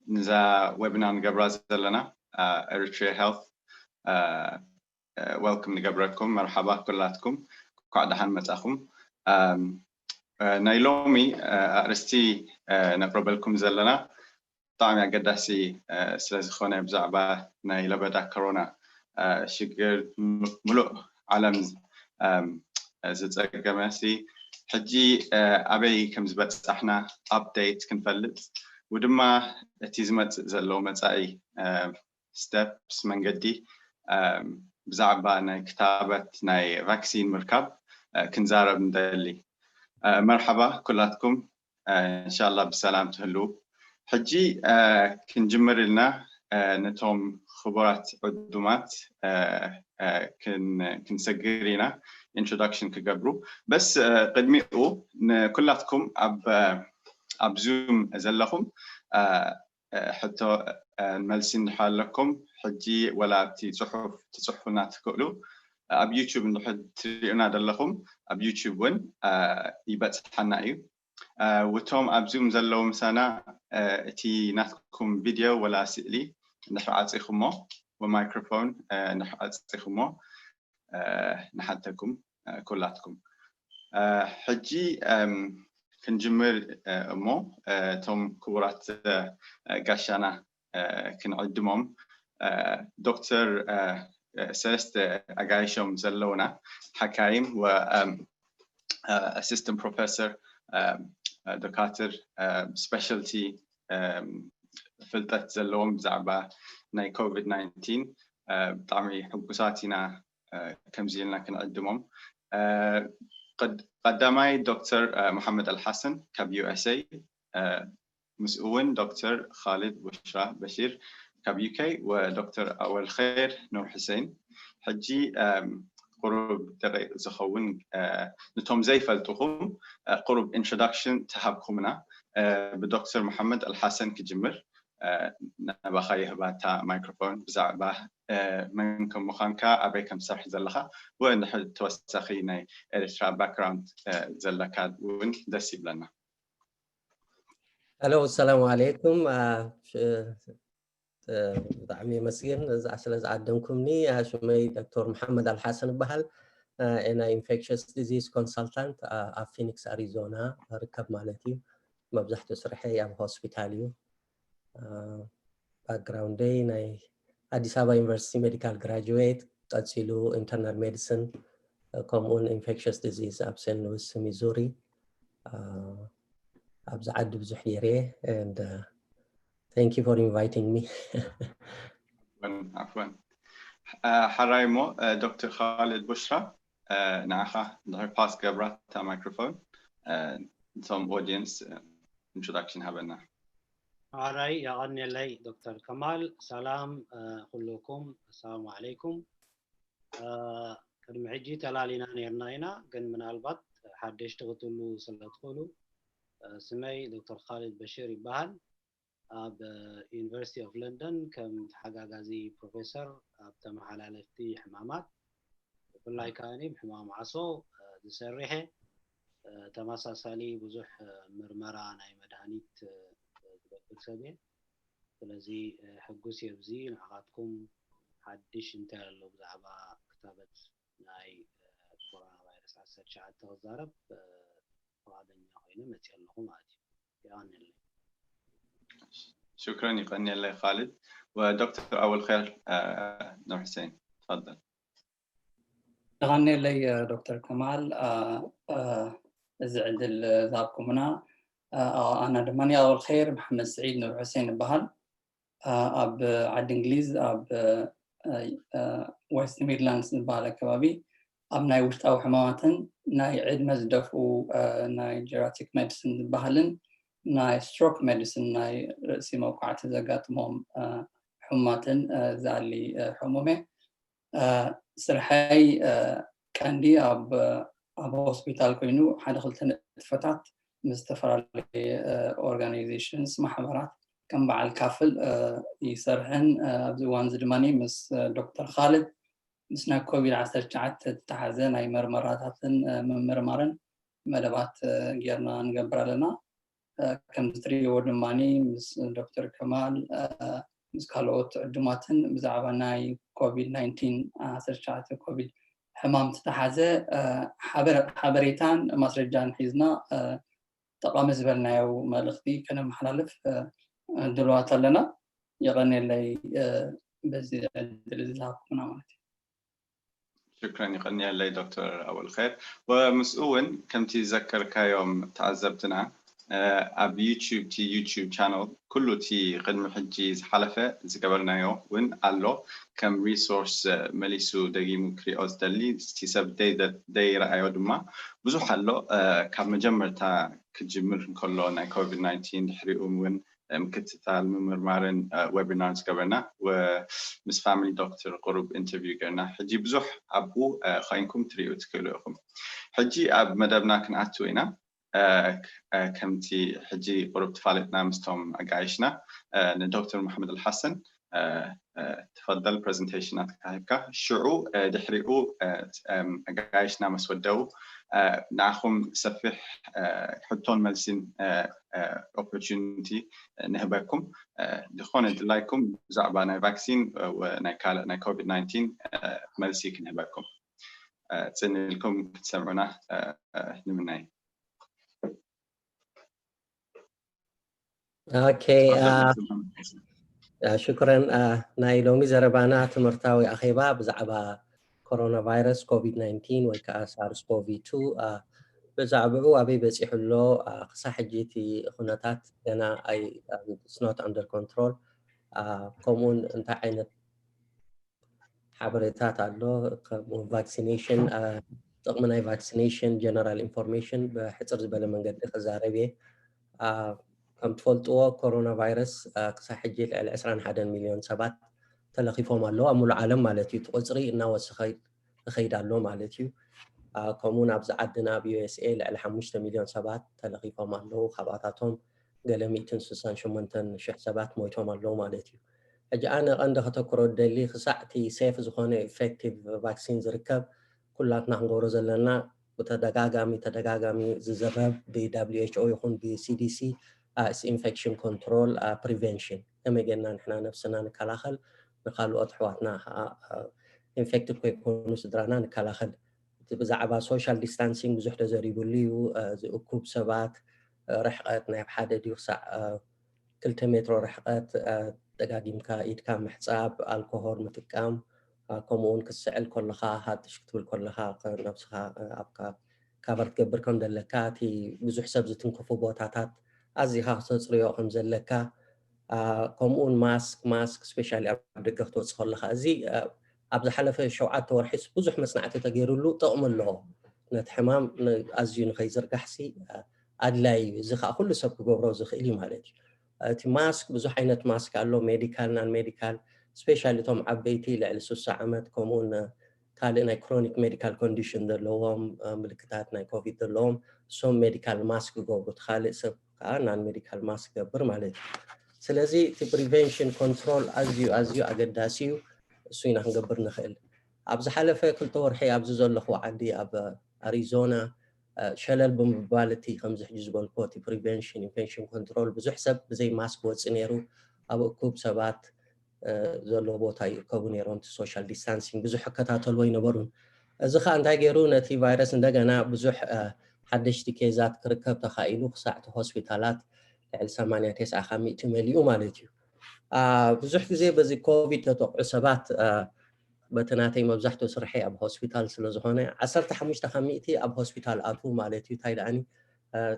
ንዛ webinar ንገብራ ዘለና Eritrea Health welcome ንገብረኩም። መርሓባ ኩላትኩም፣ እንኳዕ ደሓን መጻኹም። ናይ ሎሚ ኣርእስቲ ነቕርበልኩም ዘለና ብጣዕሚ ኣገዳሲ ስለ ዝኾነ፣ ብዛዕባ ናይ ለበዳ ኮሮና ሽግር ምሉእ ዓለም ዝጸገመ ሲ ሕጂ ኣበይ ከም ዝበጻሕና update ክንፈልጥ፣ ወድማ እቲ ዝመጽእ ዘሎ መጻኢ steps መንገዲ ብዛዕባ ናይ ክታበት ናይ ቫክሲን ምርካብ ክንዛረብ ንደሊ። መርሓባ ኩላትኩም፣ እንሻላ ብሰላም ትህልዉ። ሕጂ ክንጅምር ኢልና ነቶም ክቡራት ዕዱማት ክንሰግር ኢና introduction ክገብሩ። በስ ቅድሚኡ ንኩላትኩም ኣብ ዙም ዘለኹም ሕቶ መልሲ እንድሕር ኣለኩም ሕጂ ወላ ኣብቲ ፅሑፍ ትፅሕፉና ትኽእሉ። ኣብ YouTube እንድሕር ትሪኡና ዘለኹም ኣብ YouTube እውን ይበፅሓና እዩ። ውቶም ኣብ ዙም ዘለዉ ምሳና እቲ ናትኩም ቪድዮ ወላ ስእሊ እንድሕር ዓፂኹሞ፣ ማይክሮፎን እንድሕር ዓፂኹሞ ንሓተኩም ኩላትኩም። ሕጂ ክንጅምር እሞ እቶም ክቡራት ጋሻና ክንዕድሞም ዶክተር ሰለስተ ኣጋይሾም ዘለውና ሓካይም ወ assistant professor ዶካትር specialty ፍልጠት ዘለዎም ብዛዕባ ናይ ኮቪድ ናይንቲን ብጣዕሚ ሕጉሳት ኢና ከምዚ ኢልና ክንዕድሞም። ቀዳማይ ዶክተር መሓመድ ኣልሓሰን ካብ USA፣ ምስ እውን ዶክተር ኻሊድ ቡሽራ በሺር ካብ UK ወዶክተር ኣወል ኸይር ኑር ሕሴን። ሕጂ ቁሩብ ደቂቕ ዝኸውን ንቶም ዘይፈልጥኹም ቁሩብ introduction ተሃብኩምና። ብዶክተር መሓመድ ኣልሓሰን ክጅምር። ናባኻ የህባታ ማይክሮፎን ብዛዕባ መን ከም ምዃንካ፣ ኣበይ ከም ትሰርሕ ዘለኻ፣ ወይ እንድሕር ተወሳኺ ናይ ኤርትራ background ዘለካ እውን ደስ ይብለና። ሄሎ፣ ሰላም ዓለይኩም። ብጣዕሚ የመስግን ስለ ዝዓደምኩምኒ። ሽመይ ዶክተር መሓመድ ኣልሓሰን እበሃል። ኤና ኢንፌክሽስ ዲዚዝ ኮንሳልታንት ኣብ ፊኒክስ ኣሪዞና ርከብ ማለት እዩ። መብዛሕትኡ ስርሐይ ኣብ ሆስፒታል እዩ። ባክግራውንደይ ናይ ኣዲስ ኣበባ ዩኒቨርሲቲ ሜዲካል ግራጁዌት፣ ቀፂሉ ኢንተርናል ሜዲሲን ከምኡውን ኢንፌክሽስ ዲዚዝ ኣብ ሴንት ሉዊስ ሚዙሪ። ኣብዚ ዓዲ ብዙሕ ገይረ and thank you for inviting me. ዓፍዋን። ሓራይ እሞ ዶክተር ኻልድ ቡሽራ፣ ንዓኻ ድሕር ፓስ ገብራ እታ ማይክሮፎን፣ እቶም ኦዲየንስ introduction ሃበና። ሓራይ የቐንየለይ ዶክተር ከማል። ሰላም ኩልኩም፣ ኣሰላሙ ዓለይኩም። ቅድሚ ሕጂ ተላሊና ነርና ኢና፣ ግን ምናልባት ሓደሽቲ ክትሉ ስለ ትኽእሉ፣ ስመይ ዶክተር ኻልድ በሽር ይበሃል። ኣብ ዩኒቨርሲቲ ኦፍ ለንደን ከም ተሓጋጋዚ ፕሮፌሰር ኣብ ተመሓላለፍቲ ሕማማት፣ ብፍላይ ከኣ ብሕማም ዓሶ ዝሰርሕ፣ ተመሳሳሊ ብዙሕ ምርመራ ናይ መድሃኒት ዝገብር ሰብ እየ። ስለዚ ሕጉስ እየ ብዚ። ንዓኻትኩም ሓድሽ እንታይ ኣሎ ብዛዕባ ክታበት ናይ ኮሮና ቫይረስ ዓሰርተ ትሽዓተ ክዛረብ ፍቓደኛ ኮይነ መፅእ ኣለኹ ማለት እዩ። የቐንየለይ። ሽክረን፣ ይቐንየለይ ኻልድ። ወዶክተር ኣወል ኸይር ኑር ሕሴን፣ ትፈደል። የቐንየለይ ዶክተር ከማል እዚ ዕድል ዝሃብኩምና። ኣነ ድማ ኣወል ኸይር መሓመድ ስዒድ ኑር ሕሴን እበሃል። ኣብ ዓዲ እንግሊዝ ኣብ ዌስት ሚድላንድስ ዝበሃል ኣከባቢ ኣብ ናይ ውሽጣዊ ሕማማትን ናይ ዕድመ ዝደፍኡ ናይ ጀራትሪክ ሜዲሲን ዝበሃልን ናይ ስትሮክ ሜዲሲን ናይ ርእሲ መውቃዕቲ ዘጋጥሞም ሕሙማትን ዝኣሊ ሕሙም እየ። ስርሐይ ቀንዲ ኣብ ኣብ ሆስፒታል ኮይኑ ሓደ ክልተ ንጥፈታት ምስ ዝተፈላለዩ ኦርጋናይዜሽንስ ማሕበራት ከም በዓል ካፍል ይሰርሕን ኣብዚ እዋን እዚ ድማ ምስ ዶክተር ካልድ ምስ ናይ ኮቪድ ዓሰርተ ትሽዓተ ዝተሓዘ ናይ መርመራታትን ምምርማርን መደባት ጌርና ንገብር ኣለና። ከም ትሪእዎ ድማ ምስ ዶክተር ከማል ምስ ካልኦት ዕዱማትን ብዛዕባ ናይ ኮቪድ ናይንቲን ዓሰርተ ትሽዓተ ኮቪድ ሕማም ዝተሓዘ ሓበሬታን ማስረጃን ሒዝና ጠቓሚ ዝበልናዮ መልእኽቲ ከነመሓላልፍ ድልዋት ኣለና። የቐንየለይ በዚ ዕድል እዚ ዝሃብኩምና ማለት እዩ። ሽክረን፣ ይቐንየለይ ዶክተር ኣወል ኸይር። ወምስኡ እውን ከምቲ ዘከርካዮም ተዓዘብትና ኣብ ዩቲዩብ፣ እቲ ዩቲዩብ ቻነል ኩሉ እቲ ቅድሚ ሕጂ ዝሓለፈ ዝገበርናዮ እውን ኣሎ። ከም ሪሶርስ መሊሱ ደጊሙ ክሪኦ ዝደሊ፣ እቲ ሰብ ደይረኣዮ ድማ ብዙሕ ኣሎ። ካብ መጀመርታ ክጅምር እንከሎ ናይ ኮቪድ ናይንቲን፣ ድሕሪኡ እውን ምክትታል፣ ምምርማርን ዌቢናር ዝገበርና ምስ ፋሚሊ ዶክተር ቁሩብ ኢንተርቪው ገርና። ሕጂ ብዙሕ ኣብኡ ኮይንኩም ትሪኡ ትክእሉ ኢኹም። ሕጂ ኣብ መደብና ክንኣቱ ኢና። ከምቲ ሕጂ ቁሩብ ተፋሊጥና ምስቶም ኣጋይሽና፣ ንዶክተር መሓመድ ኣልሓሰን ተፈደል ፕሬዘንቴሽን ኣካሂብካ፣ ሽዑ ድሕሪኡ ኣጋይሽና ምስ ወደው ንኣኹም ሰፊሕ ሕቶን መልሲን ኦፖርቹኒቲ ንህበኩም። ዝኾነ ድላይኩም ብዛዕባ ናይ ቫክሲን፣ ናይ ካልእ ናይ ኮቪድ ናይንቲን መልሲ ክንህበኩም። ጽን ኢልኩም ክትሰምዑና ንምናይ። ኦኬ፣ ሽኩረን። ናይ ሎሚ ዘረባና ትምህርታዊ ኣኼባ ብዛዕባ ኮሮና ቫይረስ ኮቪድ ናይንቲን ወይ ከዓ ሳርስ ኮቪ ቱ ብዛዕባኡ ኣበይ በፂሑ ኣሎ፣ ክሳብ ሕጂ እቲ ኩነታት ገና ኣይ ስኖት ኣንደር ኮንትሮል፣ ከምኡውን እንታይ ዓይነት ሓበሬታት ኣሎ፣ ከምኡ ቫክሲኔሽን፣ ጥቕሚ ናይ ቫክሲኔሽን ጀነራል ኢንፎርሜሽን ብሕፅር ዝበለ መንገዲ ክዛረብ እየ። ከም ትፈልጥዎ ኮሮና ቫይረስ ክሳብ ሕጂ ልዕሊ ዕስራን ሓደን ሚሊዮን ሰባት ተለኺፎም ኣለዉ ኣብ ሙሉእ ዓለም ማለት እዩ። እቲ ቁፅሪ እናወሰኸ ይኸይድ ኣሎ ማለት እዩ። ከምኡውን ኣብዚ ዓድና ኣብ ዩ ኤስ ኤ ልዕሊ ሓሙሽተ ሚሊዮን ሰባት ተለኺፎም ኣለዉ። ካብኣታቶም ገለ ሚእትን ስሳን ሸሞንተን ሽሕ ሰባት ሞይቶም ኣለዉ ማለት እዩ። ሕጂ ኣነ ቀንዲ ከተኩሮ ደሊ ክሳዕ እቲ ሴፍ ዝኾነ ኢፌክቲቭ ቫክሲን ዝርከብ ኩላትና ክንገብሮ ዘለና ብተደጋጋሚ ተደጋጋሚ ዝዝረብ ብ ደብሊው ኤች ኦ ይኹን ብ ሲ ዲ ሲ ኢንፌክሽን ኮንትሮል ፕሪቨንሽን ከመይ ጌርና ንሕና ነብስና ንከላኸል ንካልኦት ኣሕዋትና ከዓ ኢንፌክትድ ከይኮኑ ስድራና ንከላኸል። እቲ ብዛዕባ ሶሻል ዲስታንሲንግ ብዙሕ ተዘሪብሉ እዩ። ዝእኩብ ሰባት ርሕቀት ናይ ሓደ ድዩ ክሳዕ ክልተ ሜትሮ ርሕቀት ደጋጊምካ ኢድካ ምሕፃብ ኣልኮሆል ምጥቃም ከምኡ እውን ክትስዕል ከለካ ሃጥሽ ክትብል ከለካ ነብስካ ኣብካ ካቨር ትገብር ከም ዘለካ እቲ ብዙሕ ሰብ ዝትንክፉ ቦታታት ኣዚካ ክተፅርዮ ከም ዘለካ ከምኡውን ማስክ ማስክ ስፔሻሊ ኣብ ደገ ክትወፅእ ከለካ እዚ ኣብ ዝሓለፈ ሸውዓተ ወርሒ ብዙሕ መፅናዕቲ ተገይሩሉ ጥቕሚ ኣለዎ። ነቲ ሕማም ኣዝዩ ንከይዝርጋሕሲ ኣድላይ እዩ። እዚ ከዓ ኩሉ ሰብ ክገብሮ ዝኽእል እዩ ማለት እዩ። እቲ ማስክ ብዙሕ ዓይነት ማስክ ኣሎ፣ ሜዲካል ናን ሜዲካል። ስፔሻሊ እቶም ዓበይቲ ልዕሊ ስሳ ዓመት ከምኡውን ካልእ ናይ ክሮኒክ ሜዲካል ኮንዲሽን ዘለዎም ምልክታት ናይ ኮቪድ ዘለዎም እሶም ሜዲካል ማስክ ይገብሩ። እቲ ካልእ ሰብ ከዓ ናን ሜዲካል ማስክ ገብር ማለት እዩ። ስለዚ እቲ ፕሪቨንሽን ኮንትሮል ኣዝዩ ኣዝዩ ኣገዳሲ እዩ። እሱ ኢና ክንገብር ንኽእል። ኣብ ዝሓለፈ ክልተ ወርሒ ኣብዚ ዘለኹ ዓዲ ኣብ ኣሪዞና ሸለል ብምባል እቲ ከምዚ ሕጂ ዝበልኮ እቲ ፕሪቨንሽን ኢንፌክሽን ኮንትሮል ብዙሕ ሰብ ብዘይ ማስክ ወፂ ነይሩ። ኣብ እኩብ ሰባት ዘሎ ቦታ ይእከቡ ነይሮም። እቲ ሶሻል ዲስታንሲንግ ብዙሕ ይከታተልዎ ኣይነበሩን። እዚ ከዓ እንታይ ገይሩ ነቲ ቫይረስ እንደገና ብዙሕ ሓደሽቲ ኬዛት ክርከብ ተኻኢሉ ክሳዕ እቲ ሆስፒታላት ልዕሊ ሰማንያ ተስዓ ካብ ሚእቲ መሊኡ ማለት እዩ። ብዙሕ ግዜ በዚ ኮቪድ ተጠቕዑ ሰባት በቲ ናተይ መብዛሕትኡ ስርሐይ ኣብ ሆስፒታል ስለ ዝኾነ ዓሰርተ ሓሙሽተ ካብ ሚእቲ ኣብ ሆስፒታል ኣትዉ ማለት እዩ። እንታይ ደኣኒ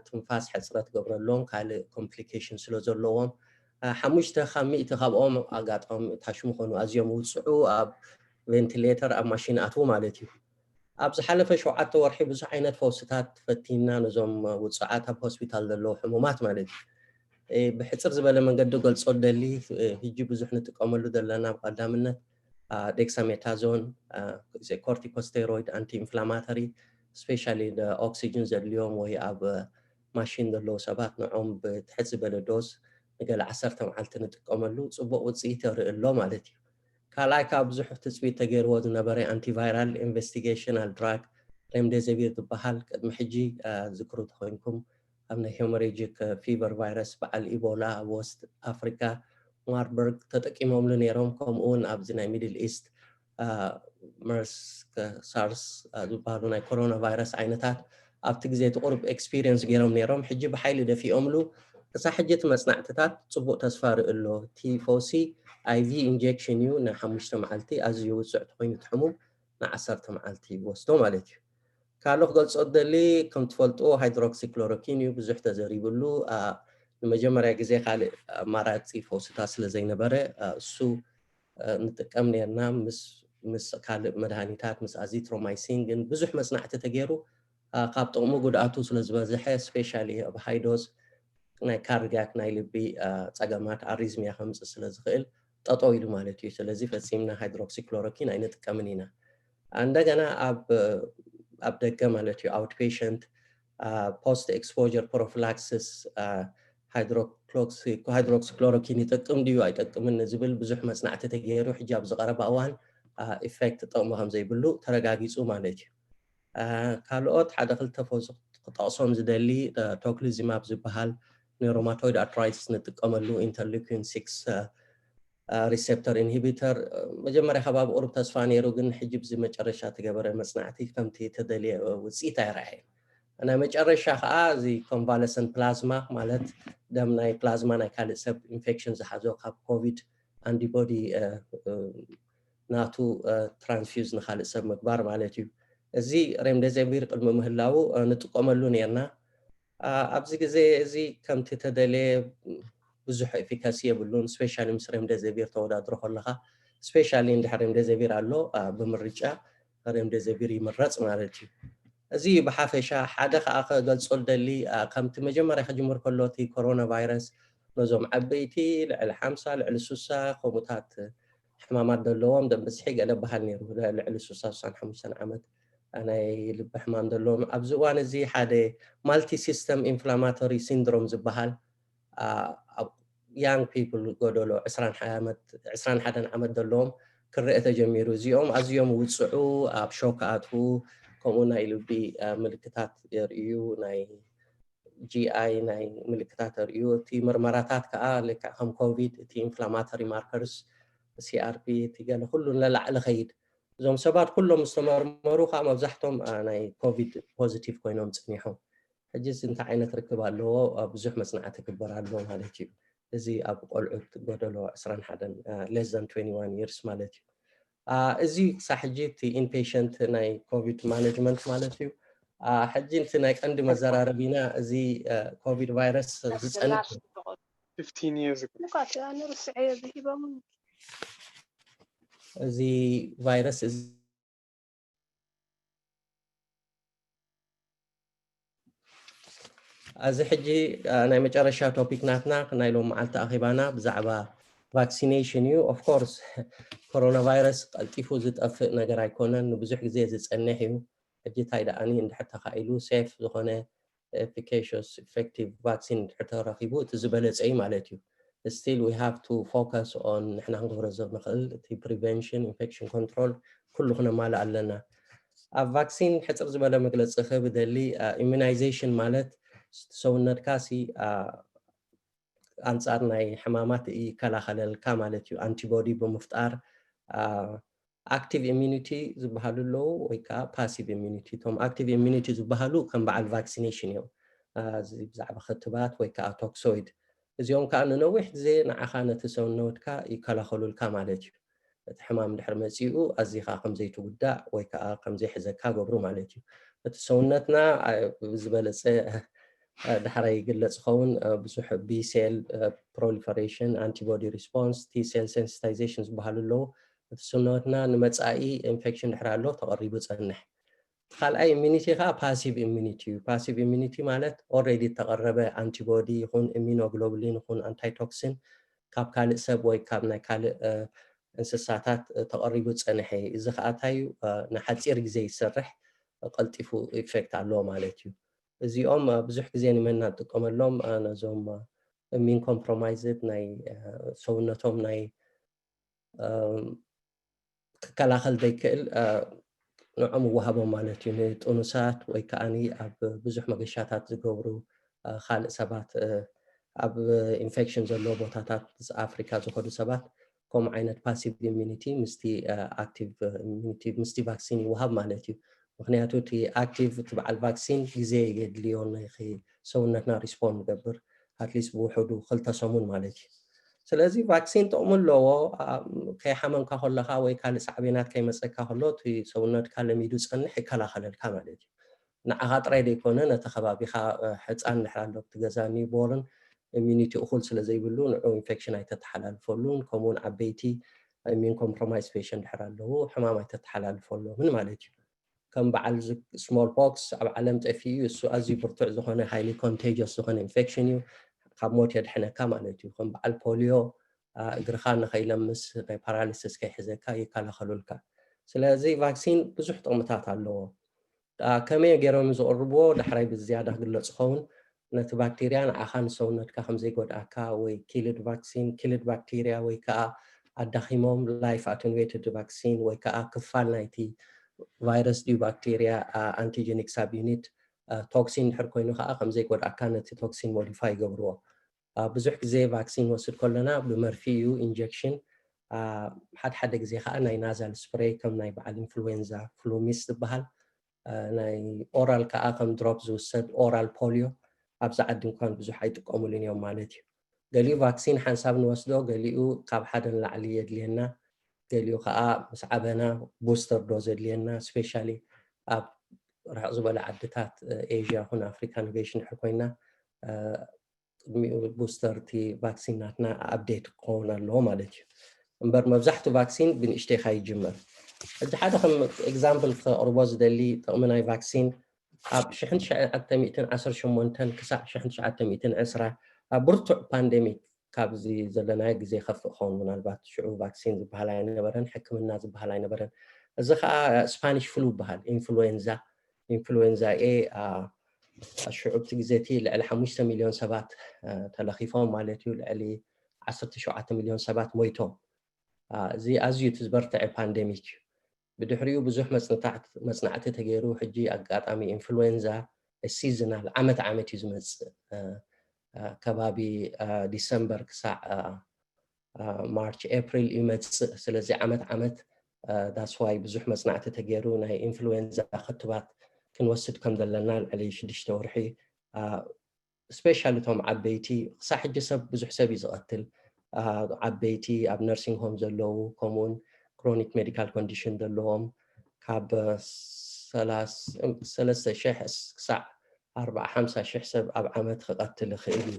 ትንፋስ ሕፅረት ገብረሎም ካልእ ኮምፕሊኬሽን ስለ ዘለዎም ሓሙሽተ ካብ ሚእቲ ካብኦም ኣጋጣሚ ታሽሙ ኮኑ ኣዝዮም ውፅዑ ኣብ ቬንቲሌተር ኣብ ማሽን ኣትዉ ማለት እዩ። ኣብ ዝሓለፈ ሸውዓተ ወርሒ ብዙሕ ዓይነት ፈውስታት ፈቲና ነዞም ውፅዓት ኣብ ሆስፒታል ዘለዉ ሕሙማት ማለት እዩ። ብሕፅር ዝበለ መንገዲ ገልፆ ደሊ ህጂ ብዙሕ ንጥቀመሉ ዘለና ብቀዳምነት ዴክሳሜታዞን ኮርቲኮስቴሮይድ ኣንቲ ኢንፍላማተሪ ስፔሻሊ ኦክሲጅን ዘድልዮም ወይ ኣብ ማሽን ዘለዉ ሰባት ንዖም ብትሕት ዝበለ ዶዝ ንገለ ዓሰርተ መዓልቲ ንጥቀመሉ ፅቡቅ ውፅኢት የርኢ ኣሎ ማለት እዩ። ካልኣይ ካብ ብዙሕ ትፅቢት ተገይርዎ ዝነበረ ኣንቲቫይራል ኢንቨስቲጌሽናል ድራግ ሬምዴዘቪር ዝበሃል ቅድሚ ሕጂ ዝክሩ ተኮይንኩም ኣብ ናይ ሄሞሬጂክ ፊቨር ቫይረስ በዓል ኢቦላ ኣብ ወስት ኣፍሪካ ማርበርግ ተጠቂሞምሉ ነይሮም። ከምኡ እውን ኣብዚ ናይ ሚድል ኢስት መርስ ሳርስ ዝበሃሉ ናይ ኮሮና ቫይረስ ዓይነታት ኣብቲ ግዜ እቲ ቁሩብ ኤክስፒሪየንስ ገይሮም ነይሮም። ሕጂ ብሓይሊ ደፊኦምሉ። ክሳብ ሕጂ እቲ መፅናዕትታት ፅቡቅ ተስፋ ርኢ ኣሎ። እቲ ፈውሲ ኣይቪ ኢንጀክሽን እዩ። ንሓሙሽተ መዓልቲ ኣዝዩ ውፅዕ ተኮይኑ እቲ ሕሙም ንዓሰርተ መዓልቲ ይወስዶ ማለት እዩ። ካልእ ክገልፆ ደሊ ከም ትፈልጥዎ ሃይድሮክሲክሎሮኪን እዩ ብዙሕ ተዘሪብሉ። ንመጀመርያ ግዜ ካልእ ኣማራፂ ፈውስታት ስለ ዘይነበረ እሱ ንጥቀም ነርና ምስ ካልእ መድሃኒታት ምስ ኣዚትሮማይሲን። ግን ብዙሕ መፅናዕቲ ተገይሩ ካብ ጥቕሙ ጉድኣቱ ስለ ዝበዝሐ ስፔሻሊ ኣብ ሃይዶዝ ናይ ካርዲያክ ናይ ልቢ ፀገማት ኣሪዝሚያ ከምፅእ ስለ ዝኽእል ጠጠው ኢሉ ማለት እዩ። ስለዚ ፈፂምና ሃይድሮክሲክሎሮኪን ኣይንጥቀምን ኢና። እንደገና ኣብ ደገ ማለት እዩ ኣውትፔሽንት ፖስት ኤክስፖር ፕሮፊላክሲስ ሃይድሮክሲክሎሮኪን ይጠቅም ድዩ ኣይጠቅምን ዝብል ብዙሕ መፅናዕቲ ተገይሩ ሕጂ ኣብ ዝቀረባ እዋን ኢፌክት ጥቕሚ ከምዘይብሉ ተረጋጊፁ ማለት እዩ። ካልኦት ሓደ ክልተ ፈውሲ ክጠቕሶም ዝደሊ ቶክሊዚማብ ዝበሃል ንሮማቶይድ ኣርትራይትስ ንጥቀመሉ ኢንተርሉኪን ሲክስ ሪሴፕተር ኢንሂቢተር መጀመርያ ከባቢ ቁሩብ ተስፋ ነይሩ፣ ግን ሕጂ ብዚ መጨረሻ ተገበረ መፅናዕቲ ከምቲ ተደልየ ውፅኢት ኣይረኣየን። ናይ መጨረሻ ከዓ እዚ ኮንቫለሰንት ፕላዝማ ማለት ደም ናይ ፕላዝማ ናይ ካልእ ሰብ ኢንፌክሽን ዝሓዞ ካብ ኮቪድ ኣንቲቦዲ ናቱ ትራንስፊውዝ ንካልእ ሰብ ምግባር ማለት እዩ። እዚ ሬምደዘቪር ቅድሚ ምህላው ንጥቀመሉ ነርና። ኣብዚ ግዜ እዚ ከምቲ ተደለየ ብዙሕ ኤፊካሲ የብሉን። ስፔሻሊ ምስ ሬምደዘቪር ተወዳድሮ ከለካ ስፔሻሊ እንድሕር ሬምደዘቪር ኣሎ ብምርጫ ሬምደዘቪር ይምረፅ ማለት እዩ። እዚ ብሓፈሻ ሓደ ከዓ ክገልፆ ደሊ ከምቲ መጀመርያ ክጅምር ከሎ እቲ ኮሮና ቫይረስ ነዞም ዓበይቲ ልዕሊ ሓምሳ ልዕሊ ሱሳ ከምኡታት ሕማማት ዘለዎም ደም ብዝሒ ገለ በሃል ነይሩ። ልዕሊ ሱሳ ሱሳን ሓሙሽተን ዓመት ናይ ልቢ ሕማም ዘለዎም ኣብዚ እዋን እዚ ሓደ ማልቲ ሲስተም ኢንፍላማቶሪ ሲንድሮም ዝበሃል ያንግ ፒፕል ጎደሎ ዕስራን ሓደን ዓመት ዘለዎም ክረአ ተጀሚሩ። እዚኦም ኣዝዮም ውፅዑ ኣብ ሾክ ኣትዉ ከምኡ ናይ ልቢ ምልክታት የርእዩ ናይ ጂኣይ ናይ ምልክታት የርእዩ። እቲ ምርመራታት ከዓ ልክዕ ከም ኮቪድ እቲ ኢንፍላማቶሪ ማርከርስ ሲኣርፒ እቲ ገለ ኩሉ ንላዕሊ ከይድ እዞም ሰባት ኩሎም ዝተመርመሩ ከዓ መብዛሕቶም ናይ ኮቪድ ፖዚቲቭ ኮይኖም ፀኒሖም። ሕጂ እዚ እንታይ ዓይነት ርክብ ኣለዎ? ብዙሕ መፅናዕቲ ክግበር ኣለዎ ማለት እዩ። እዚ ኣብ ቆልዑት ጎደሎ ዕስራን ሓደን less than twenty-one years ማለት እዩ። እዚ ክሳብ ሕጂ እቲ ኢንፔሸንት ናይ ኮቪድ ማኔጅመንት ማለት እዩ። ሕጂ እቲ ናይ ቀንዲ መዘራረቢና እዚ ኮቪድ ቫይረስ ዝፀንሕ fifteen years ago እኳ እቲ ኣነ ርስዐዮ ዝሂቦም እዚ ቫይረስ እዚ እዚ ሕጂ ናይ መጨረሻ ቶፒክ ናትና ናይ ሎም መዓልቲ ኣኼባና ብዛዕባ ቫክሲኔሽን እዩ። ኦፍኮርስ ኮሮና ቫይረስ ቀልጢፉ ዝጠፍእ ነገር ኣይኮነን፣ ንብዙሕ ግዜ ዝፀንሕ እዩ። ሕጂ እንታይ ደኣኒ እንድሕር ተኻኢሉ ሴፍ ዝኾነ ኤፊካሽስ ኢፌክቲቭ ቫክሲን እንድሕር ተረኺቡ እቲ ዝበለፀ እዩ ማለት እዩ። Still we have to focus on ንሕና ክንገብሮ ዝንኽእል እቲ ፕሪቨንሽን ኢንፌክሽን ኮንትሮል ኩሉ ክነማልእ ኣለና። ኣብ ቫክሲን ሕፅር ዝበለ መግለፂ ክህብ ደሊ ኢሚናይዜሽን ማለት ሰውነትካ ሲ ኣንፃር ናይ ሕማማት ይከላኸለልካ ማለት እዩ። ኣንቲቦዲ ብምፍጣር ኣክቲቭ ኢሚኒቲ ዝበሃሉ ኣለዉ ወይ ከዓ ፓሲቭ ኢሚኒቲ። እቶም ኣክቲቭ ኢሚኒቲ ዝበሃሉ ከም በዓል ቫክሲኔሽን እዮም። ብዛዕባ ክትባት ወይ ከዓ ቶክሶይድ እዚኦም ከዓ ንነዊሕ ግዜ ንዓኻ ነቲ ሰውነትካ ይከላኸሉልካ ማለት እዩ። እቲ ሕማም ድሕሪ መፂኡ ኣዚኻ ከምዘይትጉዳእ ወይ ከዓ ከምዘይሕዘካ ገብሩ ማለት እዩ። እቲ ሰውነትና ዝበለፀ ዳሕራይ ይግለፅ ይኸውን። ብዙሕ ቢ ሴል ፕሮሊፈሬሽን፣ ኣንቲቦዲ ሪስፖንስ፣ ቲ ሴል ሴንሲታይዜሽን ዝበሃሉ ኣለዉ። እቲ ሰውነትና ንመፃኢ ኢንፌክሽን ድሕሪ ኣሎ ተቐሪቡ ፀንሕ። ካልኣይ ኢሚኒቲ ከዓ ፓሲቭ ኢሚኒቲ እዩ። ፓሲቭ ኢሚኒቲ ማለት ኦልሬዲ እተቐረበ ኣንቲቦዲ ይኹን ኢሚኖግሎብሊን ይኹን ኣንታይቶክሲን ካብ ካልእ ሰብ ወይ ካብ ናይ ካልእ እንስሳታት ተቐሪቡ ዝፀንሐ እዩ። እዚ ከዓ እንታይ እዩ? ንሓፂር ግዜ ይሰርሕ፣ ቀልጢፉ ኢፌክት ኣለዎ ማለት እዩ። እዚኦም ብዙሕ ግዜ ንመና ንጥቀመሎም ነዞም ኢሚን ኮምፕሮማይዝድ ናይ ሰውነቶም ናይ ክከላኸል ዘይክእል ንዖም ይወሃቦም ማለት እዩ። ንጥኑሳት ወይ ከዓ ኣብ ብዙሕ መገሻታት ዝገብሩ ካልእ ሰባት ኣብ ኢንፌክሽን ዘለዎ ቦታታት ኣፍሪካ ዝኸዱ ሰባት ከምኡ ዓይነት ፓሲቭ ኢሚኒቲ ምስቲ ኣክቲቭ ኢሚኒቲ ምስቲ ቫክሲን ይወሃብ ማለት እዩ። ምክንያቱ እቲ ኣክቲቭ እቲ በዓል ቫክሲን ግዜ የድልዮ ሰውነትና ሪስፖንድ ገብር ኣትሊስት ብውሕዱ ክልተ ሰሙን ማለት እዩ። ስለዚ ቫክሲን ጥቕሙ ኣለዎ። ከይሓመምካ ከለካ ወይ ካልእ ሳዕቤናት ከይመፀካ ከሎ እቲ ሰውነትካ ለሚዱ ዝፀንሕ ይከላኸለልካ ማለት እዩ። ንዓኻ ጥራይ ዘይኮነ ነቲ ከባቢኻ ሕፃን ድሕር ኣሎ እቲ ገዛ ኒውቦርን ኢሚኒቲ እኹል ስለ ዘይብሉ ንዑ ኢንፌክሽን ኣይተተሓላልፈሉን። ከምኡውን ዓበይቲ ኢሚን ኮምፕሮማይዝ ፔሽን ድሕር ኣለዉ ሕማም ኣይተተሓላልፈሎምን ማለት እዩ። ከም በዓል ስሞል ፖክስ ኣብ ዓለም ጠፊኡ እዩ። እሱ ኣዝዩ ብርቱዕ ዝኾነ ሃይሊ ኮንቴጀስ ዝኾነ ኢንፌክሽን እዩ። ካብ ሞት የድሕነካ ማለት እዩ። ከም በዓል ፖሊዮ እግርኻ ንኸይለምስ ናይ ፓራሊሲስ ከይሕዘካ ይከላኸሉልካ። ስለዚ ቫክሲን ብዙሕ ጥቕምታት ኣለዎ። ከመይ ገይሮም ዝቕርብዎ ዳሕራይ ብዝያዳ ክግለጽ ኸውን ነቲ ባክቴርያ ንዓኻ ንሰውነትካ ከም ዘይጎድኣካ ወይ ኪልድ ቫክሲን ኪልድ ባክቴርያ ወይ ከዓ ኣዳኺሞም ላይፍ ኣተንዌትድ ቫክሲን ወይ ከዓ ክፋል ናይቲ ቫይረስ ድዩ ባክቴርያ ኣንቲጀኒክ ሳብ ዩኒት ቶክሲን ድሕር ኮይኑ ከዓ ከም ዘይጎድኣካ ነቲ ቶክሲን ሞዲፋይ ይገብርዎ። ብዙሕ ግዜ ቫክሲን ወስድ ከለና ብመርፊ እዩ ኢንጀክሽን። ሓደ ሓደ ግዜ ከዓ ናይ ናዛል ስፕሬይ ከም ናይ በዓል ኢንፍሉዌንዛ ፍሉሚስ ዝበሃል ናይ ኦራል ከዓ ከም ድሮፕ ዝውሰድ ኦራል ፖሊዮ ኣብዚ ዓዲ እንኳን ብዙሕ ኣይጥቀሙሉን እዮም ማለት እዩ። ገሊኡ ቫክሲን ሓንሳብ ንወስዶ፣ ገሊኡ ካብ ሓደ ንላዕሊ የድልየና፣ ገሊኡ ከዓ ምስ ዓበና ቡስተር ዶ ዘድልየና ስፔሻሊ ኣብ ርሕቕ ዝበለ ዓድታት ኤዥያ ኹን ኣፍሪካ ንገይሽ ንድሕር ኮይና ቅድሚኡ ቡስተር እቲ ቫክሲን ናትና ኣፕዴት ክኸውን ኣለዎ ማለት እዩ። እምበር መብዛሕትኡ ቫክሲን ብንእሽተይካ ይጅመር። ሕጂ ሓደ ከም ኤግዛምፕል ከቕርቦ ዝደሊ ጥቕሚ ናይ ቫክሲን ኣብ ሽሕን ትሽዓተ ሚእትን ዓሰርተ ሸሞንተን ክሳዕ ሽሕን ትሽዓተ ሚእትን ዕስራ ኣብ ብርቱዕ ፓንደሚክ ካብዚ ዘለናዮ ግዜ ከፍእ ክኸውን ምናልባት ሽዑ ቫክሲን ዝበሃል ኣይነበረን ሕክምና ዝበሃል ኣይነበረን። እዚ ከዓ ስፓኒሽ ፍሉ ይበሃል። ኢንፍሉዌንዛ ኢንፍሉዌንዛ ኤ ሽዑ ኣብቲ ግዜ እቲ ልዕሊ ሓሙሽተ ሚልዮን ሰባት ተለኺፎም ማለት እዩ። ልዕሊ ዓሰርተ ሸውዓተ ሚልዮን ሰባት ሞይቶም። እዚ ኣዝዩ እቲ ዝበርትዐ ፓንደሚክ እዩ። ብድሕሪኡ ብዙሕ መፅናዕቲ ተገይሩ ሕጂ ኣጋጣሚ ኢንፍሉዌንዛ ሲዝናል ዓመት ዓመት እዩ ዝመፅእ። ከባቢ ዲሰምበር ክሳዕ ማርች ኤፕሪል ይመፅእ። ስለዚ ዓመት ዓመት that's why ብዙሕ መፅናዕቲ ተገይሩ ናይ ኢንፍሉዌንዛ ክትባት ክንወስድ ከም ዘለና ልዕሊ ሽዱሽተ ወርሒ ስፔሻሊ እቶም ዓበይቲ ክሳብ ሕጂ ሰብ ብዙሕ ሰብ እዩ ዝቐትል። ዓበይቲ ኣብ ነርሲንግ ሆም ዘለዉ ከምኡውን ክሮኒክ ሜዲካል ኮንዲሽን ዘለዎም ካብ ሰለስተ ሽሕ ክሳዕ ኣርባዓ ሓምሳ ሽሕ ሰብ ኣብ ዓመት ክቐትል ይኽእል እዩ።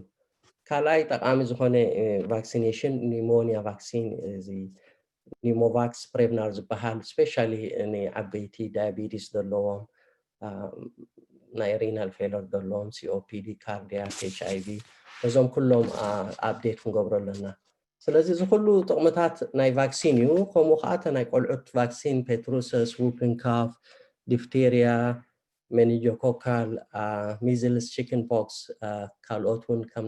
ካልኣይ ጠቓሚ ዝኾነ ቫክሲኔሽን ኒሞኒያ ቫክሲን እዚ ኒሞቫክስ ፕሬቭናር ዝበሃል ስፔሻሊ ንዓበይቲ ዳያቤቲስ ዘለዎም ናይ ሪናል ፌለር ዘለዎም ሲኦፒዲ ካርዲያ ኤች ኣይ ቪ ነዞም ኩሎም ኣፕዴት ክንገብሮ ኣለና። ስለዚ እዚ ኩሉ ጥቕምታት ናይ ቫክሲን እዩ። ከምኡ ከዓ እተ ናይ ቆልዑት ቫክሲን ፔትሩሰስ ውፕን ካፍ ዲፍቴሪያ ሜኒጆኮካል ሚዝልስ ቺክን ፖክስ ካልኦት እውን ከም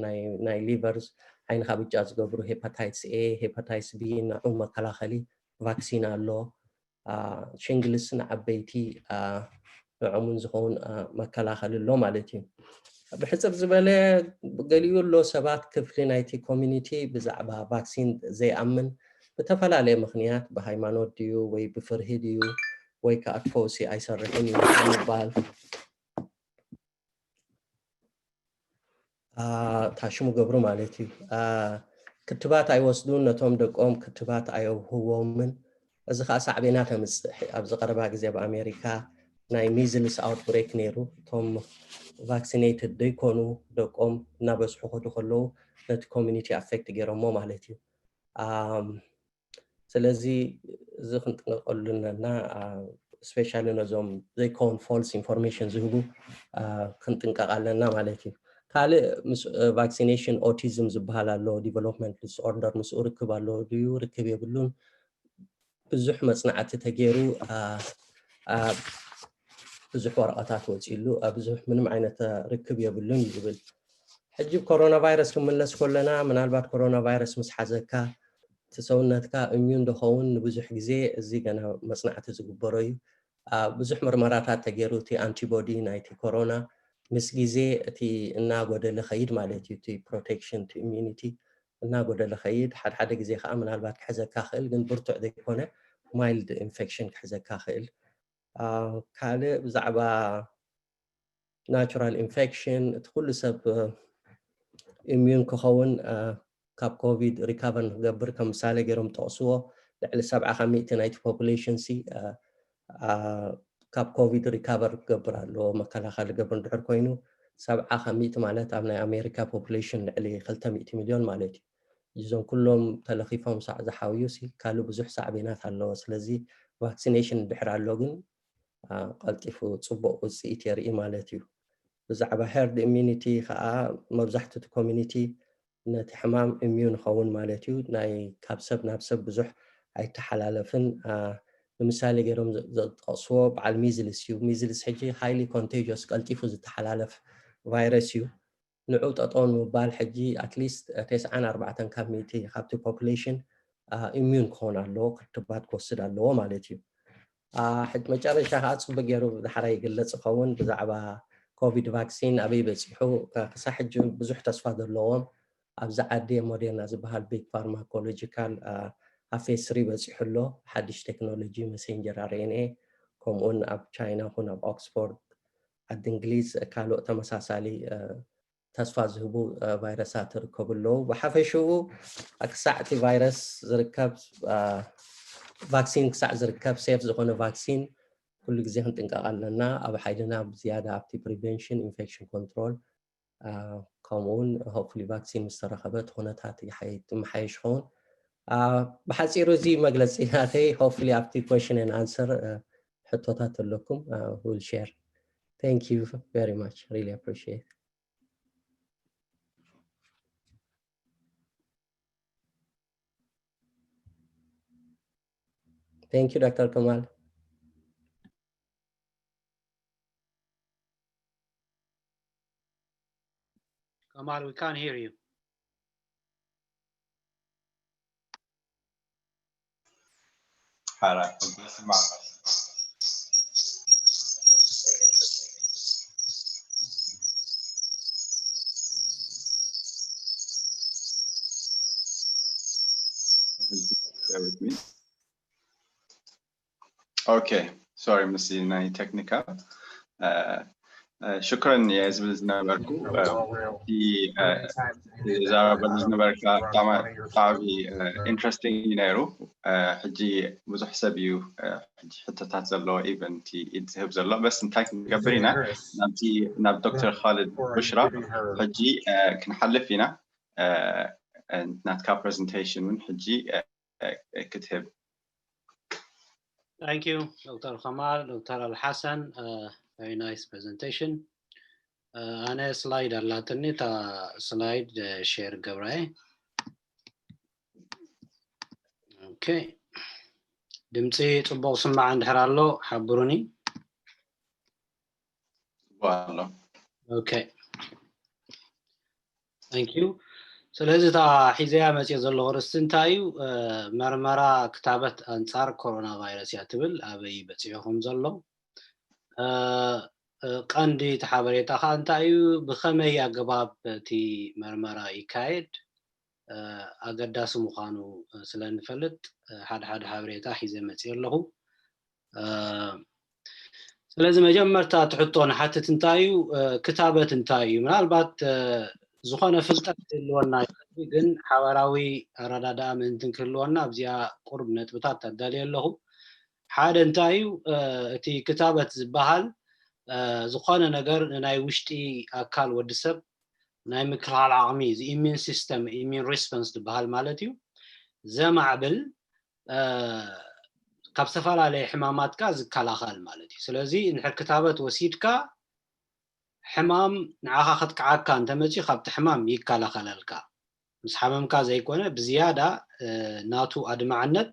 ናይ ሊቨርስ ዓይንካ ብጫ ዝገብሩ ሄፓታይትስ ኤ ሄፓታይትስ ቢ ንዑ መከላኸሊ ቫክሲን ኣሎ። ሽንግልስ ንዓበይቲ ንዖምን ዝኸውን መከላኸሊ ኣሎ ማለት እዩ። ብሕፅር ዝበለ ገሊኡ ኣሎ ሰባት ክፍሊ ናይቲ ኮሚኒቲ ብዛዕባ ቫክሲን ዘይኣምን ብተፈላለየ ምክንያት ብሃይማኖት ድዩ ወይ ብፍርሂ ድዩ ወይ ከዓ ፈውሲ ኣይሰርሕን እዩ ምባል ታሽሙ ገብሩ ማለት እዩ። ክትባት ኣይወስዱን ነቶም ደቆም ክትባት ኣየውህዎምን። እዚ ከዓ ሳዕቤና ተምፅእ ኣብዚ ቀረባ ግዜ ኣብ ኣሜሪካ ናይ ሚዝልስ ኣውትብሬክ ነይሩ። እቶም ቫክሲኔትድ ዘይኮኑ ደቆም እናበዝሑ ከዱ ከለዉ ነቲ ኮሚኒቲ ኣፌክት ገይሮሞ ማለት እዩ። ስለዚ እዚ ክንጥንቀቀሉ ኣለና። ስፔሻሊ ነዞም ዘይከውን ፎልስ ኢንፎርሜሽን ዝህቡ ክንጥንቀቅ ኣለና ማለት እዩ። ካልእ ምስ ቫክሲኔሽን ኦቲዝም ዝበሃል ኣሎ ዲቨሎፕመንት ዲስኦርደር ምስኡ ርክብ ኣሎ ድዩ ርክብ የብሉን? ብዙሕ መፅናዕቲ ተገይሩ ብዙሕ ወረቐታት ወፂሉ ብዙሕ ምንም ዓይነት ርክብ የብሉን እዩ ዝብል። ሕጂ ኮሮና ቫይረስ ክምለስ ከለና ምናልባት ኮሮና ቫይረስ ምስ ሓዘካ እቲ ሰውነትካ እሚዩን ዝኸውን ንብዙሕ ግዜ እዚ ገና መፅናዕቲ ዝግበሮ እዩ። ብዙሕ ምርመራታት ተገይሩ እቲ ኣንቲቦዲ ናይቲ ኮሮና ምስ ግዜ እቲ እናጎደለ ኸይድ ማለት እዩ። እቲ ፕሮቴክሽን፣ እቲ ኢሚዩኒቲ እናጎደለ ኸይድ፣ ሓደ ሓደ ግዜ ከዓ ምናልባት ክሕዘካ ክእል፣ ግን ብርቱዕ ዘይኮነ ማይልድ ኢንፌክሽን ክሕዘካ ክእል። ካልእ ብዛዕባ ናቹራል ኢንፌክሽን፣ እቲ ኩሉ ሰብ ኢሚዩን ክኸውን፣ ካብ ኮቪድ ሪካቨር ንክገብር ከም ምሳሌ ገይሮም ጠቕስዎ። ልዕሊ ሰብዓ ካብ ሚእቲ ናይቲ ፖፑሌሽን ሲ ካብ ኮቪድ ሪካቨር ክገብር ኣለዎ፣ መከላኸሊ ክገብር እንድሕር ኮይኑ። ሰብዓ ካብ ሚእቲ ማለት ኣብ ናይ ኣሜሪካ ፖፑሌሽን ልዕሊ ክልተ ሚእቲ ሚልዮን ማለት እዩ። እዞም ኩሎም ተለኺፎም ሳዕ ዝሓውዩ ሲ ካልእ ብዙሕ ሳዕቤናት ኣለዎ። ስለዚ ቫክሲኔሽን እንድሕር ኣሎ ግን ቀልጢፉ ፅቡቕ ውፅኢት የርኢ ማለት እዩ። ብዛዕባ ሄርድ ኢሚዩኒቲ ከዓ መብዛሕትኡ እቲ ኮሚኒቲ ነቲ ሕማም ኢሚዩን ይኸውን ማለት እዩ። ናይ ካብ ሰብ ናብ ሰብ ብዙሕ ኣይተሓላለፍን። ንምሳሌ ገይሮም ዝጠቕስዎ በዓል ሚዝልስ እዩ። ሚዝልስ ሕጂ ሃይሊ ኮንቴጅስ፣ ቀልጢፉ ዝተሓላለፍ ቫይረስ እዩ። ንዑ ጠጠው ንምባል ሕጂ ኣትሊስት ተስዓን ኣርባዕተን ካብ ሚእቲ ካብቲ ፖፑሌሽን ኢሚዩን ክኾን ኣለዎ፣ ክትባት ክወስድ ኣለዎ ማለት እዩ። ሕጂ መጨረሻ ከዓ ፅቡቅ ገይሩ ብዳሕራይ ይግለፅ ይኸውን ብዛዕባ ኮቪድ ቫክሲን ኣበይ በፂሑ። ክሳብ ሕጂ ብዙሕ ተስፋ ዘለዎም ኣብዚ ዓዲ ሞዴርና ዝበሃል ቢግ ፋርማኮሎጂካል ኣብ ፌዝ ስሪ በፂሑ ኣሎ። ሓድሽ ቴክኖሎጂ መሴንጀር ኣርኤንኤ፣ ከምኡውን ኣብ ቻይና ኹን ኣብ ኦክስፎርድ፣ ዓዲ እንግሊዝ፣ ካልኦት ተመሳሳሊ ተስፋ ዝህቡ ቫይረሳት ይርከቡ ኣለዉ። ብሓፈሽኡ ክሳዕ እቲ ቫይረስ ዝርከብ፣ ቫክሲን ክሳዕ ዝርከብ፣ ሴፍ ዝኾነ ቫክሲን ኩሉ ግዜ ክንጥንቀቕ ኣለና። ኣብ ሓይልና ብዝያዳ ኣብቲ ፕሪቨንሽን፣ ኢንፌክሽን ኮንትሮል፣ ከምኡውን ሆፕፉሊ ቫክሲን ምስ ተረኸበ እቲ ኩነታት ይሓይ-፣ ይመሓየሽ ይኸውን። ብሓፂሩ እዚ መግለፂ ናተይ። ሆፕፉሊ ኣብቲ question and answer ሕቶታት ኣለኩም፣ ዊል ሼር። Thank you very much. Really appreciate. Thank you, Doctor Kamal. Kamal, we can't hear you. ሓራይ ሕጂ ይስማዕ። Bear with me. Okay, sorry፣ ምስ ናይ ቴክኒካል። ሽክረን እየ ዝብል ዝነበርኩ። እቲ ዝዛረበሉ ዝነበርካ ብጣዕሚ ኢንትረስቲንግ እዩ ነይሩ። ሕጂ ብዙሕ ሰብ እዩ ሕጂ ሕቶታት ዘለዎ፣ ኢቨን እቲ ኢድ ዝህብ ዘሎ። በስ እንታይ ክንገብር ኢና፣ ናብቲ ናብ ዶክተር ካልድ ቡሽራ ሕጂ ክንሓልፍ ኢና። ናትካ ፕሬዘንቴሽን እውን ሕጂ ክትህብ። Thank you, ዶክተር ከማል፣ ዶክተር ኣልሓሰን። Very nice presentation. ኣነ ስላይድ ኣላትኒ፣ እታ ስላይድ ሼር ገብራየ። ኦኬ፣ ድምፂ ፅቡቕ ስማዕ እንድሕር ኣሎ ሓብሩኒ። ጽቡቕ ኣሎ። ኦኬ፣ thank you። ስለዚ እታ ሒዘያ መፅኦ ዘለኹ ርእስቲ እንታይ እዩ? መርመራ ክታበት ኣንፃር ኮሮና ቫይረስ እያ ትብል። ኣበይ በፂሑ ከም ዘሎ፣ ቀንዲ እቲ ሓበሬታ ከዓ እንታይ እዩ? ብኸመይ ኣገባብ እቲ መርመራ ይካየድ? ኣገዳሲ ምዃኑ ስለ እንፈልጥ ሓደ ሓደ ሓበሬታ ሒዘ መፅኦ ኣለኹ። ስለዚ መጀመርታ እቲ ሕቶ ንሓትት እንታይ እዩ፣ ክታበት እንታይ እዩ? ምናልባት ዝኾነ ፍልጠት ክህልወና ይኽእል፣ ግን ሓበራዊ ኣረዳድኣ ምእንትን ክህልወና ኣብዚኣ ቁሩብ ነጥብታት ኣዳልየ ኣለኹ። ሓደ እንታይ እዩ፣ እቲ ክታበት ዝበሃል ዝኾነ ነገር ንናይ ውሽጢ ኣካል ወዲ ሰብ ናይ ምክልኻል ዓቕሚ፣ እዚ ኢሚን ሲስተም፣ ኢሚን ሪስፖንስ ዝበሃል ማለት እዩ፣ ዘማዕብል፣ ካብ ዝተፈላለየ ሕማማት ከኣ ዝከላኸል ማለት እዩ። ስለዚ እንድሕር ክታበት ወሲድካ ሕማም ንዓኻ ከጥቅዓካ እንተመፅዩ ካብቲ ሕማም ይከላኸለልካ። ምስ ሓመምካ ዘይኮነ ብዝያዳ ናቱ ኣድማዕነት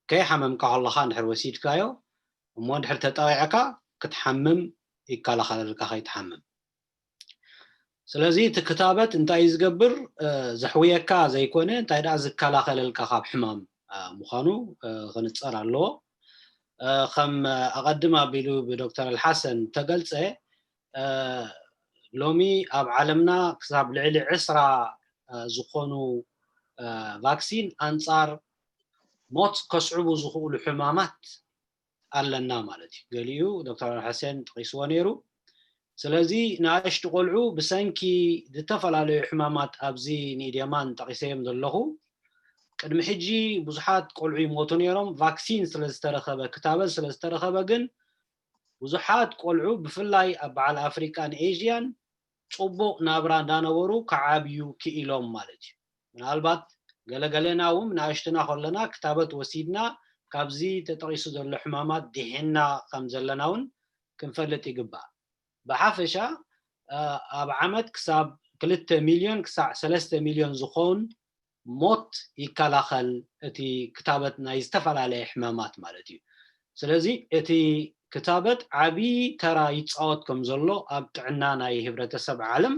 ከይሓመምካ ከለኻ እንድሕር ወሲድካዮ እሞ እንድሕር ተጠቒዕካ ክትሓምም ይከላኸለልካ ከይትሓምም። ስለዚ እቲ ክታበት እንታይ እዩ ዝገብር? ዘሕውየካ ዘይኮነ እንታይ ደኣ ዝከላኸለልካ ካብ ሕማም ምዃኑ ክንጸር ኣለዎ። ከም ኣቐድም ኣቢሉ ብዶክተር ኣልሓሰን ተገልጸ ሎሚ ኣብ ዓለምና ክሳብ ልዕሊ ዕስራ ዝኾኑ ቫክሲን ኣንጻር ሞት ከስዕቡ ዝኽእሉ ሕማማት ኣለና ማለት እዩ። ገሊኡ ዶክተር ሓሰን ጠቒስዎ ነይሩ። ስለዚ ንኣሽቱ ቆልዑ ብሰንኪ ዝተፈላለዩ ሕማማት ኣብዚ ንኢድ የማን ጠቒሰዮም ዘለኹ ቅድሚ ሕጂ ብዙሓት ቆልዑ ይሞቱ ነይሮም። ቫክሲን ስለ ዝተረኸበ ክታበት ስለ ዝተረኸበ ግን ብዙሓት ቆልዑ ብፍላይ ኣብ በዓል ኣፍሪቃን ኤዥያን ጽቡቕ ናብራ እንዳነበሩ ክዓብዩ ክኢሎም ማለት እዩ። ምናልባት ገለገለና እውን ንኣሽትና ከለና ክታበት ወሲድና ካብዚ ተጠቒሱ ዘሎ ሕማማት ድሒና ከም ዘለና እውን ክንፈልጥ ይግባእ። ብሓፈሻ ኣብ ዓመት ክሳብ ክልተ ሚልዮን ክሳዕ ሰለስተ ሚልዮን ዝኸውን ሞት ይከላኸል እቲ ክታበት ናይ ዝተፈላለየ ሕማማት ማለት እዩ። ስለዚ እቲ ክታበት ዓብዪ ተራ ይፃወት ከም ዘሎ ኣብ ጥዕና ናይ ህብረተሰብ ዓለም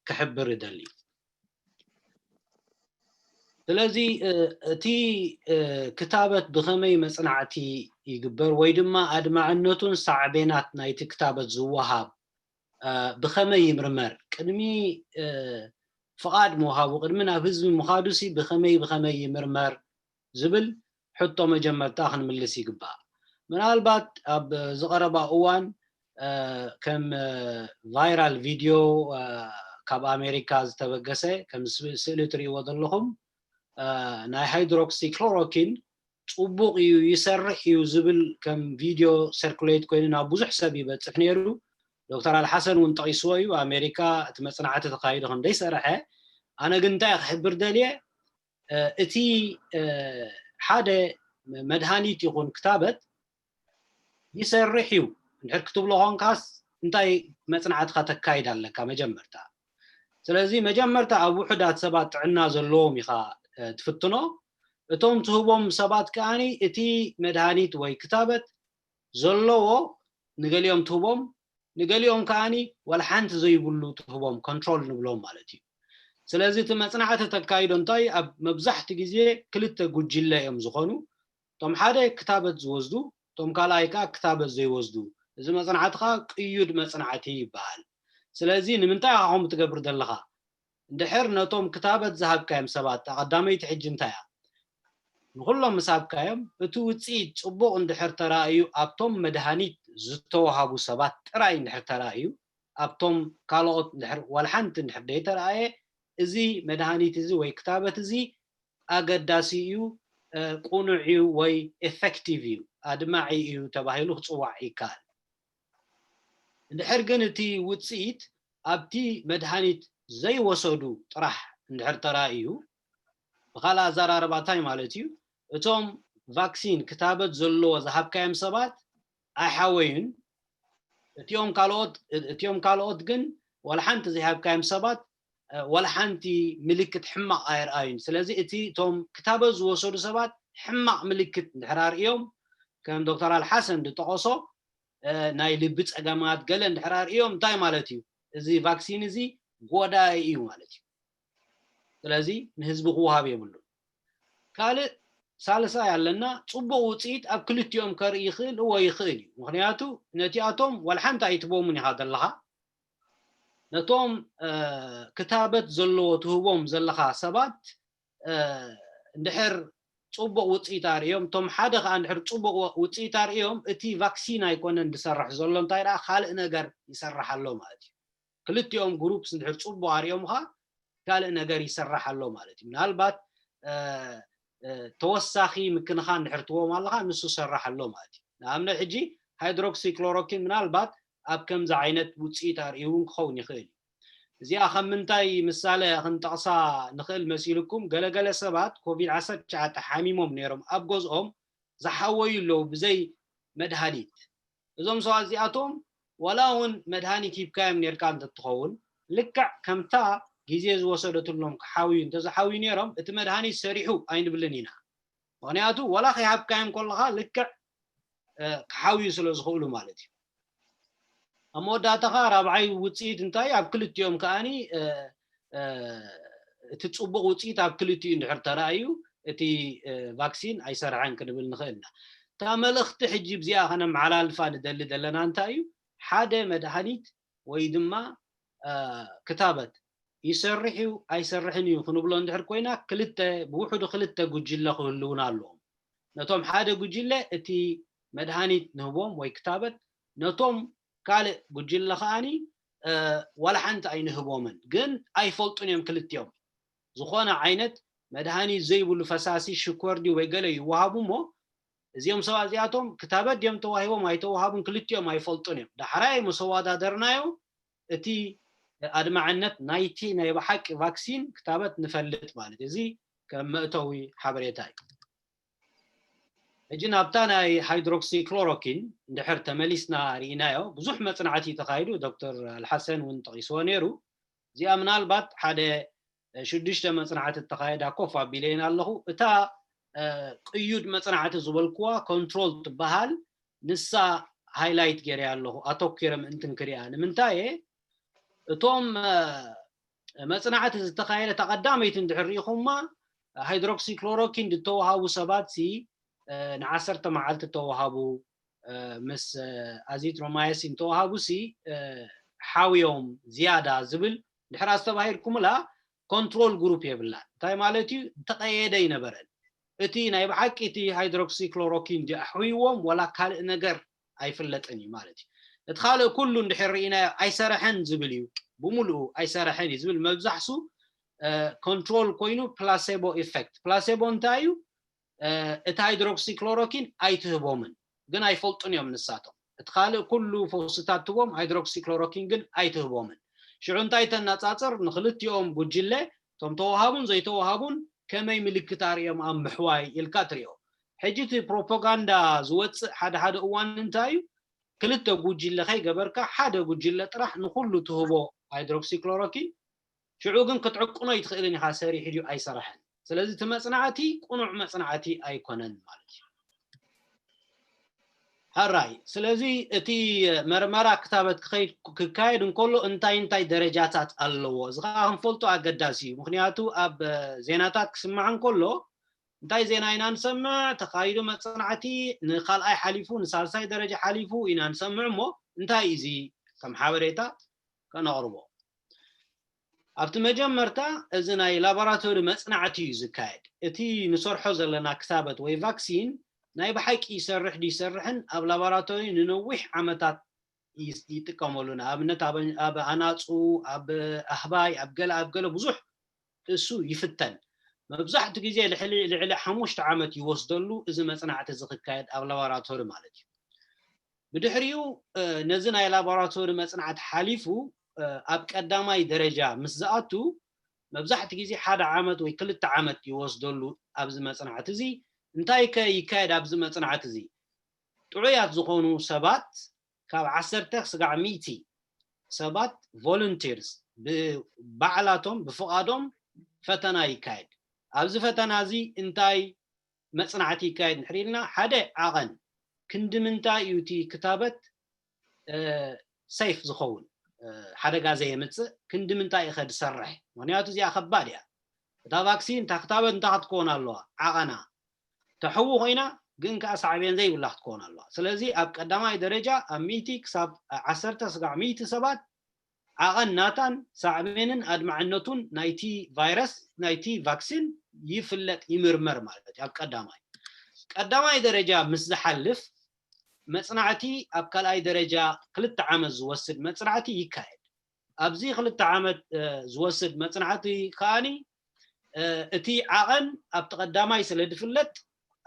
ክሕብር እደሊ። ስለዚ እቲ ክታበት ብኸመይ መፅናዕቲ ይግበር ወይ ድማ ኣድማዕነቱን ሳዕቤናት ናይቲ ክታበት ዝወሃብ ብኸመይ ይምርመር? ቅድሚ ፍቓድ ምውሃቡ፣ ቅድሚ ናብ ህዝቢ ምኻዱሲ ብኸመይ ብኸመይ ይምርመር ዝብል ሕቶ መጀመርታ ክንምልስ ይግባእ። ምናልባት ኣብ ዝቐረባ እዋን ከም ቫይራል ቪድዮ ካብ ኣሜሪካ ዝተበገሰ ከም ስእሊ ትርእይዎ ዘለኹም ናይ ሃይድሮክሲክሎሮኪን ጽቡቕ እዩ ይሰርሕ እዩ ዝብል ከም ቪድዮ ሰርኩሌት ኮይኑ ናብ ብዙሕ ሰብ ይበጽሕ ነይሩ። ዶክተር ኣልሓሰን እውን ጠቒስዎ እዩ። ኣሜሪካ እቲ መጽናዕቲ ተኻይዱ ከም ዘይሰርሐ። ኣነ ግን እንታይ ክሕብር ደልየ እቲ ሓደ መድሃኒት ይኹን ክታበት ይሰርሕ እዩ እንድሕር ክትብሎ ኾንካስ እንታይ መጽናዕትኻ ተካይድ ኣለካ መጀመርታ። ስለዚ መጀመርታ ኣብ ውሑዳት ሰባት ጥዕና ዘለዎም ኢኻ ትፍትኖ። እቶም ትህቦም ሰባት ከኣኒ እቲ መድሃኒት ወይ ክታበት ዘለዎ ንገሊኦም ትህቦም፣ ንገሊኦም ከኣኒ ዋላ ሓንቲ ዘይብሉ ትህቦም፣ ኮንትሮል ንብሎም ማለት እዩ። ስለዚ እቲ መጽናዕቲ ተካይዶ እንታይ ኣብ መብዛሕቲ ግዜ ክልተ ጉጅለ እዮም ዝኾኑ። እቶም ሓደ ክታበት ዝወስዱ፣ እቶም ካልኣይ ከዓ ክታበት ዘይወስዱ። እዚ መጽናዕቲ ከዓ ቅዩድ መጽናዕቲ ይበሃል። ስለዚ ንምንታይ ኢኻ ከምኡ ትገብር ዘለኻ? እንድሕር ነቶም ክታበት ዝሃብካዮም ሰባት፣ ቀዳመይቲ ሕጂ እንታይ እያ? ንኹሎም ምስ ሃብካዮም፣ እቲ ውጽኢት ጽቡቕ እንድሕር ተራእዩ ኣብቶም መድሃኒት ዝተወሃቡ ሰባት ጥራይ እንድሕር ተራእዩ፣ ኣብቶም ካልኦት እንድሕር ዋላ ሓንቲ እንድሕር ዘይተራእየ፣ እዚ መድሃኒት እዚ ወይ ክታበት እዚ ኣገዳሲ እዩ፣ ቅኑዕ እዩ ወይ ኤፌክቲቭ እዩ፣ ኣድማዒ እዩ ተባሂሉ ክጽዋዕ ይከኣል። እንድሕር ግን እቲ ውጽኢት ኣብቲ መድሃኒት ዘይወሰዱ ጥራሕ እንድሕር ተራእዩ፣ ብኻልእ ኣዘራርባ እንታይ ማለት እዩ? እቶም ቫክሲን ክታበት ዘለዎ ዝሃብካዮም ሰባት ኣይሓወዩን። እቲኦም ካልኦት እቲኦም ካልኦት ግን ዋላ ሓንቲ ዘይሃብካዮም ሰባት ዋላ ሓንቲ ምልክት ሕማቕ ኣየርኣዩን። ስለዚ እቲ እቶም ክታበት ዝወሰዱ ሰባት ሕማቕ ምልክት እንድሕር ኣርእዮም ከም ዶክተር ኣልሓሰን ዝጠቐሶ ናይ ልቢ ጸገማት ገለ እንድሕር ኣርእዮም እንታይ ማለት እዩ? እዚ ቫክሲን እዚ ጎዳኢ እዩ ማለት እዩ። ስለዚ ንህዝቢ ክወሃብ የብሉን። ካልእ ሳልሳይ ኣለና፣ ጽቡቕ ውጽኢት ኣብ ክልቲኦም ከርኢ ይኽእል፣ እወ ይኽእል እዩ። ምኽንያቱ ነቲኣቶም ዋላ ሓንቲ ኣይትቦምን ኢኻ ዘለኻ። ነቶም ክታበት ዘለዎ ትህቦም ዘለኻ ሰባት እንድሕር ጽቡቕ ውጽኢት ኣርእዮም፣ እቶም ሓደ ከኣ እንድሕር ጽቡቕ ውጽኢት ኣርእዮም፣ እቲ ቫክሲን ኣይኮነን ዝሰርሕ ዘሎ፣ እንታይ ደኣ ካልእ ነገር ይሰርሕ ኣሎ ማለት እዩ። ክልቲኦም ግሩፕስ እንድሕር ጽቡቕ ኣርእዮም ኸኣ ካልእ ነገር ይሰርሕ ኣሎ ማለት እዩ። ምናልባት ተወሳኺ ምክንኻን እንድሕር ትዎም ኣለኻ፣ ንሱ ይሰርሕ ኣሎ ማለት እዩ። ንኣብነት ሕጂ ሃይድሮክሲክሎሮኪን ምናልባት ኣብ ከምዚ ዓይነት ውጽኢት ኣርእዩ እውን ክኸውን ይኽእል እዩ። እዚኣ ከም ምንታይ ምሳሌ ክንጠቕሳ ንኽእል መሲልኩም? ገለገለ ሰባት ኮቪድ ዓሰርተ ትሽዓተ ሓሚሞም ነይሮም ኣብ ገዝኦም ዝሓወዩ ኣለዉ ብዘይ መድሃኒት። እዞም ሰባት እዚኣቶም ዋላ እውን መድሃኒት ሂብካዮም ነርካ እንተትኸውን ልክዕ ከምታ ግዜ ዝወሰደትሎም ክሓውዩ እንተዝሓውዩ ነይሮም እቲ መድሃኒት ሰሪሑ ኣይንብልን ኢና። ምኽንያቱ ዋላ ከይሃብካዮም ከለኻ ልክዕ ክሓውዩ ስለ ዝኽእሉ ማለት እዩ። ኣብ መወዳእታ ከዓ ራብዓይ ውፅኢት እንታይ ኣብ ክልቲኦም ከዓኒ እቲ ፅቡቕ ውፅኢት ኣብ ክልቲኡ እንድሕር ተራእዩ እቲ ቫክሲን ኣይሰርሐን ክንብል ንኽእል ኢና። እታ መልእኽቲ ሕጂ ብዚኣ ከነመሓላልፋ ንደሊ ዘለና እንታይ እዩ? ሓደ መድሃኒት ወይ ድማ ክታበት ይሰርሕ እዩ ኣይሰርሕን እዩ ክንብሎ እንድሕር ኮይና፣ ክልተ ብውሕዱ ክልተ ጉጅለ ክህልውና ኣለዎም። ነቶም ሓደ ጉጅለ እቲ መድሃኒት ንህቦም ወይ ክታበት፣ ነቶም ካልእ ጉጅለ ከዓኒ ዋላ ሓንቲ ኣይንህቦምን። ግን ኣይፈልጡን እዮም ክልቲኦም። ዝኾነ ዓይነት መድሃኒት ዘይብሉ ፈሳሲ ሽኮር ድዩ ወይ ገለ ይወሃቡ እሞ፣ እዚኦም ሰባት እዚኣቶም ክታበት ድዮም ተዋሂቦም ኣይተዋሃቡን ክልቲኦም ኣይፈልጡን እዮም። ዳሕራይ ምስ ኣወዳደርናዮ እቲ ኣድማዕነት ናይቲ ናይ ብሓቂ ቫክሲን ክታበት ንፈልጥ ማለት እዩ። እዚ ከም መእተዊ ሓበሬታ እዩ። ሕጂ ናብታ ናይ ሃይድሮክሲክሎሮኪን እንድሕር ተመሊስና ርኢናዮ፣ ብዙሕ መጽናዕቲ ተኻይዱ፣ ዶክተር ኣልሓሰን እውን ጠቒስዎ ነይሩ። እዚኣ ምናልባት ሓደ ሽዱሽተ መጽናዕቲ እተኻየዳ ኮፍ ኣቢለየን ኣለኹ። እታ ቅዩድ መጽናዕቲ ዝበልኩዋ ኮንትሮል ትበሃል፣ ንሳ ሃይላይት ገይረ ኣለኹ፣ ኣተኪረ ምእንትን ክሪኣ። ንምንታይ እቶም መጽናዕቲ ዝተኻየደ፣ እታ ቀዳመይቲ እንድሕር ርኢኹማ፣ ሃይድሮክሲክሎሮኪን ዝተዋሃቡ ሰባት ሲ ንዓሰርተ መዓልቲ ተዋሃቡ፣ ምስ ኣዚትሮማይሲን ተዋሃቡ ሲ ሓውዮም ዝያዳ ዝብል ድሕር ኣስተባሂልኩምላ፣ ኮንትሮል ግሩፕ የብላን። እንታይ ማለት እዩ? ተቐየደ ኣይነበረን። እቲ ናይ ብሓቂ እቲ ሃይድሮክሲክሎሮኪን ድዩ ኣሕውይዎም ወላ ካልእ ነገር ኣይፍለጥን እዩ ማለት እዩ። እቲ ካልእ ኩሉ እንድሕር ርኢናዮ ኣይሰረሐን ዝብል እዩ። ብምሉኡ ኣይሰረሐን እዩ ዝብል መብዛሕሱ ኮንትሮል ኮይኑ ፕላሴቦ ኢፌክት። ፕላሴቦ እንታይ እዩ? እቲ ሃይድሮክሲክሎሮኪን ኣይትህቦምን፣ ግን ኣይፈልጡን እዮም ንሳቶም። እቲ ካልእ ኩሉ ፈውስታት ትቦም፣ ሃይድሮክሲክሎሮኪን ግን ኣይትህቦምን። ሽዑ እንታይ ተነጻጽር? ንክልቲኦም ጉጅለ፣ እቶም ተዋሃቡን ዘይተዋሃቡን ከመይ ምልክት ኣርእዮም ኣብ ምሕዋይ ኢልካ ትሪኦ። ሕጂ እቲ ፕሮፓጋንዳ ዝወፅእ ሓደ ሓደ እዋን እንታይ እዩ? ክልተ ጉጅለ ከይገበርካ ሓደ ጉጅለ ጥራሕ ንኩሉ ትህቦ ሃይድሮክሲክሎሮኪን፣ ሽዑ ግን ክትዕቅኖ ኣይትኽእልን ኢኻ፣ ሰሪሑ ድዩ ኣይሰራሐን። ስለዚ እቲ መጽናዕቲ ቅኑዕ መጽናዕቲ ኣይኮነን ማለት እዩ። ሕራይ፣ ስለዚ እቲ መርመራ ክታበት ክኸይድ ክካየድ እንከሎ እንታይ እንታይ ደረጃታት ኣለዎ፣ እዚ ከዓ ክንፈልጦ ኣገዳሲ እዩ። ምክንያቱ ኣብ ዜናታት ክስማዕ እንከሎ እንታይ ዜና ኢና ንሰምዕ? ተኻይዱ መጽናዕቲ ንካልኣይ ሓሊፉ ንሳልሳይ ደረጃ ሓሊፉ ኢና ንሰምዕ። እሞ እንታይ እዩ እዚ? ከም ሓበሬታ ከነቕርቦ። ኣብቲ መጀመርታ እዚ ናይ ላቦራቶሪ መጽናዕቲ እዩ ዝካየድ። እቲ ንሰርሖ ዘለና ክታበት ወይ ቫክሲን ናይ ብሓቂ ይሰርሕ ድይሰርሕን ኣብ ላቦራቶሪ ንነዊሕ ዓመታት ይጥቀመሉ። ንኣብነት ኣብ ኣናፁ፣ ኣብ ኣህባይ፣ ኣብ ገለ ኣብ ገለ ብዙሕ እሱ ይፍተን። መብዛሕትኡ ግዜ ልዕሊ ሓሙሽተ ዓመት ይወስደሉ እዚ መጽናዕቲ እዚ ክካየድ ኣብ ላቦራቶሪ ማለት እዩ። ብድሕሪኡ ነዚ ናይ ላቦራቶሪ መጽናዕቲ ሓሊፉ ኣብ ቀዳማይ ደረጃ ምስ ዝኣቱ መብዛሕትኡ ግዜ ሓደ ዓመት ወይ ክልተ ዓመት ይወስደሉ ኣብዚ መጽናዕቲ እዚ። እንታይ ከ ይካየድ ኣብዚ መጽናዕቲ እዚ? ጥዑያት ዝኾኑ ሰባት ካብ ዓሰርተ ክስጋዕ ሚእቲ ሰባት ቮለንቲርስ ብባዕላቶም ብፍቓዶም ፈተና ይካየድ። ኣብዚ ፈተና እዚ እንታይ መጽናዕቲ ይካየድ እንድሕር ኢልና፣ ሓደ ዓቐን ክንዲ ምንታይ እዩ እቲ ክታበት ሴፍ ዝኸውን፣ ሓደጋ ዘየምጽእ ክንዲ ምንታይ እዩ ዝሰርሕ? ምክንያቱ እዚኣ ከባድ እያ። እታ ቫክሲን እታ ክታበት እንታይ ክትከውን ኣለዋ? ዓቐና ተሕዊ ኮይና ግን ከዓ ሳዕቤን ዘይብላ ክትከውን ኣለዋ። ስለዚ ኣብ ቀዳማይ ደረጃ ኣብ ሚእቲ ክሳብ ዓሰርተ ስጋዕ ሚእቲ ሰባት ዓቐን ናታን ሳዕቤንን ኣድማዕነቱን ናይቲ ቫይረስ ናይቲ ቫክሲን ይፍለጥ ይምርመር ማለት እዩ። ኣብ ቀዳማይ ቀዳማይ ደረጃ ምስ ዝሓልፍ መጽናዕቲ ኣብ ካልኣይ ደረጃ ክልተ ዓመት ዝወስድ መጽናዕቲ ይካየድ። ኣብዚ ክልተ ዓመት ዝወስድ መጽናዕቲ ከዓኒ እቲ ዓቐን ኣብቲ ቀዳማይ ስለ ዝፍለጥ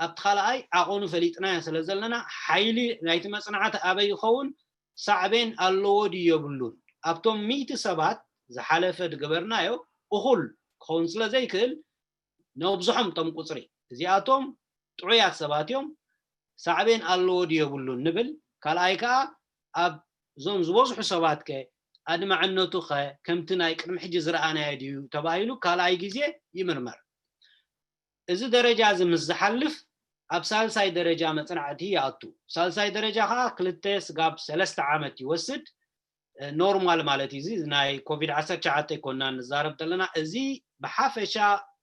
ኣብቲ ካልኣይ ዓቐኑ ፈሊጥናዮ ስለ ዘለና ሓይሊ ናይቲ መጽናዕቲ ኣበይ ይኸውን ሳዕቤን ኣለዎ ድዩ የብሉን ኣብቶም ሚእቲ ሰባት ዝሓለፈ ዝገበርናዮ እኹል ክኸውን ስለ ዘይክእል ነብዝሖም እቶም ቁፅሪ እዚኣቶም ጥዑያት ሰባት እዮም ሳዕቤን ኣለዎ ድዩ የብሉን ንብል ካልኣይ ከዓ ኣብ እዞም ዝበዝሑ ሰባት ከ ኣድማዕነቱ ከ ከምቲ ናይ ቅድሚ ሕጂ ዝረኣናዮ ድዩ ተባሂሉ ካልኣይ ግዜ ይምርመር እዚ ደረጃ እዚ ምስ ዝሓልፍ ኣብ ሳልሳይ ደረጃ መፅናዕቲ ይኣቱ ሳልሳይ ደረጃ ከዓ ክልተ ስጋብ ሰለስተ ዓመት ይወስድ ኖርማል ማለት እዩ እዚ ናይ ኮቪድ ዓሰርተ ትሽዓተ ይኮና ንዛረብ ዘለና እዚ ብሓፈሻ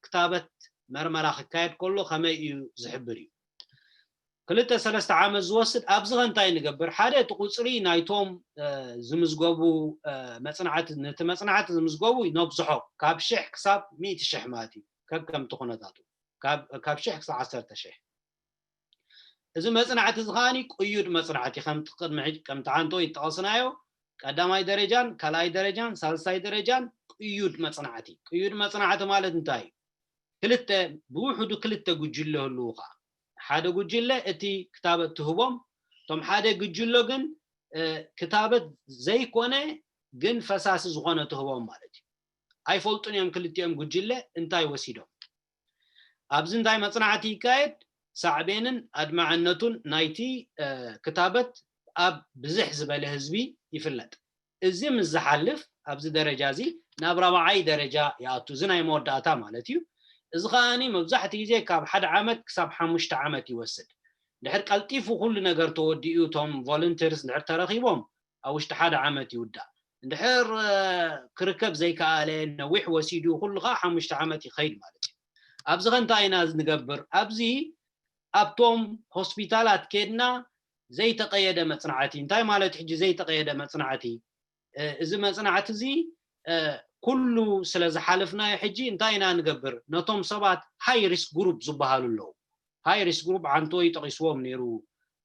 ክታበት መርመራ ክካየድ ከሎ ከመይ እዩ ዝሕብር እዩ ክልተ ሰለስተ ዓመት ዝወስድ። ኣብዚ ከ እንታይ ንገብር? ሓደ፣ እቲ ቁፅሪ ናይቶም ዝምዝገቡ መፅናዕቲ፣ ነቲ መፅናዕቲ ዝምዝገቡ ነብዝሖ፣ ካብ ሽሕ ክሳብ ሚእቲ ሽሕ ማለት እዩ፣ ከከምቲ ኩነታቱ፣ ካብ ሽሕ ክሳብ ዓሰርተ ሽሕ። እዚ መፅናዕቲ እዚ ከዓኒ ቅዩድ መፅናዕቲ፣ ከምቲ ቅድሚ ሕጂ ከምቲ ሓንቶ ይጠቐስናዮ፣ ቀዳማይ ደረጃን ካልኣይ ደረጃን ሳልሳይ ደረጃን ቅዩድ መፅናዕቲ። ቅዩድ መፅናዕቲ ማለት እንታይ እዩ? ክልተ፣ ብውሕዱ ክልተ ጉጅለ ህልዉ ከዓ። ሓደ ጉጅለ እቲ ክታበት ትህቦም፣ እቶም ሓደ ጉጅሎ ግን ክታበት ዘይኮነ ግን ፈሳሲ ዝኾነ ትህቦም ማለት እዩ። ኣይፈልጡን እዮም ክልቲኦም ጉጅለ እንታይ ወሲዶም። ኣብዚ እንታይ መፅናዕቲ ይካየድ? ሳዕቤንን ኣድማዕነቱን ናይቲ ክታበት ኣብ ብዝሕ ዝበለ ህዝቢ ይፍለጥ። እዚ ምስ ዝሓልፍ ኣብዚ ደረጃ እዚ ናብ ራብዓይ ደረጃ ይኣቱ። እዚ ናይ መወዳእታ ማለት እዩ። እዚ ከዓኒ መብዛሕትኡ ግዜ ካብ ሓደ ዓመት ክሳብ ሓሙሽተ ዓመት ይወስድ። ድሕር ቀልጢፉ ኩሉ ነገር ተወዲኡ፣ እቶም ቮለንተርስ ድሕር ተረኺቦም ኣብ ውሽጢ ሓደ ዓመት ይውዳእ። እንድሕር ክርከብ ዘይከኣለ፣ ነዊሕ ወሲዱ፣ ኩሉ ከዓ ሓሙሽተ ዓመት ይኸይድ ማለት እዩ። ኣብዚ ከ እንታይ ኢና ንገብር? ኣብዚ ኣብቶም ሆስፒታላት ኬድና ዘይተቐየደ መፅናዕቲ። እንታይ ማለት ሕጂ ዘይተቐየደ መፅናዕቲ? እዚ መፅናዕቲ እዚ ኩሉ ስለ ዝሓለፍናዮ ሕጂ እንታይ ኢና ንገብር? ነቶም ሰባት ሃይ ሪስክ ግሩፕ ዝበሃሉ ኣለዉ። ሃይ ሪስክ ግሩፕ ዓንቶ ይጠቂስዎም ነይሩ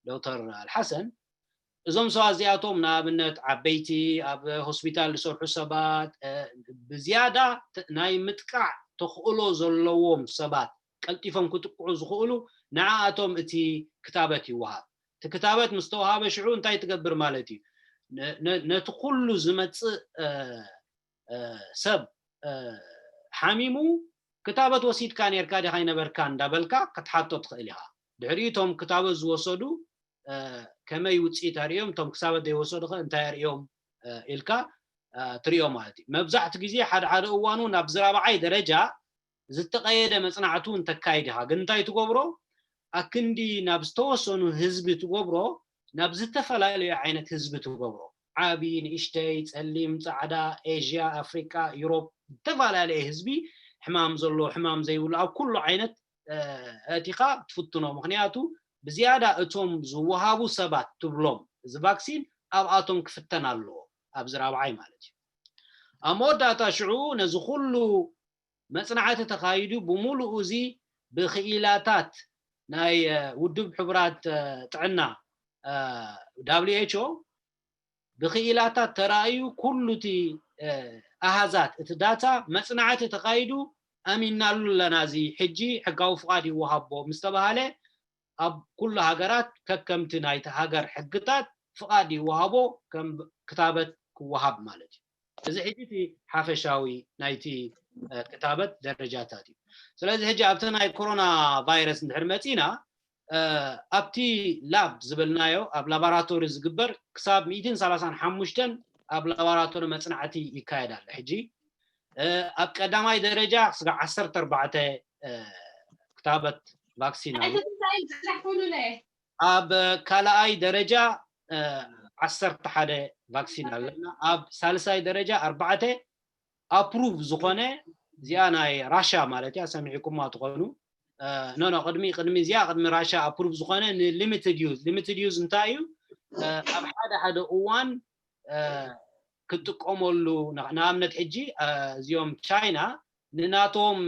ዶክተር ኣልሓሰን። እዞም ሰባት እዚኣቶም ንኣብነት ዓበይቲ፣ ኣብ ሆስፒታል ዝሰርሑ ሰባት፣ ብዝያዳ ናይ ምጥቃዕ ተኽእሎ ዘለዎም ሰባት፣ ቀልጢፎም ክጥቅዑ ዝኽእሉ፣ ንዓኣቶም እቲ ክታበት ይወሃብ። እቲ ክታበት ምስ ተወሃበ ሽዑ እንታይ ትገብር ማለት እዩ? ነቲ ኩሉ ዝመፅእ ሰብ ሓሚሙ፣ ክታበት ወሲድካ ነርካ ዲኻ ይነበርካ እንዳበልካ ክትሓቶ ትኽእል ኢኻ። ድሕሪኡ እቶም ክታበት ዝወሰዱ ከመይ ውፅኢት ኣርእዮም፣ እቶም ክታበት ዘይወሰዱ ከ እንታይ ኣርእዮም ኢልካ ትሪኦ ማለት እዩ። መብዛሕቱ ግዜ ሓደ ሓደ እዋን እውን ኣብዚ ራብዓይ ደረጃ ዝተቐየደ መፅናዕቲ እውን ተካይድ ኢኻ። ግን እንታይ ትገብሮ? ኣክንዲ ናብ ዝተወሰኑ ህዝቢ ትገብሮ፣ ናብ ዝተፈላለዩ ዓይነት ህዝቢ ትገብሮ። ዓቢ፣ ንእሽተይ፣ ጸሊም፣ ጻዕዳ፣ ኤዥያ፣ ኣፍሪቃ፣ ዩሮፕ፣ ዝተፈላለየ ህዝቢ፣ ሕማም ዘሎ፣ ሕማም ዘይብሉ፣ ኣብ ኩሉ ዓይነት ኣእቲኻ ትፍትኖ። ምኽንያቱ ብዝያዳ እቶም ዝወሃቡ ሰባት ትብሎም፣ እዚ ቫክሲን ኣብኣቶም ክፍተን ኣለዎ፣ ኣብዚ ራብዓይ ማለት እዩ። ኣብ መወዳእታ ሽዑ ነዚ ኩሉ መፅናዕቲ ተኻይዱ፣ ብምሉኡ እዚ ብክኢላታት ናይ ውድብ ሕቡራት ጥዕና፣ ዳብሊው ኤች ኦ፣ ብክኢላታት ተራእዩ፣ ኩሉ እቲ ኣሃዛት፣ እቲ ዳታ መፅናዕቲ ተኻይዱ፣ ኣሚናሉ ኣለና። እዚ ሕጂ ሕጋዊ ፍቓድ ይወሃቦ ምስ ተባሃለ፣ ኣብ ኩሉ ሃገራት ከከምቲ ናይቲ ሃገር ሕግታት ፍቓድ ይወሃቦ ከም ክታበት ክወሃብ ማለት እዩ። እዚ ሕጂ እቲ ሓፈሻዊ ናይቲ ክታበት ደረጃታት እዩ። ስለዚ ሕጂ ኣብቲ ናይ ኮሮና ቫይረስ እንድሕር መፂና፣ ኣብቲ ላብ ዝበልናዮ፣ ኣብ ላቦራቶሪ ዝግበር፣ ክሳብ ሚእትን ሰላሳን ሓሙሽተን ኣብ ላቦራቶሪ መፅናዕቲ ይካየድ ኣሎ። ሕጂ ኣብ ቀዳማይ ደረጃ ስጋዕ ዓሰርተ ኣርባዕተ ክታበት ቫክሲን ኣሎ። ኣብ ካልኣይ ደረጃ ዓሰርተ ሓደ ቫክሲን ኣለና። ኣብ ሳልሳይ ደረጃ ኣርባዕተ ኣፕሩቭ ዝኾነ፣ እዚኣ ናይ ራሻ ማለት እያ፣ ሰሚዕኩማ ትኾኑ። ኖ ኖ፣ ቅድሚ ቅድሚ እዚኣ፣ ቅድሚ ራሻ ኣፕሩቭ ዝኾነ ንሊሚትድ ዩዝ። ሊሚትድ ዩዝ እንታይ እዩ? ኣብ ሓደ ሓደ እዋን ክጥቀመሉ፣ ንኣብነት ሕጂ እዚኦም ቻይና ንናቶም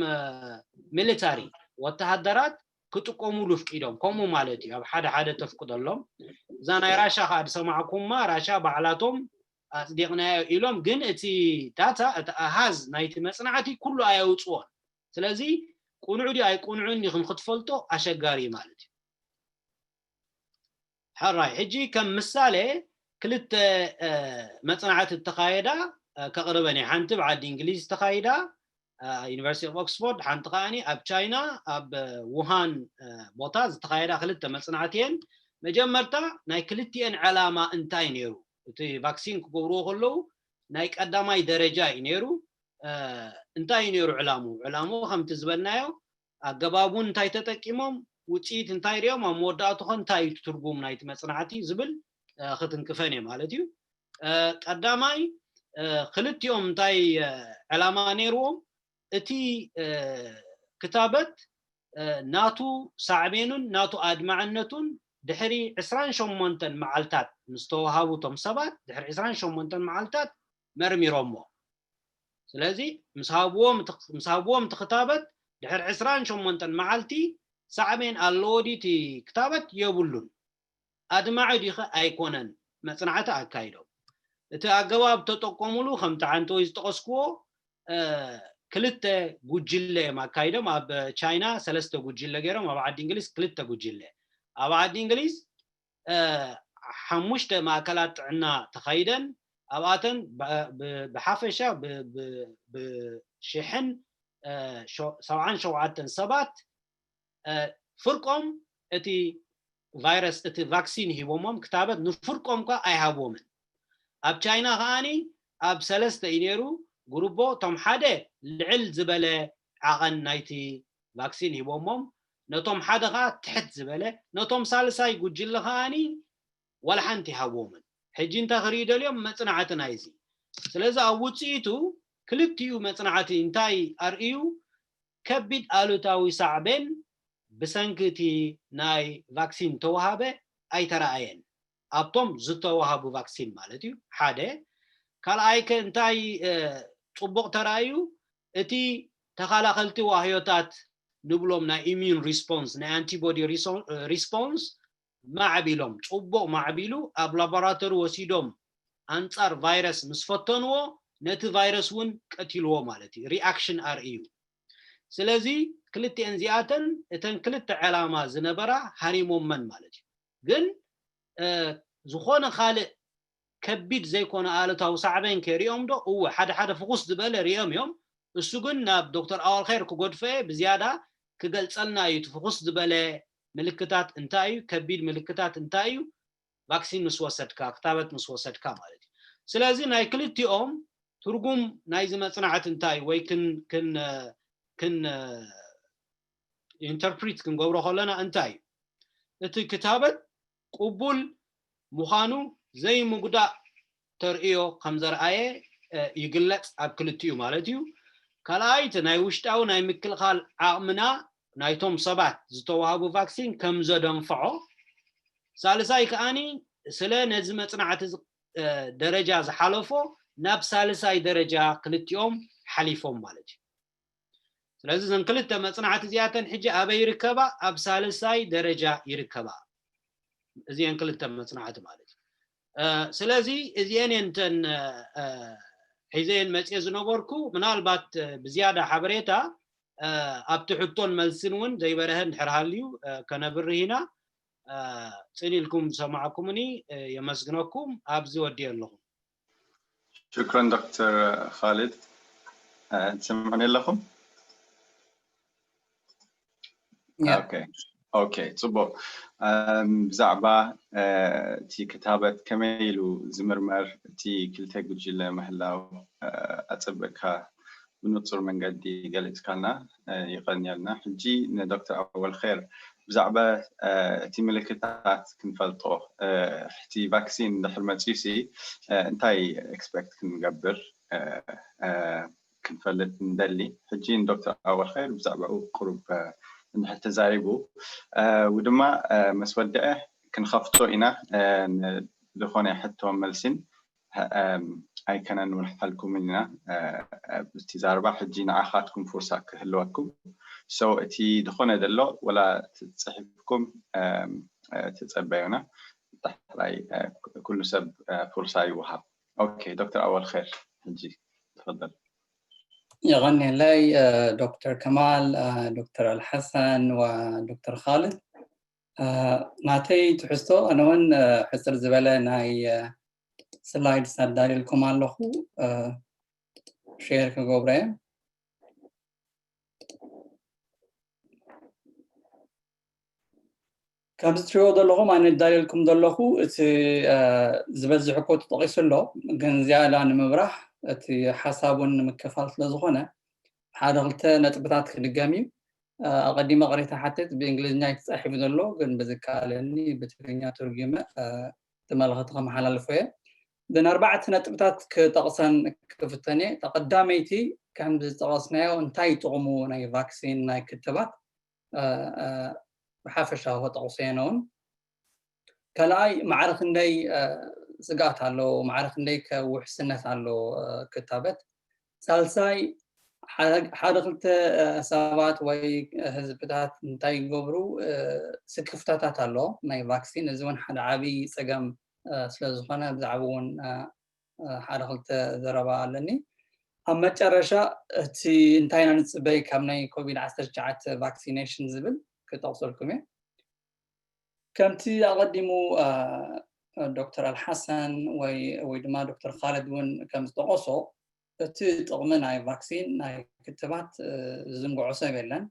ሚሊታሪ ወተሃደራት ክጥቀሙሉ ፍቂዶም፣ ከምኡ ማለት እዩ። ኣብ ሓደ ሓደ ተፍቅደሎም። እዛ ናይ ራሻ ከዓ ዝሰማዕኩማ፣ ራሻ ባዕላቶም ኣፅዲቕናዮ ኢሎም፣ ግን እቲ ዳታ፣ እቲ ኣሃዝ ናይቲ መፅናዕቲ ኩሉ ኣየውፅዎን። ስለዚ ቁኑዕ ድዩ ኣይቁኑዕን ንክም ክትፈልጦ ኣሸጋሪ ማለት እዩ። ሕራይ፣ ሕጂ ከም ምሳሌ ክልተ መፅናዕቲ እተኻየዳ ከቕርበን እየ። ሓንቲ ብዓዲ እንግሊዝ ዝተኻይዳ፣ ዩኒቨርሲቲ ኦፍ ኦክስፎርድ፣ ሓንቲ ከዓኒ ኣብ ቻይና ኣብ ውሃን ቦታ ዝተኻየዳ ክልተ መፅናዕቲ እየን። መጀመርታ ናይ ክልቲኤን ዕላማ እንታይ ነይሩ? እቲ ቫክሲን ክገብርዎ ከለዉ ናይ ቀዳማይ ደረጃ እዩ ነይሩ። እንታይ እዩ ነይሩ ዕላሙ? ዕላሙ ከምቲ ዝበልናዮ ኣገባቡን እንታይ ተጠቂሞም፣ ውፅኢት እንታይ ሪኦም፣ ኣብ መወዳእቱ ኸ እንታይ እዩ ትርጉም ናይቲ መፅናዕቲ ዝብል ክትንክፈን እየ ማለት እዩ። ቀዳማይ ክልቲኦም እንታይ ዕላማ ነይርዎም? እቲ ክታበት ናቱ ሳዕቤኑን ናቱ ድሕሪ ዕስራን ሸሞንተን መዓልታት ምስ ተዋሃቡ እቶም ሰባት ድሕሪ ዕስራን ሸሞንተን መዓልታት መርሚሮሞ። ስለዚ ምስ ሃብዎም እቲ- ምስ ሃብዎም እቲ ክታበት ድሕሪ ዕስራን ሸሞንተን መዓልቲ ሳዕቤን ኣለዎ ድዩ እቲ ክታበት? የብሉን። ኣድማዒ ድዩኸ ኣይኮነን? መጽናዕቲ ኣካይዶም። እቲ ኣገባብ ተጠቀሙሉ ከምቲ ሓንቲ ወይ ዝጠቐስክዎ ክልተ ጉጅለ እዮም ኣካይዶም። ኣብ ቻይና ሰለስተ ጉጅለ ገይሮም፣ ኣብ ዓዲ እንግሊዝ ክልተ ጉጅለ። ኣብ ዓዲ እንግሊዝ ሓሙሽተ ማእከላት ጥዕና ተኻይደን፣ ኣብኣተን ብሓፈሻ ብሽሕን ሰብዓን ሸውዓተን ሰባት ፍርቆም እቲ ቫይረስ እቲ ቫክሲን ሂቦሞም ክታበት ንፍርቆም ኳ ኣይሃብዎምን። ኣብ ቻይና ከዓኒ ኣብ ሰለስተ እዩ ነይሩ ጉሩቦ። እቶም ሓደ ልዕል ዝበለ ዓቐን ናይቲ ቫክሲን ሂቦሞም፣ ነቶም ሓደ ኸዓ ትሕት ዝበለ፣ ነቶም ሳልሳይ ጉጅለ ከዓኒ ዋላ ሓንቲ ይሃብዎምን። ሕጂ እንታይ ክርኢ ደልዮም? መጽናዕቲ ናይዚ። ስለዚ ኣብ ውፅኢቱ ክልቲኡ መጽናዕቲ እንታይ ኣርእዩ? ከቢድ ኣሉታዊ ሳዕቤን ብሰንኪ እቲ ናይ ቫክሲን ተዋሃበ ኣይተረኣየን። ኣብቶም ዝተዋሃቡ ቫክሲን ማለት እዩ። ሓደ። ካልኣይ ከ እንታይ ጽቡቕ ተራእዩ? እቲ ተኻላኸልቲ ዋህዮታት ንብሎም ናይ ኢሚዩን ሪስፖንስ ናይ ኣንቲቦዲ ሪስፖንስ ማዕቢሎም ጽቡቕ ማዕቢሉ ኣብ ላቦራቶሪ ወሲዶም ኣንጻር ቫይረስ ምስ ፈተንዎ ነቲ ቫይረስ እውን ቀቲልዎ ማለት እዩ። ሪኣክሽን ኣርእዩ። ስለዚ ክልቲኤን እዚኣተን እተን ክልተ ዕላማ ዝነበራ ሃሪሞመን ማለት እዩ። ግን ዝኾነ ካልእ ከቢድ ዘይኮነ ኣሉታዊ ሳዕቤን ከ ሪኦም ዶ? እወ፣ ሓደ ሓደ ፍኹስ ዝበለ ሪኦም እዮም። እሱ ግን ናብ ዶክተር ኣወልኸይር ክገድፎ እየ፣ ብዝያዳ ክገልጸልና እዩ። እቲ ፍኹስ ዝበለ ምልክታት እንታይ እዩ? ከቢድ ምልክታት እንታይ እዩ? ቫክሲን ምስ ወሰድካ፣ ክታበት ምስ ወሰድካ ማለት እዩ። ስለዚ ናይ ክልቲኦም ትርጉም ናይዚ መጽናዕቲ እንታይ ወይ ክን ክን ክን ኢንተርፕሪት ክንገብሮ ከለና እንታይ እዩ? እቲ ክታበት ቅቡል ምዃኑ ዘይምጉዳእ ተርእዮ ከም ዘርኣየ ይግለጽ ኣብ ክልቲኡ ማለት እዩ። ካልኣይቲ ናይ ውሽጣዊ ናይ ምክልኻል ዓቕምና ናይቶም ሰባት ዝተዋህቡ ቫክሲን ከም ዘደንፍዖ፣ ሳልሳይ ከዓኒ ስለ ነዚ መጽናዕቲ ደረጃ ዝሓለፎ ናብ ሳልሳይ ደረጃ ክልቲኦም ሓሊፎም ማለት እዩ። ስለዚ እዘን ክልተ መጽናዕቲ እዚኣተን ሕጂ ኣበይ ይርከባ? ኣብ ሳልሳይ ደረጃ ይርከባ። እዚአን ክልተ መጽናዕቲ ማለት እዩ። ስለዚ እዚአን እየን እተን ሒዘየን መጽየ ዝነበርኩ። ምናልባት ብዝያዳ ሓበሬታ ኣብቲ ሕቶን መልስን እውን ዘይበረሀ እንድሕር ሃልዩ ከነብርህ ኢና። ጽን ኢልኩም ዝሰማዕኩምኒ የመስግነኩም። ኣብዚ ወዲየ ኣለኹ። ሽክረን ዶክተር ኻልድ። ትሰምዑኒ ኣለኹም? ኦኬ፣ ጽቡቕ። ብዛዕባ እቲ ክታበት ከመይ ኢሉ ዝምርመር፣ እቲ ክልተ ጉጅለ ምህላው ኣጸብቕካ ብንጹር መንገዲ ገሊጽካልና፣ የቐንየልና። ሕጂ ንዶክተር ኣወል ኸይር ብዛዕባ እቲ ምልክታት ክንፈልጦ፣ እቲ ቫክሲን እንድሕር መጺኡሲ እንታይ ኤክስፐክት ክንገብር ክንፈልጥ ንደሊ። ሕጂ ንዶክተር ኣወል ኸይር ብዛዕባኡ ቁሩብ እንድሕር ተዛሪቡ፣ ውድማ መስ ወድዐ ክንኸፍቶ ኢና ዝኾነ ሕቶ መልሲን ኣይከነን ውልሓልኩም ኢና። እቲ ዛርባ ሕጂ ንዓኻትኩም ፉርሳ ክህልወኩም። So እቲ ዝኾነ ዘሎ ወላ ጽሒፍኩም ተጸበዩና። ዳሕራይ ኩሉ ሰብ ፉርሳ ይወሃብ። ኦኬ ዶክተር ኣወል ኸይር ሕጂ ተፈደል። የቐንየለይ ዶክተር ከማል፣ ዶክተር ኣልሓሰን ወዶክተር ኻልድ። ናተይ ትሕዝቶ ኣነ እውን ሕፅር ዝበለ ናይ ስላይድስ ኣዳልየልኩም ኣለኹ፣ ሼር ክገብሮ እየ። ከምዚ ትሪእዎ ዘለኹም ኣነ ኣዳልየልኩም ዘለኹ እቲ ዝበዝሕ እኮ ተጠቒሱ ኣሎ፣ ግን ዝያዳ ንምብራህ እቲ ሓሳብ እውን ንምክፋል ስለ ዝኾነ ሓደ ክልተ ነጥብታት ክድገም እዩ። ኣቐዲመ ቅሬታ ሓትት ብእንግሊዝኛ እዩ ተጻሒፉ ዘሎ፣ ግን ብዝከኣለኒ ብትግርኛ ትርጉመ እቲ መልእኽቲ ከመሓላልፎ እየ። ግን ኣርባዕተ ነጥብታት ክጠቕሰን ክፍተን እየ። ቀዳመይቲ ከምዚ ዝጠቐስናዮ እንታይ ጥቕሙ ናይ ቫክሲን ናይ ክትባት ብሓፈሻዊ ክጠቕሶ እየ ነውን። ካልኣይ ማዕረ ክንደይ ስግኣት ኣሎ፣ ማዕረ ክንደይ ከ ውሕስነት ኣሎ ክታበት። ሳልሳይ ሓደ ክልተ ሰባት ወይ ህዝብታት እንታይ ይገብሩ፣ ስክፍታታት ኣሎ ናይ ቫክሲን። እዚ እውን ሓደ ዓብዪ ፀገም ስለ ዝኾነ ብዛዕባ እውን ሓደ ክልተ ዘረባ ኣለኒ። ኣብ መጨረሻ እቲ እንታይ ኢና ንፅበይ ካብ ናይ ኮቪድ ዓሰርተ ትሽዓተ ቫክሲኔሽን ዝብል ክጠቕሰልኩም እየ። ከምቲ ኣቐዲሙ ዶክተር ኣልሓሰን ወይ ወይ ድማ ዶክተር ካልድ እውን ከም ዝጠቐሶ እቲ ጥቕሚ ናይ ቫክሲን ናይ ክትባት ዝዝንግዖ ሰብ የለን።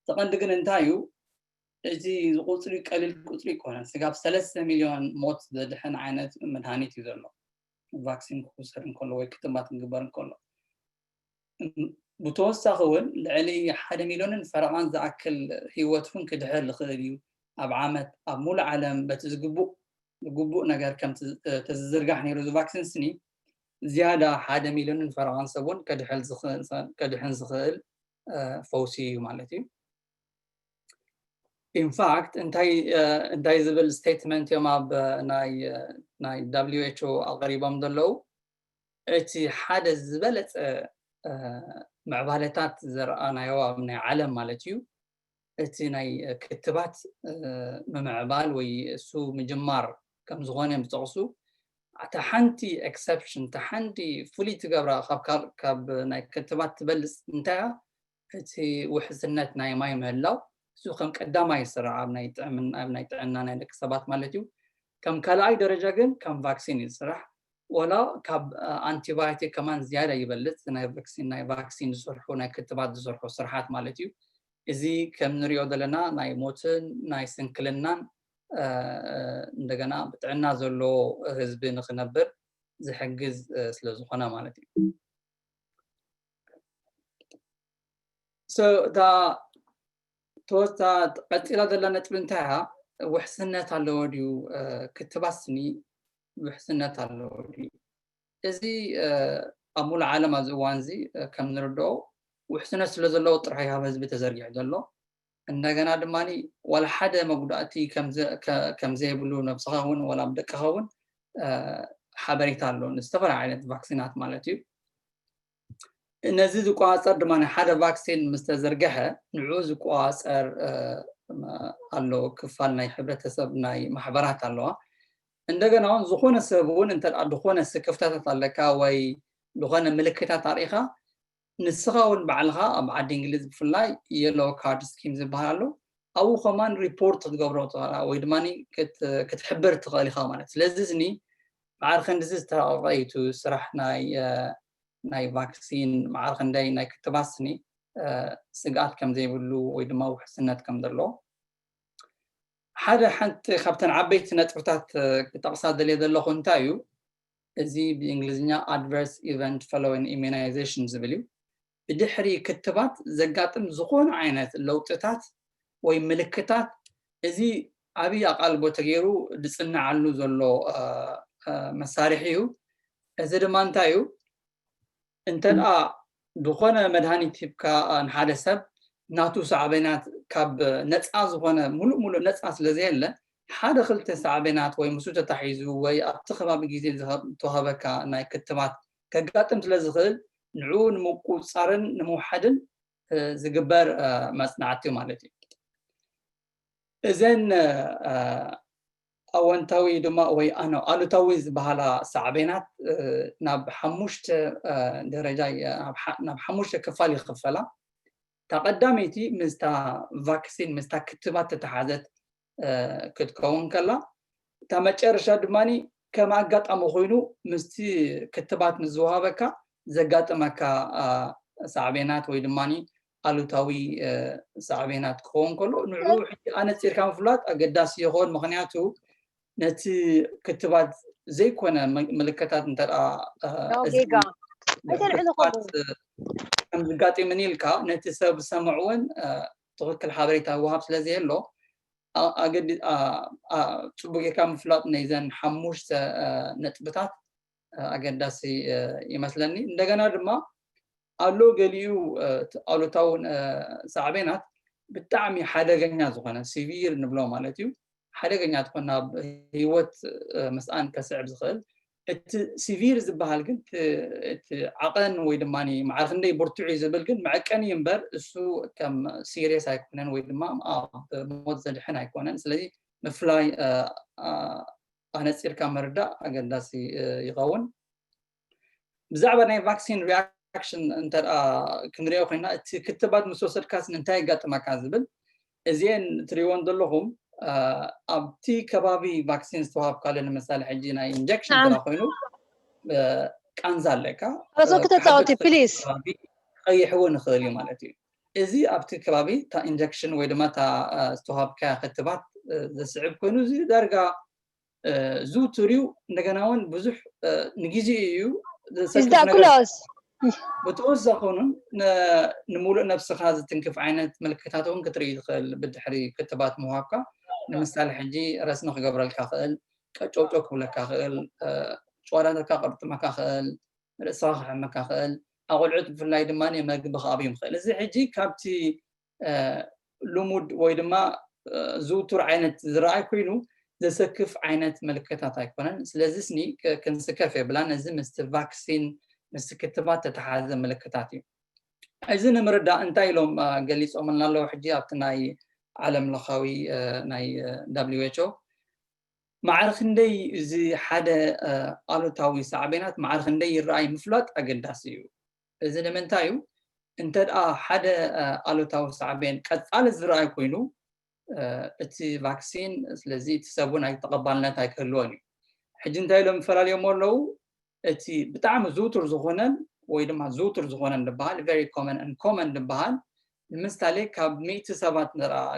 እቲ ቀንዲ ግን እንታይ እዩ? እቲ ቁፅሪ ቀሊል ቁፅሪ ይኮነን። ስጋብ ሰለስተ ሚሊዮን ሞት ዘድሕን ዓይነት መድሃኒት እዩ ዘሎ ቫክሲን ክውሰድ እንከሎ ወይ ክትባት ክግበር እንከሎ። ብተወሳኺ እውን ልዕሊ ሓደ ሚሊዮንን ፈረቓን ዝኣክል ህይወት እውን ክድሕር ዝኽእል እዩ። ኣብ ዓመት ኣብ ሙሉእ ዓለም በቲ ዝግቡእ ዝግቡእ ነገር ከም ተዝዝርጋሕ ነይሩ እዚ ቫክሲን ስኒ ዝያዳ ሓደ ሚሊዮንን ፈረቓን ሰብ እውን ከድሕን ዝኽእል ፈውሲ እዩ ማለት እዩ። ኢንፋክት እንታይ ዝብል ስቴትመንት እዮም ኣብ ናይ ደብሊው ኤች ኦ ኣቕሪቦም ዘለዉ? እቲ ሓደ ዝበለፀ ምዕባለታት ዘረኣናዮ ኣብ ናይ ዓለም ማለት እዩ እቲ ናይ ክትባት ምምዕባል ወይ እሱ ምጅማር ከም ዝኾነ እዮም ዝጠቕሱ። እታ ሓንቲ ኤክሰፕሽን እታ ሓንቲ ፍሉይ ትገብራ ካብ ናይ ክትባት ትበልፅ እንታይ እቲ ውሕስነት ናይ ማይ ምህላው እሱ ከም ቀዳማይ ይስራሕ ኣብ ናይ ጥዕና ናይ ደቂ ሰባት ማለት እዩ። ከም ካልኣይ ደረጃ ግን ከም ቫክሲን እዩ ዝስራሕ። ወላ ካብ ኣንቲባዮቲክ ከማን ዝያዳ ይበልፅ ናይ ቫክሲን ናይ ቫክሲን ዝሰርሑ ናይ ክትባት ዝሰርሑ ስርሓት ማለት እዩ። እዚ ከም ንሪኦ ዘለና ናይ ሞትን ናይ ስንክልናን እንደገና ብጥዕና ዘለዎ ህዝቢ ንክነብር ዝሕግዝ ስለ ዝኾነ ማለት እዩ። እታ ተወስታ ቀፂላ ዘላ ነጥቢ እንታይ እያ? ውሕስነት ኣለዎ ድዩ? ክትባት ስኒ ውሕስነት ኣለዎ ድዩ? እዚ ኣብ ሙሉእ ዓለም ኣብዚ እዋን እዚ ከም ንርድኦ ውሕስነት ስለ ዘለዎ ጥራሕ ኣብ ህዝቢ ተዘርጊሑ ዘሎ። እንደገና ድማ ዋላ ሓደ መጉዳእቲ ከምዘየብሉ ነብስኻ እውን ዋላ ደቅኻ እውን ሓበሬታ ኣሎ ንዝተፈላለዩ ዓይነት ቫክሲናት ማለት እዩ። ነዚ ዝቆፃፀር ድማ ሓደ ቫክሲን ምስ ተዘርገሐ ንዑ ዝቆፃፀር ኣሎ ክፋል ናይ ሕብረተሰብ ናይ ማሕበራት ኣለዋ። እንደገና እውን ዝኾነ ሰብ እውን እንተ ዝኾነ ስክፍታታት ኣለካ ወይ ዝኾነ ምልክታት ኣርኢኻ ንስኻ እውን ባዕልኻ ኣብ ዓዲ እንግሊዝ ብፍላይ የሎ ካርድ ስኪም ዝበሃል ኣሎ ኣብኡ ከማን ሪፖርት ክትገብሮ ትኽእላ ወይ ድማ ክትሕብር ትኽእል ኢኻ ማለት። ስለዚ ስኒ ማዕር ክንድዚ ዝተራቀቀ እዩ እቲ ስራሕ ናይ ናይ ቫክሲን ማዕር ክንደይ ናይ ክትባት ስኒ ስግኣት ከም ዘይብሉ ወይ ድማ ውሕስነት ከም ዘለዎ ሓደ ሓንቲ ካብተን ዓበይቲ ነጥብታት ክጠቕሳ ደልየ ዘለኹ እንታይ እዩ እዚ ብእንግሊዝኛ adverse event following immunization ዝብል እዩ። ብድሕሪ ክትባት ዘጋጥም ዝኾነ ዓይነት ለውጥታት ወይ ምልክታት እዚ ዓብዪ ኣቓልቦ ተገይሩ ዝፅንዓሉ ዘሎ መሳርሒ እዩ። እዚ ድማ እንታይ እዩ እንተ ዝኾነ መድሃኒት ሂብካ ንሓደ ሰብ ናቱ ሳዕቤናት ካብ ነፃ ዝኾነ ሙሉእ ሙሉእ ነፃ ስለ ዘየለ ሓደ ክልተ ሳዕቤናት ወይ ምስኡ ተታሒዙ ወይ ኣብቲ ከባቢ ግዜ ዝተዋሃበካ ናይ ክትባት ከጋጥም ስለ ዝኽእል ንዕኡ ንምቁፃርን ንምውሓድን ዝግበር መፅናዕቲ ማለት እዩ። እዘን ኣወንታዊ ድማ ወይ ኣነ ኣሉታዊ ዝበሃላ ሳዕቤናት ናብ ሓሙሽተ ደረጃ ናብ ሓሙሽተ ክፋል ይኽፈላ። እታ ቀዳመይቲ ምስታ ቫክሲን ምስታ ክትባት ተተሓዘት ክትከውን ከላ እታ መጨረሻ ድማ ከም ኣጋጣሚ ኮይኑ ምስቲ ክትባት ምስ ዝወሃበካ ዘጋጥመካ ሳዕቤናት ወይ ድማ ኣሉታዊ ሳዕቤናት ክኸውን ከሎ ንዑ ሕጂ ኣነፂርካ ምፍላጥ ኣገዳሲ ይኸውን። ምክንያቱ ነቲ ክትባት ዘይኮነ ምልክታት እንተ ከም ዝጋጥምን ኢልካ ነቲ ሰብ ዝሰምዕ እውን ትኽክል ሓበሬታ ወሃብ ስለ ዘየሎ ኣገዲ ፅቡቅ ጌርካ ምፍላጥ ነይዘን ሓሙሽተ ነጥብታት ኣገዳሲ ይመስለኒ። እንደገና ድማ ኣሎ ገሊኡ ኣሉታዊ ሳዕቤናት ብጣዕሚ ሓደገኛ ዝኾነ ሲቪር ንብሎ ማለት እዩ። ሓደገኛ ትኾን ናብ ህይወት ምስኣን ከስዕብ ዝኽእል። እቲ ሲቪር ዝበሃል ግን እቲ ዓቐን ወይ ድማ ማዕረ ክንደይ ብርቱዕ እዩ ዝብል ግን መዐቀኒ እምበር እሱ ከም ሲሪየስ ኣይኮነን ወይ ድማ ኣብ ሞት ዘድሕን ኣይኮነን። ስለዚ ምፍላይ ኣነፂርካ ምርዳእ ኣገዳሲ ይኸውን። ብዛዕባ ናይ ቫክሲን ሪያክሽን እንተ ክንሪኦ ኮይና እቲ ክትባት ምስ ወሰድካስ እንታይ የጋጥመካ ዝብል እዚአን ትሪእዎን ዘለኹም ኣብቲ ከባቢ ቫክሲን ዝተዋሃብካሉ ንምሳሌ ሕጂ ናይ ኢንጀክሽን ተራ ኮይኑ ቃንዛ ኣለካ ራስን ክተፃወቲ ፕሊስ ቀይሕዎ ንኽእል እዩ ማለት እዩ። እዚ ኣብቲ ከባቢ እታ ኢንጀክሽን ወይ ድማ እታ ዝተዋሃብካ ክትባት ዘስዕብ ኮይኑ እዚ ዳርጋ ዝውቱር እዩ። እንደገና እውን ብዙሕ ንግዜኡ እዩ ዝዳኩሎስ ብተወሳኺ እውን ንምሉእ ነብስኻ ዝትንክፍ ዓይነት ምልክታት እውን ክትርኢ ትኽእል። ብድሕሪ ክትባት ምሃብካ ንምሳሌ ሕጂ ረስኒ ክገብረልካ ክእል፣ ቀጨውጨው ክብለካ ክእል፣ ጨዋዳትካ ቅርጥመካ ክእል፣ ርእስኻ ክሕመካ ክእል፣ ኣቆልዑት ብፍላይ ድማ መግቢ ክኣብዮም ክእል። እዚ ሕጂ ካብቲ ልሙድ ወይ ድማ ዝውቱር ዓይነት ዝረኣይ ኮይኑ ዘሰክፍ ዓይነት ምልክታት ኣይኮነን። ስለዚ ስኒ ክንስከፍ የብላን። እዚ ምስቲ ቫክሲን ምስቲ ክትባት ተተሓዘ ምልክታት እዩ። እዚ ንምርዳእ እንታይ ኢሎም ገሊፆምልና ኣለዉ? ሕጂ ኣብቲ ናይ ዓለም ለኻዊ ናይ WHO ማዕረ ክንደይ እዚ ሓደ ኣሉታዊ ሳዕቤናት ማዕረ ክንደይ ይረኣይ ምፍላጥ ኣገዳሲ እዩ። እዚ ንምንታይ እዩ? እንተ ደኣ ሓደ ኣሉታዊ ሳዕቤን ቀጻሊ ዝረኣይ ኮይኑ እቲ ቫክሲን ስለዚ እቲ ሰብ እውን ተቐባልነት ኣይክህልዎን እዩ። ሕጂ እንታይ ኢሎም ይፈላለዮሞ ኣለዉ? እቲ ብጣዕሚ ዝውቱር ዝኾነን ወይ ድማ ዝውቱር ዝኾነን ዝበሃል very common and common ዝበሃል ንምሳሌ ካብ ሚእቲ ሰባት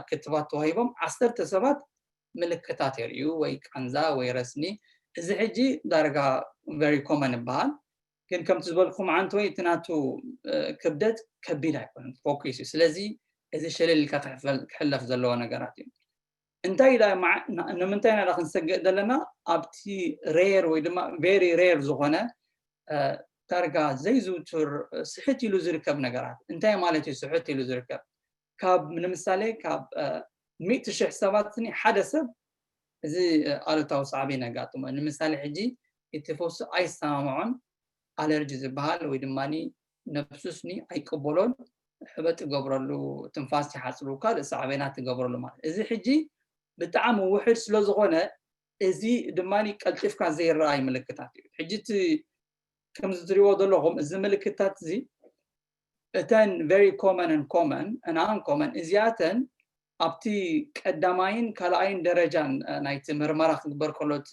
ክትባት ተዋሂቦም ዓሰርተ ሰባት ምልክታት የርእዩ ወይ ቃንዛ ወይ ረስኒ። እዚ ሕጂ ዳርጋ very common ይበሃል። ግን ከምቲ ዝበልኩም ዓንተ ወይ እቲ ናቱ ክብደት ከቢድ ኣይኮነን፣ ፎኪስ እዩ። ስለዚ እዚ ሸለል ኢልካ ክሕለፍ ዘለዎ ነገራት እዩ። እንታይ ንምንታይ ኢና ክንሰግእ ዘለና ኣብቲ rare ወይ ድማ very rare ዝኾነ ዳርጋ ዘይዝውቱር ስሕት ኢሉ ዝርከብ ነገራት። እንታይ ማለት እዩ ስሕት ኢሉ ዝርከብ? ካብ ንምሳሌ ካብ ሚእቲ ሽሕ ሰባት ስኒ ሓደ ሰብ እዚ ኣሉታዊ ሳዕቤን የጋጥሞ። ንምሳሌ ሕጂ እቲ ፈሱ ኣይሰማምዖን፣ ኣለርጂ ዝበሃል ወይ ድማ ነብሱ ስኒ ኣይቅበሎን፣ ሕበጥ ይገብረሉ፣ ትንፋስ ይሓፅሩ፣ ካልእ ሳዕቤናት ይገብረሉ ማለት እዚ ሕጂ ብጣዕሚ ውሕድ ስለ ዝኾነ እዚ ድማ ቀልጢፍካ ዘይረኣይ ምልክታት እዩ። ሕጂ እቲ ከምዚ ትሪእዎ ዘለኹም እዚ ምልክታት እዚ እተን very common and common and uncommon እዚኣተን ኣብቲ ቀዳማይን ካልኣይን ደረጃን ናይቲ ምርመራ ክግበር ከሎ እቲ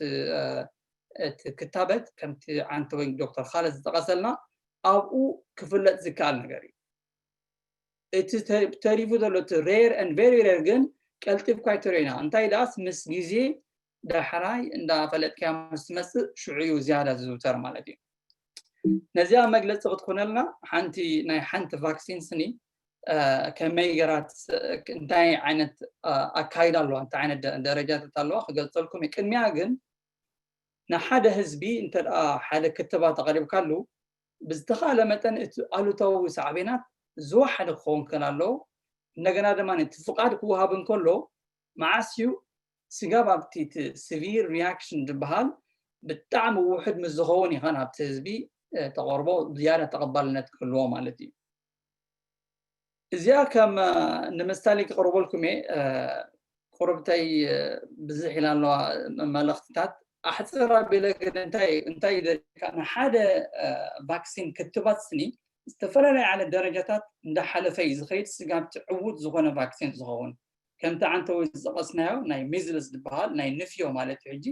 ክታበት ከምቲ ዓንተ ወይ ዶክተር ካልድ ዝጠቐሰልና ኣብኡ ክፍለጥ ዝከኣል ነገር እዩ። እቲ ተሪፉ ዘሎ እቲ rare and very rare ግን ቀልጢፍካ ኣይትሪኦና። እንታይ ደኣስ ምስ ግዜ ዳሕራይ እንዳፈለጥካዮ ምስ ትመፅእ ሽዑ እዩ ዝያዳ ዝዝውተር ማለት እዩ። ነዚኣ መግለፂ ክትኮነልና ሓንቲ ናይ ሓንቲ ቫክሲን ስኒ ከመይ ገራት እንታይ ዓይነት ኣካይዳ ኣለዋ እንታይ ዓይነት ደረጃታት ኣለዋ ክገልፀልኩም እዩ። ቅድሚያ ግን ንሓደ ህዝቢ እንተ ሓደ ክትባት ኣቕሪብካሉ ብዝተኻለ መጠን እቲ ኣሉታዊ ሳዕቤናት ዝወሓደ ክኸውን ክእል ኣለዎ። እንደገና ድማ እቲ ፍቓድ ክወሃብ እንከሎ መዓስ እዩ ስጋብ ኣብቲ እቲ severe reaction ዝበሃል ብጣዕሚ ውሕድ ምስ ዝኸውን ኢኻ ናብቲ ህዝቢ ተቐርቦ ዝያዳ ተቐባልነት ክህልዎ ማለት እዩ። እዚኣ ከም ንምሳሌ ክቕርበልኩም እየ። ቁርብተይ ብዝሕ ኢላ ኣለዋ መልእኽትታት ኣሕፅር ኣቢለ ግን እንታይ እንታይ ደካ ንሓደ ቫክሲን ክትባት ስኒ ዝተፈላለየ ዓይነት ደረጃታት እንዳሓለፈ እዩ ዝኸይድ። ስጋብ እቲ ዕዉት ዝኾነ ቫክሲን ዝኸውን ከምቲ ዓንተ ወይ ዝጠቐስናዮ ናይ ሚዝልስ ዝበሃል ናይ ንፍዮ ማለት እዩ። ሕጂ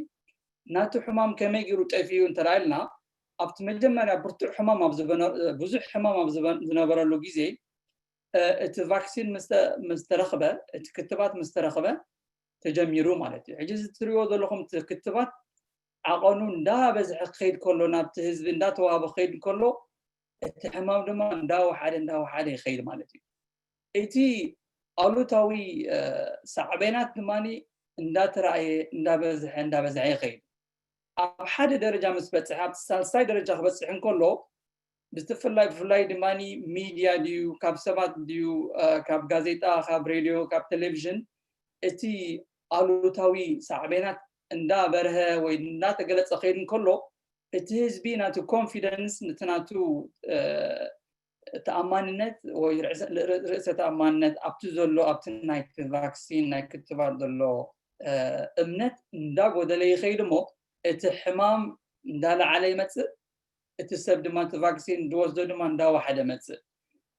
ናቱ ሕማም ከመይ ገይሩ ጠፊኡ እንተረኣልና ኣብቲ መጀመርያ ብርቱዕ ሕማም ኣብ ዝበነ ብዙሕ ሕማም ኣብ ዝበ- ዝነበረሉ ግዜ እቲ ቫክሲን ምስ ተ- ምስ ተረኽበ እቲ ክትባት ምስ ተረኽበ ተጀሚሩ ማለት እዩ። ሕጂ እዚ ትሪእዎ ዘለኹም እቲ ክትባት ዓቐኑ እንዳበዝሐ ክኸይድ ከሎ ናብቲ ህዝቢ እንዳተዋህበ ክኸይድ ከሎ እቲ ሕማም ድማ እንዳወሓደ እንዳወሓደ ይኸይድ ማለት እዩ። እቲ ኣሉታዊ ሳዕቤናት ድማ እንዳተራእየ እንዳበዝሐ እንዳበዝሐ ይኸይድ። ኣብ ሓደ ደረጃ ምስ በፅሐ ኣብቲ ሳልሳይ ደረጃ ክበፅሕ እንከሎ ብዝተፍላይ ብፍላይ ድማ ሚድያ ድዩ ካብ ሰባት ድዩ ካብ ጋዜጣ ካብ ሬድዮ ካብ ቴሌቪዥን እቲ ኣሉታዊ ሳዕቤናት እንዳበርሀ ወይ እንዳተገለጸ ከይድ እንከሎ፣ እቲ ህዝቢ ናቱ ኮንፊደንስ፣ ነቲ ናቱ ተኣማንነት ወይ ርእሰ ተኣማንነት ኣብቲ ዘሎ ኣብቲ ናይቲ ቫክሲን ናይ ክትባት ዘሎ እምነት እንዳጎደለ ይኸይድ እሞ፣ እቲ ሕማም እንዳለዓለ ይመፅእ። እቲ ሰብ ድማ እቲ ቫክሲን ዝወስዶ ድማ እንዳወሓደ መፅእ።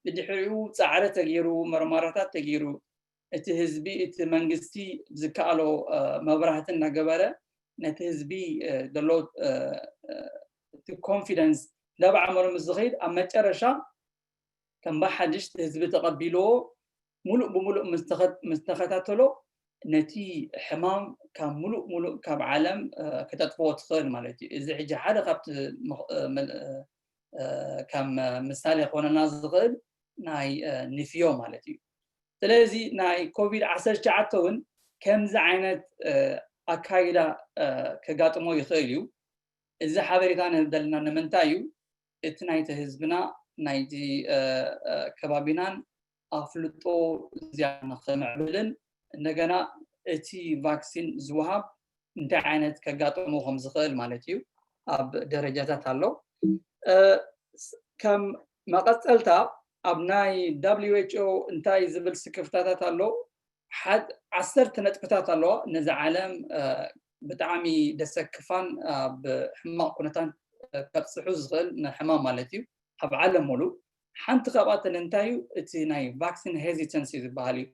ብድሕሪኡ ፃዕሪ ተገይሩ፣ መርማራታት ተገይሩ፣ እቲ ህዝቢ፣ እቲ መንግስቲ ዝከኣሎ መብራህቲ እናገበረ ነቲ ህዝቢ ዘሎ እቲ ኮንፊደንስ እንዳበዓመሮ ምስ ዝኸይድ፣ ኣብ መጨረሻ ከም ብሓድሽ ህዝቢ ተቐቢልዎ፣ ሙሉእ ብሙሉእ ምስ ተኸታተሎ፣ ነቲ ሕማም ካብ ሙሉእ ሙሉእ ካብ ዓለም ከተጥፍዎ ትኽእል ማለት እዩ። እዚ ሕጂ ሓደ ካብቲ ከም ምሳሌ ክኾነና ዝኽእል ናይ ንፍዮ ማለት እዩ። ስለዚ ናይ ኮቪድ ዓሰርተ ትሽዓተ እውን ከምዚ ዓይነት ኣካይዳ ከጋጥሞ ይኽእል እዩ። እዚ ሓበሬታ ንህብ ዘለና ንምንታይ እዩ? እቲ ናይቲ ህዝብና፣ ናይቲ ከባቢናን ኣፍልጦ ዝያዳ ንኽምዕብልን፣ እንደገና እቲ ቫክሲን ዝወሃብ እንታይ ዓይነት ከጋጥሞ ከም ዝኽእል ማለት እዩ፣ ኣብ ደረጃታት ኣሎ። ከም መቐጸልታ፣ ኣብ ናይ ደብሊው ኤች ኦ እንታይ ዝብል ስክፍታታት ኣሎ? ዓሰርተ ነጥብታት ኣለዋ፣ ነዚ ዓለም ብጣዕሚ ደሰክፋን ኣብ ሕማቕ ኩነታን ከብፅሑ ዝኽእል ንሕማም ማለት እዩ። ኣብ ዓለም ሙሉእ ሓንቲ ካብኣተን እንታይ እዩ? እቲ ናይ ቫክሲን ሄዚተንሲ ዝበሃል እዩ።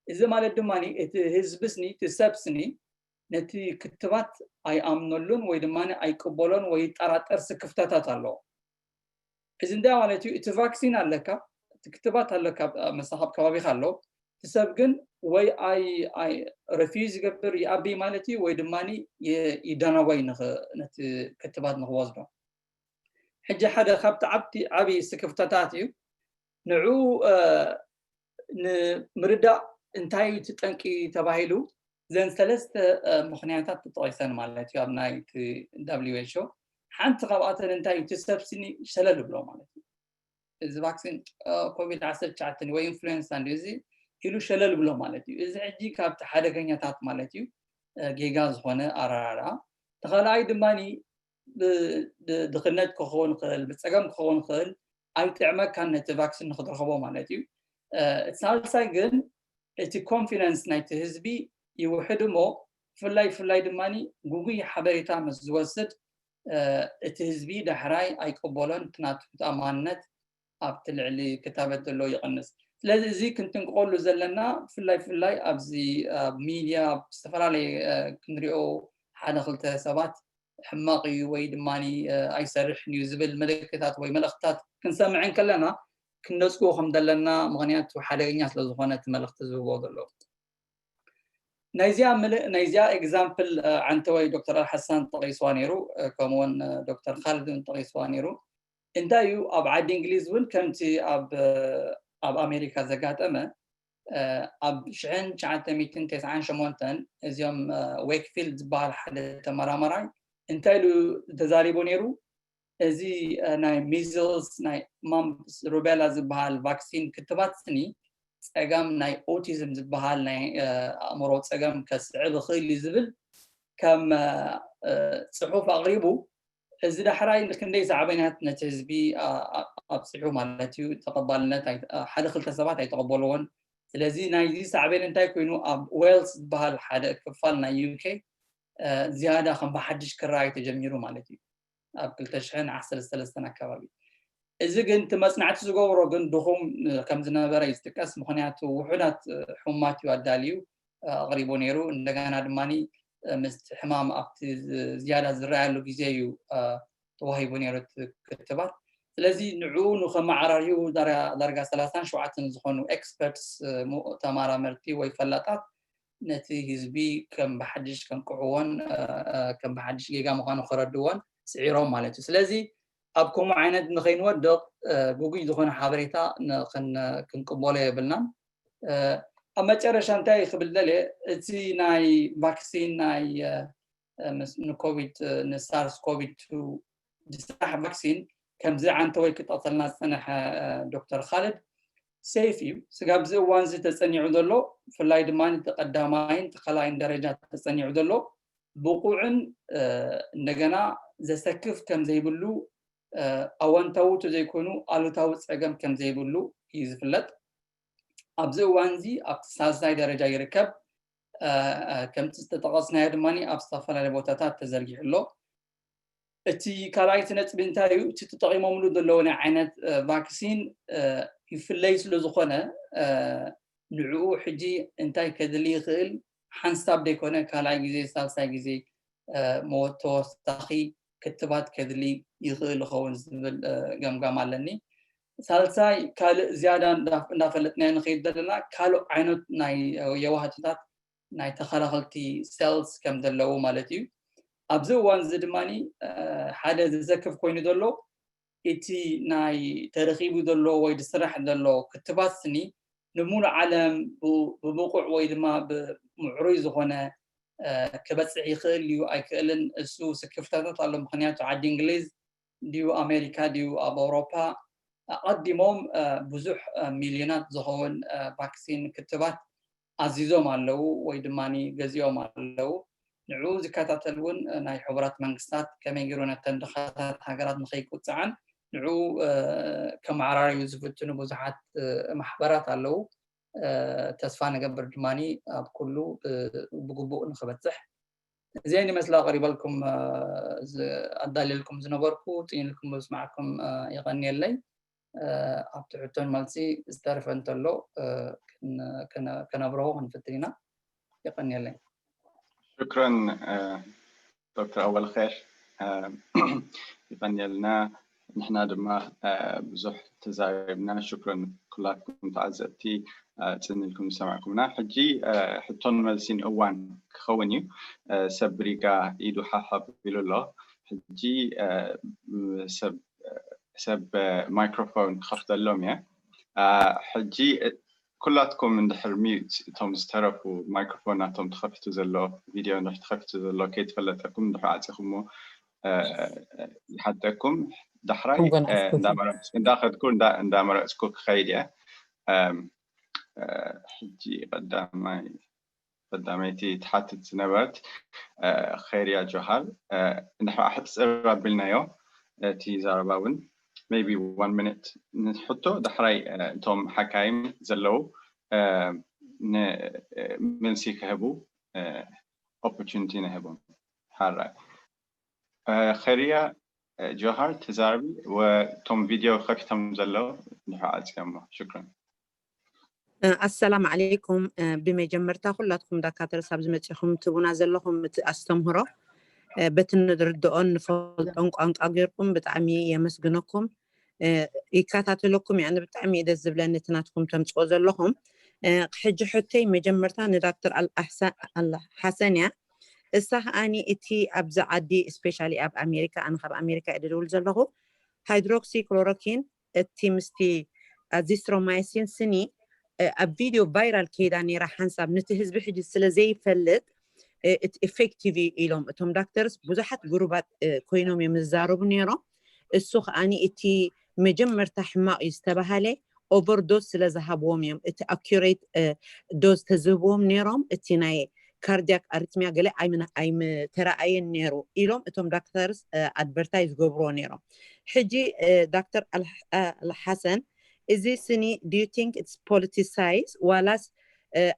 እዚ ማለት ድማ እቲ ህዝቢ ስኒ፣ እቲ ሰብ ስኒ ነቲ ክትባት ኣይኣምነሉን ወይ ድማ ኣይቅበሎን ወይ ይጠራጠር ስክፍታታት ኣለዎ። እዚ እንታይ ማለት እዩ? እቲ ቫክሲን ኣለካ፣ እቲ ክትባት ኣለካ፣ መሳኻብ ከባቢኻ ኣሎ። እቲ ሰብ ግን ወይ ኣይ ኣይ ረፊዝ ይገብር፣ ይኣቢ ማለት እዩ፣ ወይ ድማ ይዳናዋይ ነቲ ክትባት ንክወስዶ። ሕጂ ሓደ ካብቲ ዓብቲ ዓብዪ ስክፍታታት እዩ። ንዑ ንምርዳእ እንታይ እዩ እቲ ጠንቂ ተባሂሉ፣ ዘን ሰለስተ ምኽንያታት ተጠቂሰን ማለት እዩ። ኣብ ናይ ደብሊው ኤች ኦ ሓንቲ ካብኣተን እንታይ እዩ፣ እቲ ሰብ ስኒ ሸለል ብሎ ማለት እዩ። እዚ ቫክሲን ኮቪድ ዓሰርተ ትሽዓተ ወይ ኢንፍሉዌንሳ እንዲ እዚ ኢሉ ሸለል ብሎ ማለት እዩ። እዚ ሕጂ ካብቲ ሓደገኛታት ማለት እዩ፣ ጌጋ ዝኾነ ኣራራራ። ተኻልኣይ ድማ ድኽነት ክኸውን ይኽእል፣ ብፀገም ክኸውን ይኽእል፣ ኣይጥዕመካን ነቲ ቫክሲን ንክትረኸቦ ማለት እዩ። እቲ ሳልሳይ ግን እቲ ኮንፊደንስ ናይቲ ህዝቢ ይውሕድ እሞ፣ ብፍላይ ብፍላይ ድማ ጉጉይ ሓበሬታ ምስ ዝወስድ፣ እቲ ህዝቢ ዳሕራይ ኣይቀበሎን፣ እቲ ናቱ ተኣማንነት ኣብቲ ልዕሊ ክታበት ዘሎ ይቕንስ። ስለዚ እዚ ክንጥንቅቐሉ ዘለና፣ ብፍላይ ብፍላይ ኣብዚ ኣብ ሚድያ፣ ኣብ ዝተፈላለየ ክንሪኦ ሓደ ክልተ ሰባት ሕማቕ እዩ ወይ ድማ ኣይሰርሕን እዩ ዝብል ምልክታት ወይ መልእኽትታት ክንሰምዕ እንከለና፣ ክንነጽጎ ከም ዘለና፣ ምኽንያቱ ሓደገኛ ስለ ዝኾነ እቲ መልእኽቲ ዝህቦ ዘሎ። ናይዚኣ ምልእ ናይዚኣ ኤግዛምፕል ዓንተወይ ዶክተር ኣልሓሳን ጠቒስዋ ነይሩ፣ ከምኡውን ዶክተር ካልድ እውን ጠቒስዋ ነይሩ። እንታይ እዩ ኣብ ዓዲ እንግሊዝ እውን ከምቲ ኣብ ኣብ ኣሜሪካ ዘጋጠመ፣ ኣብ ሽሕን ትሽዓተ ሚእትን ተስዓን ሸሞንተን እዚኦም ዌክፊልድ ዝበሃል ሓደ ተመራማራይ እንታይ ኢሉ ተዛሪቡ ነይሩ? እዚ ናይ ሚዝልስ፣ ናይ ማምፕስ፣ ሩቤላ ዝበሃል ቫክሲን ክትባት ስኒ ጸገም ናይ ኦቲዝም ዝበሃል ናይ ኣእምሮ ጸገም ከስዕብ ይኽእል እዩ ዝብል ከም ጽሑፍ ኣቕሪቡ። እዚ ዳሕራይ ክንደይ ሳዕቤናት ነቲ ህዝቢ ኣብፂሑ ማለት እዩ። ተቐባልነት ሓደ ክልተ ሰባት ኣይተቐበልዎን። ስለዚ ናይዚ ሳዕቤን እንታይ ኮይኑ፣ ኣብ ዌልስ ዝበሃል ሓደ ክፋል ናይ ዩኬ ዝያዳ ከም ብሓድሽ ክረኣይ ተጀሚሩ ማለት እዩ፣ ኣብ ክልተ ሽሕን ዓሰርተ ሰለስተን ኣካባቢ። እዚ ግን እቲ መፅናዕቲ ዝገብሮ ግን ድኹም ከም ዝነበረ እዩ ዝጥቀስ። ምኽንያቱ ውሑዳት ሕሙማት እዩ ኣዳልዩ ኣቕሪቡ ነይሩ። እንደገና ድማ ምስ ሕማም ኣብቲ ዝያዳ ዝረኣየሉ ግዜ እዩ ተዋሂቡ ነይሩ እቲ ክትባት። ስለዚ ንዕኡ ንኸመዓራርዩ ዳርጋ ሰላሳን ሸውዓተን ዝኾኑ ኤክስፐርትስ፣ ተመራመርቲ ወይ ፈላጣት ነቲ ህዝቢ ከም ብሓድሽ ከንቅሕዎን ከም ብሓድሽ ጌጋ ምዃኑ ከረድዎን ስዒሮም ማለት እዩ። ስለዚ ኣብ ከምኡ ዓይነት ንኸይንወድቕ ግጉይ ዝኾነ ሓበሬታ ክንቅበሎ የብልናን። ኣብ መጨረሻ እንታይ ክብል ደልየ፣ እቲ ናይ ቫክሲን ናይ ንኮቪድ፣ ንሳርስ ኮቪድ ቱ ዝስራሕ ቫክሲን ከምዚ ዓንተወይ ክጠቕሰልና ዝፀነሐ ዶክተር ካልድ፣ ሴፍ እዩ። ስጋብ እዚ እዋን እዚ ተፀኒዑ ዘሎ፣ ብፍላይ ድማ እቲ ቀዳማይን ተኸላይን ደረጃ ተፀኒዑ ዘሎ ብቑዕን እንደገና ዘሰክፍ ከም ዘይብሉ፣ ኣወንታዊ ተዘይኮኑ ኣሉታዊ ፀገም ከም ዘይብሉ እዩ ዝፍለጥ። ኣብዚ እዋን እዚ ኣብቲ ሳልሳይ ደረጃ ይርከብ። ከምቲ ዝተጠቐስናዮ ድማ ኣብ ዝተፈላለዩ ቦታታት ተዘርጊሑ ኣሎ። እቲ ካልኣይቲ ነጥቢ እንታይ እዩ? እቲ ተጠቒሞምሉ ዘለዉ ናይ ዓይነት ቫክሲን ይፍለይ ስለ ዝኾነ፣ ንዕኡ ሕጂ እንታይ ከድሊ ይኽእል፣ ሓንሳብ ዘይኮነ ካልኣይ ግዜ፣ ሳልሳይ ግዜ ተወሳኺ ክትባት ከድሊ ይኽእል ይኸውን ዝብል ገምጋም ኣለኒ። ሳልሳይ ካልእ ዝያዳ እንዳፈለጥናዮ ንኸይድ ዘለና ካልእ ዓይነት ናይ የዋህትታት ናይ ተኸላኸልቲ ሴልስ ከም ዘለዉ ማለት እዩ። ኣብዚ እዋን እዚ ድማ ሓደ ዘዘክፍ ኮይኑ ዘሎ እቲ ናይ ተረኺቡ ዘሎ ወይ ዝስራሕ ዘሎ ክትባት ስኒ ንሙሉ ዓለም ብብቑዕ ወይ ድማ ብምዕሩይ ዝኾነ ክበፅሕ ይኽእል እዩ ኣይክእልን፣ እሱ ስክፍታታት ኣሎ። ምክንያቱ ዓዲ እንግሊዝ ድዩ ኣሜሪካ ድዩ ኣብ ኣውሮፓ ኣቐዲሞም ብዙሕ ሚልዮናት ዝኸውን ቫክሲን ክትባት ኣዚዞም ኣለዉ ወይ ድማ ገዚኦም ኣለዉ። ንዕኡ ዝከታተል እውን ናይ ሕቡራት መንግስታት ከመይ ገይሩ ነተን ድኻታት ሃገራት ንኸይቁፅዓን ንዕኡ ከመዓራርዩ ዝፍትኑ ብዙሓት ማሕበራት ኣለዉ። ተስፋ ንገብር ድማ ኣብ ኩሉ ብግቡእ ንክበፅሕ። እዚአን ይመስላ ቀሪበልኩም ኣዳልየልኩም ዝነበርኩ። ፅኢንልኩም ምስማዕኩም የቐንየለይ። ኣብቲ ሕቶን መልሲ ዝተርፈ እንተሎ ከነብረሆ ክንፍትን ኢና። የቐንየለይ። ሽክረን ዶክተር ኣወል ኸይር፣ ይቐንየልና። ንሕና ድማ ብዙሕ ተዛሪብና። ሽክረን ኩላትኩም ተዓዘብቲ፣ ፅን ኢልኩም ዝሰማዕኩምና። ሕጂ ሕቶን መልሲን እዋን ክኸውን እዩ። ሰብ ብሪጋ ኢዱ ሓፍ ኣቢሉ ኣሎ። ሕጂ ሰብ ሰብ ማይክሮፎን ክኸፍተሎም እየ። ሕጂ ኩላትኩም እንድሕር ሚዩት እቶም ዝተረፉ ማይክሮፎን ናቶም ተኸፊቱ ዘሎ ቪድዮ እንድሕር ተኸፊቱ ዘሎ ከይተፈለጠኩም እንድሕር ዓፂኹሞ ይሓተኩም። ዳሕራይ እንዳኸድኩ እንዳመረፅኩ ክኸይድ እየ። ሕጂ ቀዳማይ ቀዳመይቲ ትሓትት ዝነበረት ኸይርያ ጆሃር እንድሕር ኣሕፅር ኣቢልናዮ እቲ ዘረባ እውን maybe one minute ንሕቶ ዳሕራይ እቶም ሓካይም ዘለዉ መልሲ ክህቡ opportunity ንህቦም። ሓራይ ኸይርያ ጆሃር ተዛረቢ። እቶም ቪድዮ ከፊቶም ዘለዉ እንድሕር ዓፅዮሞ። ሽክረን። ኣሰላም ዓለይኩም። ብመጀመርታ ኩላትኩም ዳካተርስ ኣብዚ መፂኹም ትቡና ዘለኹም እቲ ኣስተምህሮ በቲ ንርድኦን ንፈልጦን ቋንቋ ጌርኩም ብጣዕሚ የመስግነኩም። ይከታተለኩም እየ። ኣነ ብጣዕሚ እዩ ደስ ዝብለኒ እቲ ናትኩም ተምፅኦ ዘለኹም። ሕጂ ሕቶይ መጀመርታ ንዳክተር ኣልሓሰን እያ። እሳ ከዓኒ እቲ ኣብዚ ዓዲ ስፔሻሊ ኣብ ኣሜሪካ፣ ኣነ ካብ ኣሜሪካ እየ ድድውል ዘለኹ፣ ሃይድሮክሲ ክሎሮኪን እቲ ምስቲ ኣዚስትሮማይሲን ስኒ ኣብ ቪድዮ ቫይራል ከይዳ ነይራ ሓንሳብ፣ ነቲ ህዝቢ ሕጂ ስለ ዘይፈልጥ እቲ ኢፌክቲቭ እዩ ኢሎም እቶም ዳክተርስ ብዙሓት ግሩባት ኮይኖም እዮም ዝዛረቡ ነይሮም። እሱ ከዓኒ እቲ መጀመርታ ሕማቕ እዩ ዝተባሃለ ኦቨርዶዝ ስለ ዝሃብዎም እዮም እቲ ኣኪሬት ዶዝ ተዝህብዎም ነይሮም እቲ ናይ ካርዲያክ ኣሪትሚያ ገለ ኣይምተረኣየን ነይሩ ኢሎም እቶም ዳክተርስ ኣድቨርታይዝ ገብርዎ ነይሮም። ሕጂ ዳክተር ኣልሓሰን እዚ ስኒ do you think it's politicized ዋላስ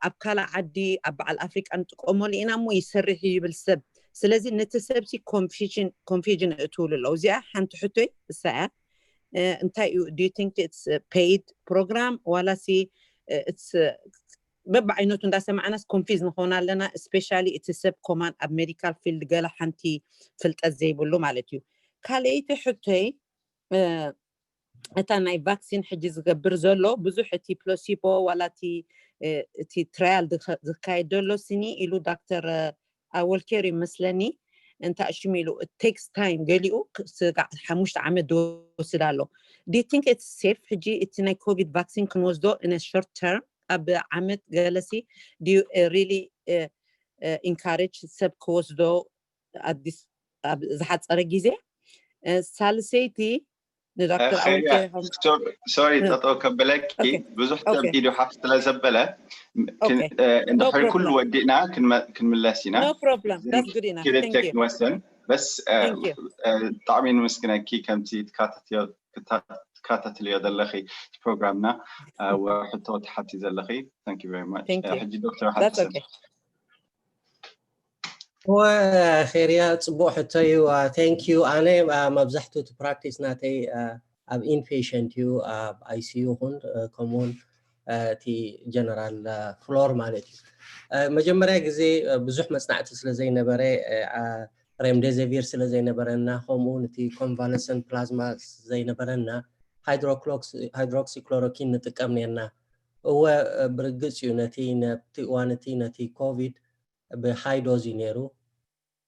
ኣብ ካልእ ዓዲ ኣብ በዓል ኣፍሪቃ ንጥቀመሉ ኢና እሞ ይሰርሕ እዩ ይብል ሰብ። ስለዚ ነቲ ሰብሲ ኮንፊዥን ኮንፊዥን እትውሉ ኣለዉ። እዚኣ ሓንቲ ሕቶይ እሳ እያ። እንታይ እዩ do you think it's paid program ዋላሲ በብዓይነቱ እንዳሰማዕናስ ኮንፊዝ ንኾን ኣለና። ስፔሻሊ እቲ ሰብ ኮማን ኣብ ሜዲካል ፊልድ ገለ ሓንቲ ፍልጠት ዘይብሉ ማለት እዩ። ካልኣይቲ ሕቶይ እታ ናይ ቫክሲን ሕጂ ዝገብር ዘሎ ብዙሕ እቲ ፕሎሲቦ ዋላ እቲ እቲ ትራያል ዝካየድ ዘሎ ስኒ ኢሉ ዳክተር ኣወልኬር ይመስለኒ እንታ ሽም ኢሉ ቴክስ ታይም ገሊኡ ስጋዕ ሓሙሽተ ዓመት ዝወስድ ኣሎ። Do you think it's safe ሕጂ እቲ ናይ ኮቪድ ቫክሲን ክንወስዶ in a short term ኣብ ዓመት ገለሲ do you really encourage ሰብ ክወስዶ ኣዲስ ኣብ ዝሓፀረ ግዜ? ሳልሰይቲ ንዶክተር ኣወልቀ ይኹን። ሶሪ ጠጠው ከበለኪ ብዙሕ ሰብ ኢዱ ሓፍ ስለ ዘበለ እንድሕር ኩሉ ወዲእና ክንምለስ ኢና። No problem. That's good enough. Thank you. ክንወሰን በስ ብጣዕሚ ንምስግነኪ ከምቲ ትከታተልዮ ዘለኺ ፕሮግራምና ሕቶ ትሓቲ ዘለኺ። Thank you very much. ሕጂ ዶክተር ሓሰን ወ ኸይርያ ጽቡቕ ሕቶ እዩ። Thank you። ኣነ መብዛሕትኡ እቲ ፕራክቲስ ናተይ ኣብ ኢንፔሸንት እዩ፣ ኣብ ኣይሲዩ ይኹን ከምኡውን እቲ ጀነራል ፍሎር ማለት እዩ። መጀመርያ ግዜ ብዙሕ መጽናዕቲ ስለ ዘይነበረ፣ ሬምዴዘቪር ስለ ዘይነበረና፣ ከምኡውን እቲ ኮንቫለሰንት ፕላዝማ ዘይነበረና፣ ሃይድሮክሲክሎሮኪን ንጥቀም ነርና። እወ ብርግጽ እዩ፣ ነቲ ነቲ እዋን እቲ ነቲ ኮቪድ ብሃይ ዶዝ እዩ ነይሩ፣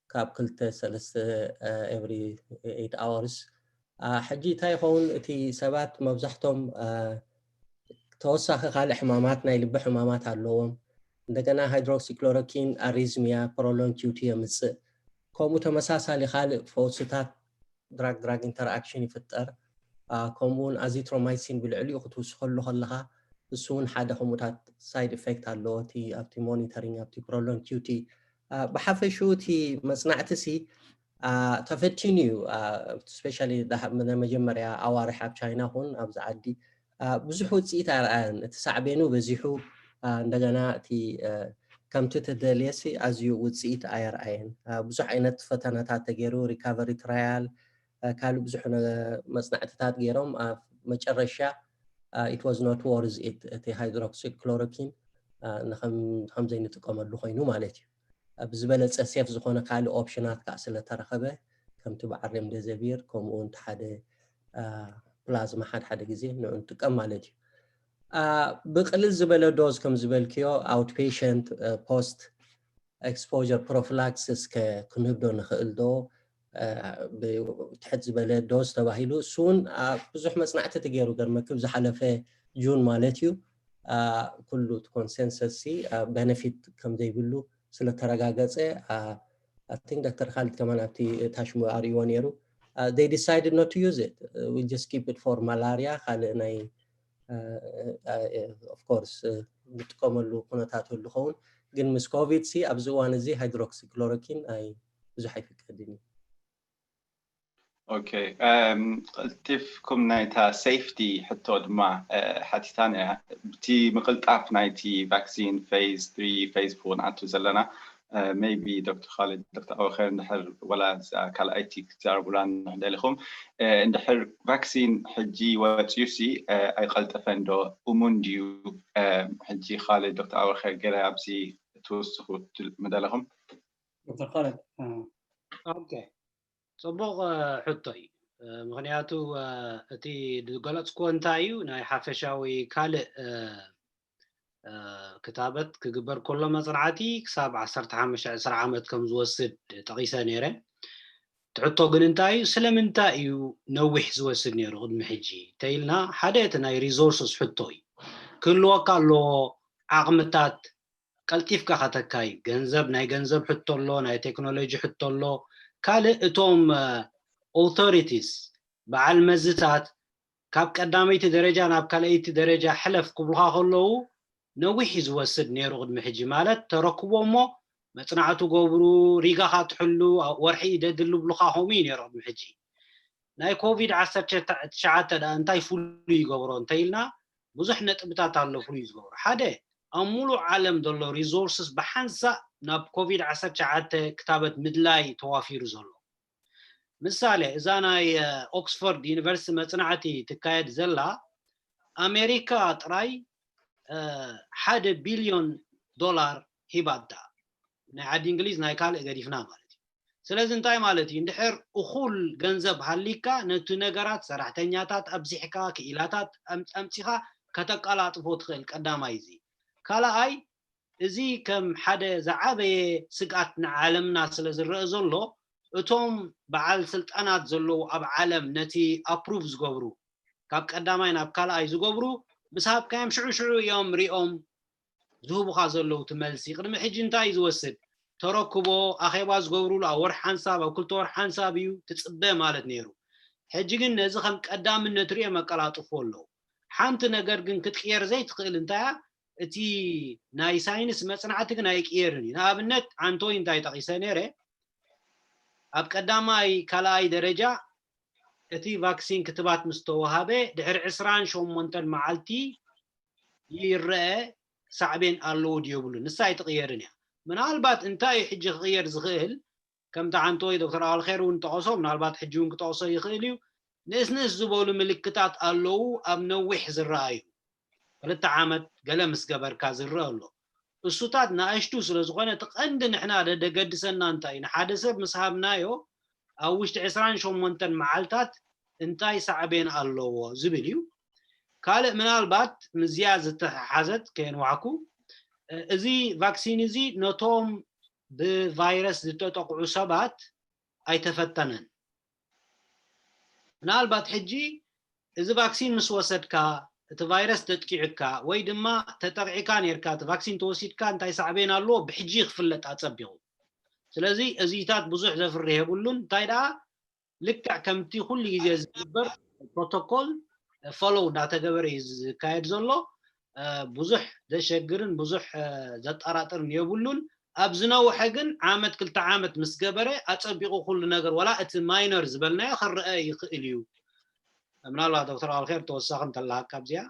ካብ ክልተ ሰለስተ every eight hours። ሕጂ እንታይ ይኸውን፣ እቲ ሰባት መብዛሕቶም ተወሳኺ ካልእ ሕማማት፣ ናይ ልቢ ሕማማት ኣለዎም። እንደገና ሃይድሮክሲክሎሮኪን ኣሪዝሚያ፣ ፕሮሎንግ ኪዩቲ የምፅእ። ከምኡ ተመሳሳሊ ካልእ ፈውስታት ድራግ ድራግ ኢንተርኣክሽን ይፍጠር። ከምኡውን ኣዚትሮማይሲን ብልዕሊኡ ክትውስኸሉ ከለኻ እሱ እውን ሓደ ከምኡታት ሳይድ ኢፌክት ኣለዎ። እቲ ኣብቲ ሞኒተሪንግ ኣብቲ ፕሮሎንግ ኪዩቲ ብሓፈሽኡ እቲ መፅናዕቲ ሲ ተፈቲኑ እዩ። ስፔሻሊ መጀመርያ ኣዋርሕ ኣብ ቻይና ኹን ኣብዚ ዓዲ ብዙሕ ውፅኢት ኣርኣያን። እቲ ሳዕቤኑ በዚሑ እንደገና እቲ ከምቲ ተደልየሲ ኣዝዩ ውፅኢት ኣየርኣየን። ብዙሕ ዓይነት ፈተነታት ተገይሩ፣ ሪካቨሪ ትራያል፣ ካልእ ብዙሕ መፅናዕትታት ገይሮም ኣብ መጨረሻ it was not worth it፣ እቲ ሃይድሮክሲክሎሮኪን ንከም ዘይንጥቀመሉ ኮይኑ ማለት እዩ። ብዝበለፀ ሴፍ ዝኾነ ካልእ ኦፕሽናት ከዓ ስለተረኸበ ከምቲ በዓል ሬምዴዘቪር ከምኡ እውን ሓደ ፕላዝማ ሓደ ሓደ ግዜ ንዑ ንጥቀም ማለት እዩ። ብቅልል ዝበለ ዶዝ ከም ዝበልክዮ ኣውትፔሸንት ፖስት ኤክስፖር ፕሮፊላክሲስ ክንህብ ዶ ንኽእል ዶ? ትሕት ዝበለ ዶዝ ተባሂሉ እሱ እውን ብዙሕ መፅናዕቲ ተገይሩ ገርመክብ ዝሓለፈ ጁን ማለት እዩ። ኩሉ ኮንሰንሰስ ሲ ቤነፊት ከም ዘይብሉ ስለተረጋገፀ፣ I think ዶክተር ካሊድ ከማን ኣብቲ ታሽሙ ኣርእይዎ ነይሩ። They decided not to use it. We'll just keep it for malaria። ካልእ ናይ of course ንጥቀመሉ ኩነታት ይህሉ ኸውን፣ ግን ምስ ኮቪድ ሲ ኣብዚ እዋን እዚ ሃይድሮክሲክሎሮኪን ኣይ ብዙሕ ኣይፍቀድን እዩ። ኦኬ፣ ቀልጢፍኩም ናይታ ሴፍቲ ሕቶ ድማ ሓቲታን እያ። ብቲ ምቕልጣፍ ናይቲ ቫክሲን ፌዝ ትሪ ፌዝ ፎር ንኣቱ ዘለና ሜይቢ ዶክተር ካሊድ ዶክተር ኣወኸር እንድሕር ወላ ካልኣይቲ ክትዛረቡላ ንሕደሊኹም እንድሕር ቫክሲን ሕጂ ወፅዩሲ ኣይቀልጠፈን ዶ? እሙን ድዩ? ሕጂ ካልድ ዶክተር ኣወኸር ገለ ኣብዚ ትውስኹ ምደለኹም? ዶክተር ካልድ ኦኬ፣ ፅቡቕ ሕቶ እዩ። ምክንያቱ እቲ ዝገለፅኩዎ እንታይ እዩ ናይ ሓፈሻዊ ካልእ ክታበት ክግበር ከሎ መፅናዕቲ ክሳብ ዓሰርተ ሓሙሽተ ዕስራ ዓመት ከም ዝወስድ ጠቒሰ ነይረ። እቲ ሕቶ ግን እንታይ እዩ? ስለምንታይ እዩ ነዊሕ ዝወስድ ነይሩ ቅድሚ ሕጂ ተይልና፣ ሓደ እቲ ናይ ሪሶርስስ ሕቶ እዩ። ክህልወካ ኣለዎ ዓቕምታት ቀልጢፍካ ከተካይ። ገንዘብ፣ ናይ ገንዘብ ሕቶ ኣሎ፣ ናይ ቴክኖሎጂ ሕቶ ኣሎ። ካልእ እቶም ኦቶሪቲስ በዓል መዝታት ካብ ቀዳመይቲ ደረጃ ናብ ካልኣይቲ ደረጃ ሕለፍ ክብሉኻ ከለዉ ነዊሕ እዩ ዝወስድ ነይሩ ቅድሚ ሕጂ። ማለት ተረክቦ እሞ መፅናዕቱ ገብሩ፣ ሪጋኻ ትሕሉ፣ ወርሒ ይደድል ብሉኻ ከምኡ እዩ ነይሩ ቅድሚ ሕጂ። ናይ ኮቪድ ዓሰርተ ትሽዓተ ደኣ እንታይ ፍሉይ ይገብሮ እንተኢልና ብዙሕ ነጥብታት ኣሎ ፍሉይ ዝገብሮ። ሓደ ኣብ ሙሉእ ዓለም ዘሎ ሪሶርስስ ብሓንሳእ ናብ ኮቪድ ዓሰርተ ትሽዓተ ክታበት ምድላይ ተዋፊሩ ዘሎ። ምሳሌ እዛ ናይ ኦክስፎርድ ዩኒቨርሲቲ መፅናዕቲ ትካየድ ዘላ ኣሜሪካ ጥራይ ሓደ ቢልዮን ዶላር ሂባታ፣ ናይ ዓዲ እንግሊዝ ናይ ካልእ ገዲፍና ማለት እዩ። ስለዚ እንታይ ማለት እዩ? እንድሕር እኹል ገንዘብ ሃሊካ ነቲ ነገራት ሰራሕተኛታት ኣብዚሕካ ክኢላታት ኣምፂኻ ከተቀላጥፎ ትኽእል። ቀዳማይ እዚ። ካልኣይ እዚ ከም ሓደ ዝዓበየ ስግኣት ንዓለምና ስለ ዝረአ ዘሎ እቶም በዓል ስልጣናት ዘለዉ ኣብ ዓለም ነቲ ኣፕሩቭ ዝገብሩ ካብ ቀዳማይ ናብ ካልኣይ ዝገብሩ ምስ ሃብካዮም ሽዑ ሽዑ እዮም ሪኦም ዝህቡኻ ዘለዉ እቲ መልሲ። ቅድሚ ሕጂ እንታይ እዩ ዝወስድ? ተረክቦ ኣኼባ ዝገብሩሉ ኣብ ወርሒ ሓንሳብ ኣብ ክልተ ወርሒ ሓንሳብ እዩ ትፅበ ማለት ነይሩ። ሕጂ ግን ነዚ ከም ቀዳምነት ሪኦ መቀላጥፎ ኣለዉ። ሓንቲ ነገር ግን ክትቅየር ዘይትኽእል እንታይ እያ? እቲ ናይ ሳይንስ መጽናዕቲ ግን ኣይቅየርን እዩ። ንኣብነት ዓንቶይ እንታይ ጠቒሰ ነይረ? ኣብ ቀዳማይ ካልኣይ ደረጃ እቲ ቫክሲን ክትባት ምስ ተወሃበ ድሕሪ ዕስራን ሸሞንተን መዓልቲ ይረአ ሳዕቤን ኣለዎ ድዩ የብሉን። ንሳ ኣይትቕየርን እያ። ምናልባት እንታይ እዩ ሕጂ ክቕየር ዝኽእል? ከምቲ ዓንቶይ ዶክተር ኣዋልኼር እውን ጠቐሶ፣ ምናልባት ሕጂ እውን ክጠቕሶ ይኽእል እዩ። ንእስ ንእስ ዝበሉ ምልክታት ኣለዉ ኣብ ነዊሕ ዝረኣዩ። ክልተ ዓመት ገለ ምስ ገበርካ ዝረአ ኣሎ። እሱታት ንኣሽቱ ስለ ዝኾነ እቲ ቀንዲ ንሕና ደገድሰና እንታይ እዩ? ንሓደ ሰብ ምስ ሃብናዮ ኣብ ውሽጢ ዕስራን ሸሞንተን መዓልታት እንታይ ሳዕቤን ኣለዎ ዝብል እዩ። ካልእ ምናልባት ምስዚኣ ዝተሓሓዘት ከየንዋዕኩ፣ እዚ ቫክሲን እዚ ነቶም ብቫይረስ ዝተጠቕዑ ሰባት ኣይተፈተነን። ምናልባት ሕጂ እዚ ቫክሲን ምስ ወሰድካ እቲ ቫይረስ ተጥቂዑካ ወይ ድማ ተጠቂዕካ ነርካ እቲ ቫክሲን ተወሲድካ እንታይ ሳዕቤን ኣለዎ ብሕጂ ክፍለጥ ኣጸቢቑ። ስለዚ እዚታት ብዙሕ ዘፍርህ የብሉን። እንታይ ደኣ ልክዕ ከምቲ ኩሉ ግዜ ዝግበር ፕሮቶኮል ፎሎው እንዳተገበረ እዩ ዝካየድ ዘሎ። ብዙሕ ዘሸግርን ብዙሕ ዘጠራጥርን የብሉን። ኣብ ዝነውሐ ግን ዓመት ክልተ ዓመት ምስ ገበረ ኣጸቢቑ ኩሉ ነገር ዋላ እቲ ማይነር ዝበልናዮ ክረአ ይኽእል እዩ። ምናልባት ዶክተር ኣልኼር ተወሳኺ እንተለሃካ ኣብዚኣ።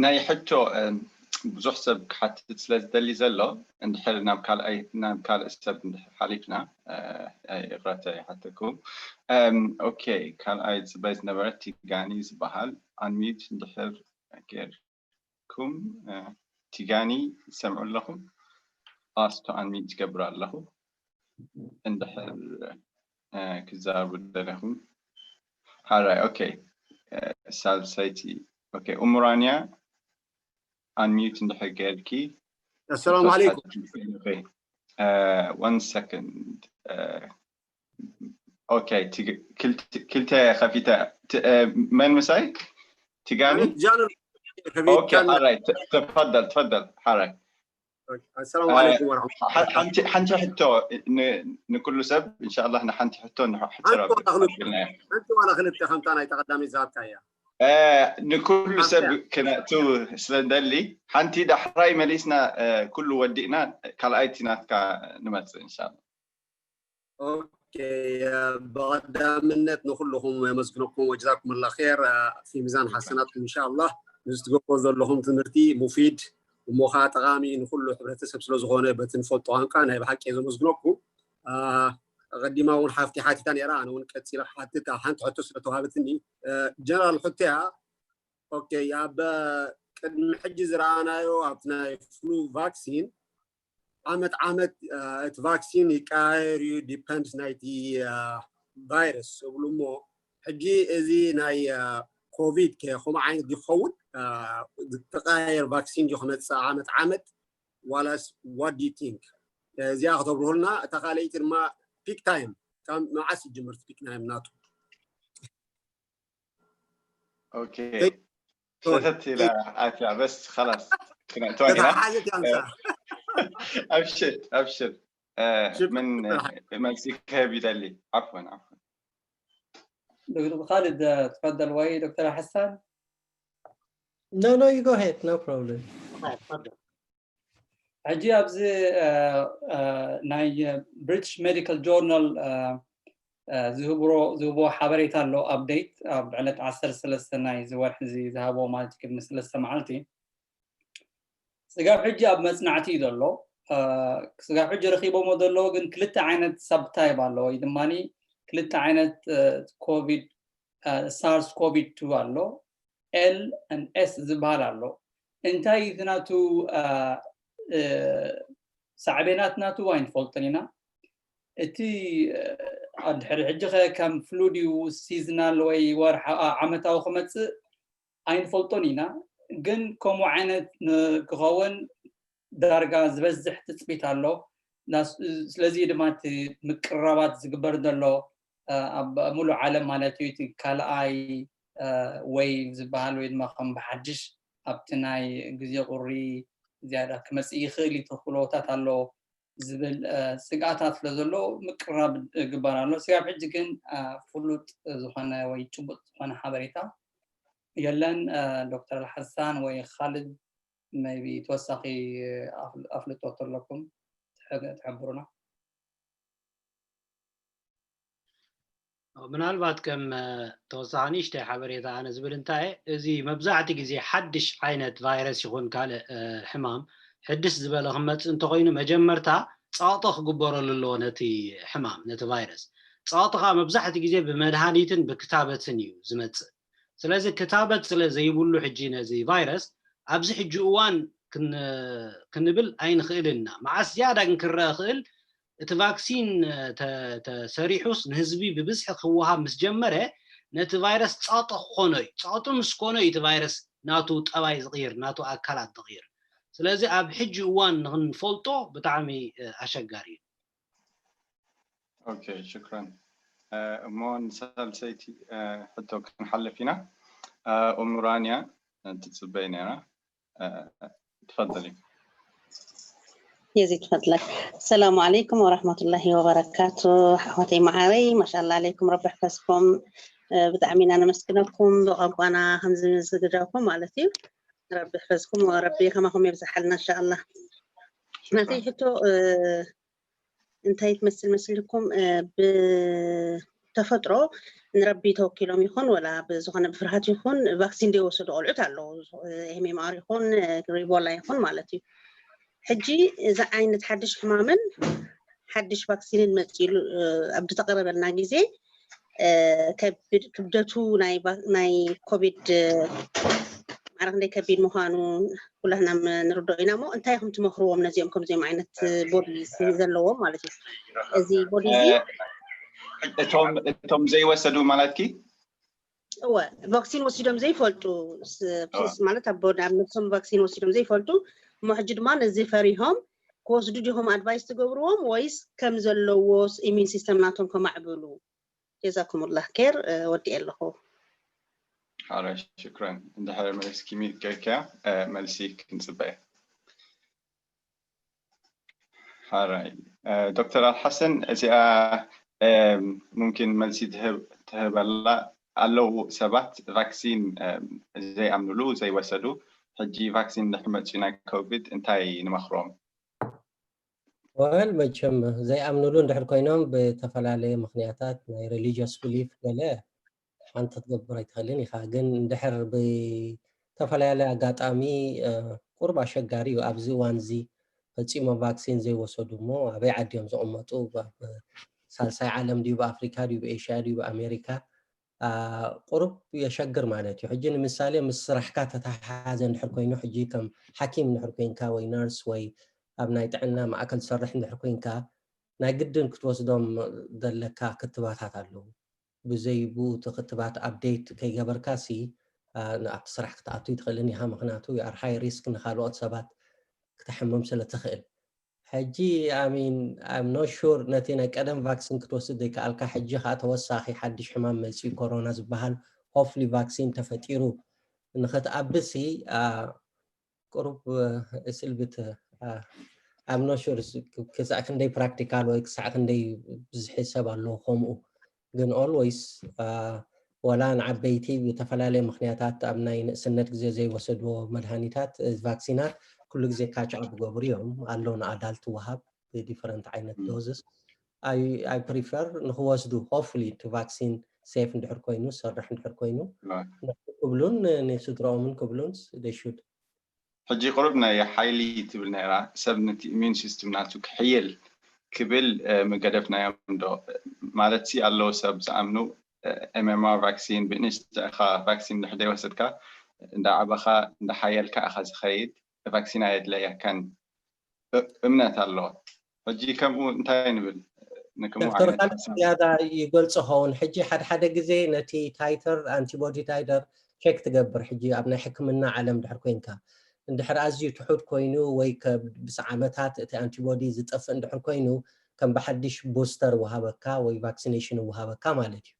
ናይ ሕቶ ብዙሕ ሰብ ክሓትት ስለ ዝደሊ ዘሎ እንድሕር ናብ ካልኣይ ናብ ካልእ ሰብ እንድሕር ሓሊፍና ይቕረታ ይሓተኩም። ኦኬ ካልኣይ ዝበይ ዝነበረ ቲጋኒ ዝበሃል ኣንሚት እንድሕር ጌርኩም ቲጋኒ ይሰምዑ ኣለኹም? ኣስቶ ኣንሚት ይገብር ኣለኹ እንድሕር ክዛረቡ ደለኹም ሓራይ ኦኬ ሳልሰይቲ ኦኬ እሙራንያ ኣንሚዩት እንድሕር ጌርኪ ኣሰላሙ ዓለይኩም one second ኦኬ ክልተ ከፊተ መን ምሳይ ትጋኒ ሓራይ ተፈደል ተፈደል ሓራይ ኣሰላሙ ዓለይኩም ወራሕመቱላሂ ሓንቲ ሕቶ ንኩሉ ሰብ እንሻላ ንሓንቲ ሕቶ ሓንቲ ዋላ ክልተ ከምታ ናይ ተቐዳሚ ዝሃብካያ ንኩሉ ሰብ ክነእቱ ስለንደሊ ሓንቲ ዳሕራይ መሊስና ኩሉ ወዲእና ካልኣይቲ ናትካ ንመፅእ እንሻላ ኦኬ ብቐዳምነት ንኩልኹም የመስግነኩም ወጀዛኩም ላ ር ፊ ሚዛን ሓሰናትኩም እንሻላ ንዝትገብሮ ዘለኹም ትምህርቲ ሙፊድ እሞ ከዓ ጠቃሚ ንኩሉ ሕብረተሰብ ስለዝኮነ በቲ ንፈልጦ ቋንቋ ናይ ብሓቂ ዘመስግነኩም ኣቀዲማ እውን ሓፍቲ ሓቲታ ነራ ኣነ እውን ቀፂለ ሓትት ሓንቲ ሕቶ ስለተዋሃበትኒ ጀነራል ሕቶያ ኦኬ ኣብ ቅድሚ ሕጂ ዝረኣናዮ ኣብቲ ናይ ፍሉ ቫክሲን ዓመት ዓመት እቲ ቫክሲን ይቀያየር እዩ depends ናይቲ ቫይረስ እብሉ እሞ ሕጂ እዚ ናይ ኮቪድ ከ ከምኡ ዓይነት ይኸውን ዝተቀያየር ቫክሲን ድዩ ክመፅእ ዓመት ዓመት ዋላስ what do you think እዚኣ ክተብርሁልና እታ ካልኣይቲ ድማ peak time ካብ መዓስ ይጅምር እቲ peak time ናቱ ኦኬ ሸተት ኢላ ኣትያ በስ خلاص ክነእትዋ ኢና ተተሓሓዘት ያንሳ ኣብሽር ኣብሽር ምን መልሲ ክህብ ይደሊ عفوا عفوا دكتور خالد تفضل ወይ ዶክተር ሓሳን No, no, you go ahead, no problem. ሕጂ ኣብዚ ናይ ብሪቲሽ ሜዲካል ጆርናል ዝህብሮ ዝህብዎ ሓበሬታ ኣሎ ኣፕዴት ኣብ ዕለት ዓሰርተ ሰለስተ ናይ ዝወርሒ እዚ ዝሃብዎ ማለት እዩ ቅድሚ ሰለስተ መዓልቲ ስጋብ ሕጂ ኣብ መፅናዕቲ እዩ ዘሎ ስጋብ ሕጂ ረኪቦሞ ዘለዎ ግን ክልተ ዓይነት ሳብታይፕ ኣሎ ወይ ድማ ክልተ ዓይነት ኮቪድ ሳርስ ኮቪድ ቱ ኣሎ ኤል ኤስ ዝበሃል ኣሎ እንታይ እቲ ናቱ ሳዕቤናት ናቱ ኣይንፈልጦን ኢና እቲ ድሕሪ ሕጂ ከ ከም ፍሉ ድዩ ሲዝናል ወይ ወርሓ ዓመታዊ ክመፅእ ኣይንፈልጦን ኢና ግን ከምኡ ዓይነት ክኸውን ዳርጋ ዝበዝሕ ትፅቢት ኣሎ ስለዚ ድማ እቲ ምቅርራባት ዝግበር ዘሎ ኣብ ሙሉእ ዓለም ማለት እዩ እቲ ካልኣይ ወይ ዝበሃል ወይ ድማ ከም ብሓድሽ ኣብቲ ናይ ግዜ ቁሪ ዝያዳ ክመፅእ ይኽእል እዩ ተኽእሎታት ኣሎ ዝብል ስግኣታት ስለ ዘሎ ምቅራብ ግባር ኣሎ። ስጋብ ሕጂ ግን ፍሉጥ ዝኾነ ወይ ጭቡጥ ዝኾነ ሓበሬታ የለን። ዶክተር ኣልሓሳን ወይ ካልድ maybe ተወሳኺ ኣፍልጦ ተለኩም ትሕብሩና። ምናልባት ከም ተወሳኺ ንእሽተይ ሓበሬታ ኣነ ዝብል እንታይ፣ እዚ መብዛሕቲ ግዜ ሓድሽ ዓይነት ቫይረስ ይኹን ካልእ ሕማም ሕድስ ዝበለ ክመፅእ እንተኮይኑ መጀመርታ ፀቕጢ ክግበረሉ ኣለዎ ነቲ ሕማም፣ ነቲ ቫይረስ። ፀቕጢ ከዓ መብዛሕቲ ግዜ ብመድሃኒትን ብክታበትን እዩ ዝመፅእ። ስለዚ ክታበት ስለ ዘይብሉ ሕጂ ነዚ ቫይረስ ኣብዚ ሕጂ እዋን ክንብል ኣይንኽእልን ኢና። መዓስ ዝያዳ ግን ክረአ ክእል እቲ ቫክሲን ተሰሪሑስ ንህዝቢ ብብዝሒ ክወሃብ ምስ ጀመረ ነቲ ቫይረስ ጸቕጢ ክኾኖ እዩ። ጸቕጢ ምስ ኮኖ እዩ እቲ ቫይረስ ናቱ ጠባይ ዝቕይር፣ ናቱ ኣካላት ዝቕይር። ስለዚ ኣብ ሕጂ እዋን ንክንፈልጦ ብጣዕሚ ኣሸጋሪ እዩ። ኦኬ ሽክራን። እሞ ንሳልሰይቲ ሕቶ ክንሓልፍ ኢና። ኡም ኑራንያ ትፅበይ ነይራ። ትፈضሊ። የዚ ትፈضለክ። السلام عليكم ورحمة الله وبركاته ኣሕዋተይ መዓረይ ማሻላ عليكم ረቢ ሕፈዝኩም። ብጣዕሚ ኢና ነመስግነኩም ብቋንቋና ከምዚ ዝግዳኩም ማለት እዩ። ረቢ ሕፈዝኩም ወረቢ ከማኹም የብዝሓልና እንሻላ። ናተይ ሕቶ እንታይ ትመስል መስልኩም? ብተፈጥሮ ንረቢ ተወኪሎም ይኹን ወላ ብዝኾነ ብፍርሃት ይኹን ቫክሲን ዘይወሰዱ ቆልዑት ኣለዉ። ኤምኤምኣር ይኹን ሪቦላ ይኹን ማለት እዩ። ሕጂ እዚ ዓይነት ሓድሽ ሕማምን ሓድሽ ቫክሲንን መፂሉ ኣብ ዝተቐረበልና ግዜ ክብደቱ ናይ ኮቪድ ማዕረ ክንደይ ከቢድ ምዃኑ ኩላትና ንርድኦ ኢና። እሞ እንታይ ኢኹም ትመኽርዎም ነዚኦም ከምዚኦም ዓይነት ቦዲ ዘለዎም ማለት እዩ? እዚ ቦዲ እዚ እቶም ዘይወሰዱ ማለትኪ? እወ ቫክሲን ወሲዶም ዘይፈልጡ ማለት ኣብ ነብሶም ቫክሲን ወሲዶም ዘይፈልጡ እሞ ሕጂ ድማ ነዚ ፈሪሆም ክወስዱ ዲኹም ኣድቫይስ ትገብርዎም ወይስ ከም ዘለዎስ ኢሚን ሲስተም ናቶም ከማዕብሉ? ጀዛኩሙላህ ኬር። ወዲኤ ኣለኹ። ሓራይ ሽክረን። እንድሕር መሊስኪ ጌርክያ መልሲ ክንፅበ። ሓራይ ዶክተር ኣልሓሰን እዚኣ ሙምኪን መልሲ ትህበላ ኣለዉ ሰባት ቫክሲን ዘይኣምኑሉ ዘይወሰዱ ሕጂ ቫክሲን እንድሕር መፅኡ ናይ ኮቪድ እንታይ ንመኽሮም? ወል መቸም ዘይኣምኑሉ እንድሕር ኮይኖም ብተፈላለየ ምኽንያታት ናይ religious belief ገለ ሓንቲ ክትገብር ኣይትኽእልን ኢኻ። ግን እንድሕር ብተፈላለየ ኣጋጣሚ ቁሩብ ኣሸጋሪ እዩ። ኣብዚ እዋን እዚ ፈፂሞም ቫክሲን ዘይወሰዱ እሞ ኣበይ ዓዲ እዮም ዝቕመጡ? ኣብ ሳልሳይ ዓለም ድዩ፣ ብኣፍሪካ ድዩ፣ ብኤሽያ ድዩ፣ ብኣሜሪካ? ቁሩብ የሸግር ማለት እዩ። ሕጂ ንምሳሌ ምስ ስራሕካ ተተሓሓዘ እንድሕር ኮይኑ፣ ሕጂ ከም ሓኪም እንድሕር ኮይንካ ወይ ነርስ ወይ ኣብ ናይ ጥዕና ማእከል ትሰርሕ እንድሕር ኮይንካ ናይ ግድን ክትወስዶም ዘለካ ክትባታት ኣለዉ። ብዘይ ብኡ እቲ ክትባት ኣፕዴት ከይገበርካ ሲ ኣብቲ ስራሕ ክትኣቱ ይትኽእልን ኢኻ። ምክንያቱ you are high risk ንካልኦት ሰባት ክተሕምም ስለ ትኽእል። ሕጂ I mean I'm not sure ነቲ ናይ ቀደም ቫክሲን ክትወስድ ዘይከኣልካ ሕጂ ከዓ ተወሳኺ ሓድሽ ሕማም መፂኡ ኮሮና ዝበሃል hopefully ቫክሲን ተፈጢሩ ንክትኣብሲ ቁሩብ ስልብት I'm not sure ክሳዕ ክንደይ ፕራክቲካል ወይ ክሳዕ ክንደይ ብዝሒ ሰብ ኣለዎ ከምኡ ግን always ወላ ንዓበይቲ ብተፈላለየ ምክንያታት ኣብ ናይ ንእስነት ግዜ ዘይወሰድዎ መድሃኒታት ቫክሲናት ኩሉ ግዜ ካች ኣፕ ይገብሩ እዮም ኣሎ ንኣዳልት ወሃብ ብዲፈረንት ዓይነት ዶዝስ I prefer ንክወስዱ hopefully እቲ ቫክሲን ሴፍ እንድሕር ኮይኑ ዝሰርሕ እንድሕር ኮይኑ ክብሉን ንስድረኦምን ክብሉን they should ሕጂ ቁሩብ ናይ ሓይሊ ትብል ነይራ ሰብ ነቲ ኢሚዩን ሲስተም ናቱ ክሕይል ክብል ምገደፍናዮም ዶ ማለት ሲ ኣለዉ ሰብ ዝኣምኑ ኤምኤምኣር ቫክሲን ብንእሽተኻ ቫክሲን ድሕር ዘይወሰድካ እንዳዓበኻ እንዳሓየልካ ኢኻ ዝኸይድ ቫክሲን ኣየድለየካን እምነት ኣሎ ሕጂ ከምኡ እንታይ ንብል ዶክተር ካልድ ዝያዳ ይገልፆ ኸውን ሕጂ ሓደ ሓደ ግዜ ነቲ ታይተር ኣንቲቦዲ ታይተር ቸክ ትገብር ሕጂ ኣብ ናይ ሕክምና ዓለም ድሕር ኮይንካ እንድሕር ኣዝዩ ትሑት ኮይኑ ወይ ብሰዓመታት እቲ ኣንቲቦዲ ዝጠፍእ እንድሕር ኮይኑ ከም ብሓድሽ ቡስተር ወሃበካ ወይ ቫክሲኔሽን ወሃበካ ማለት እዩ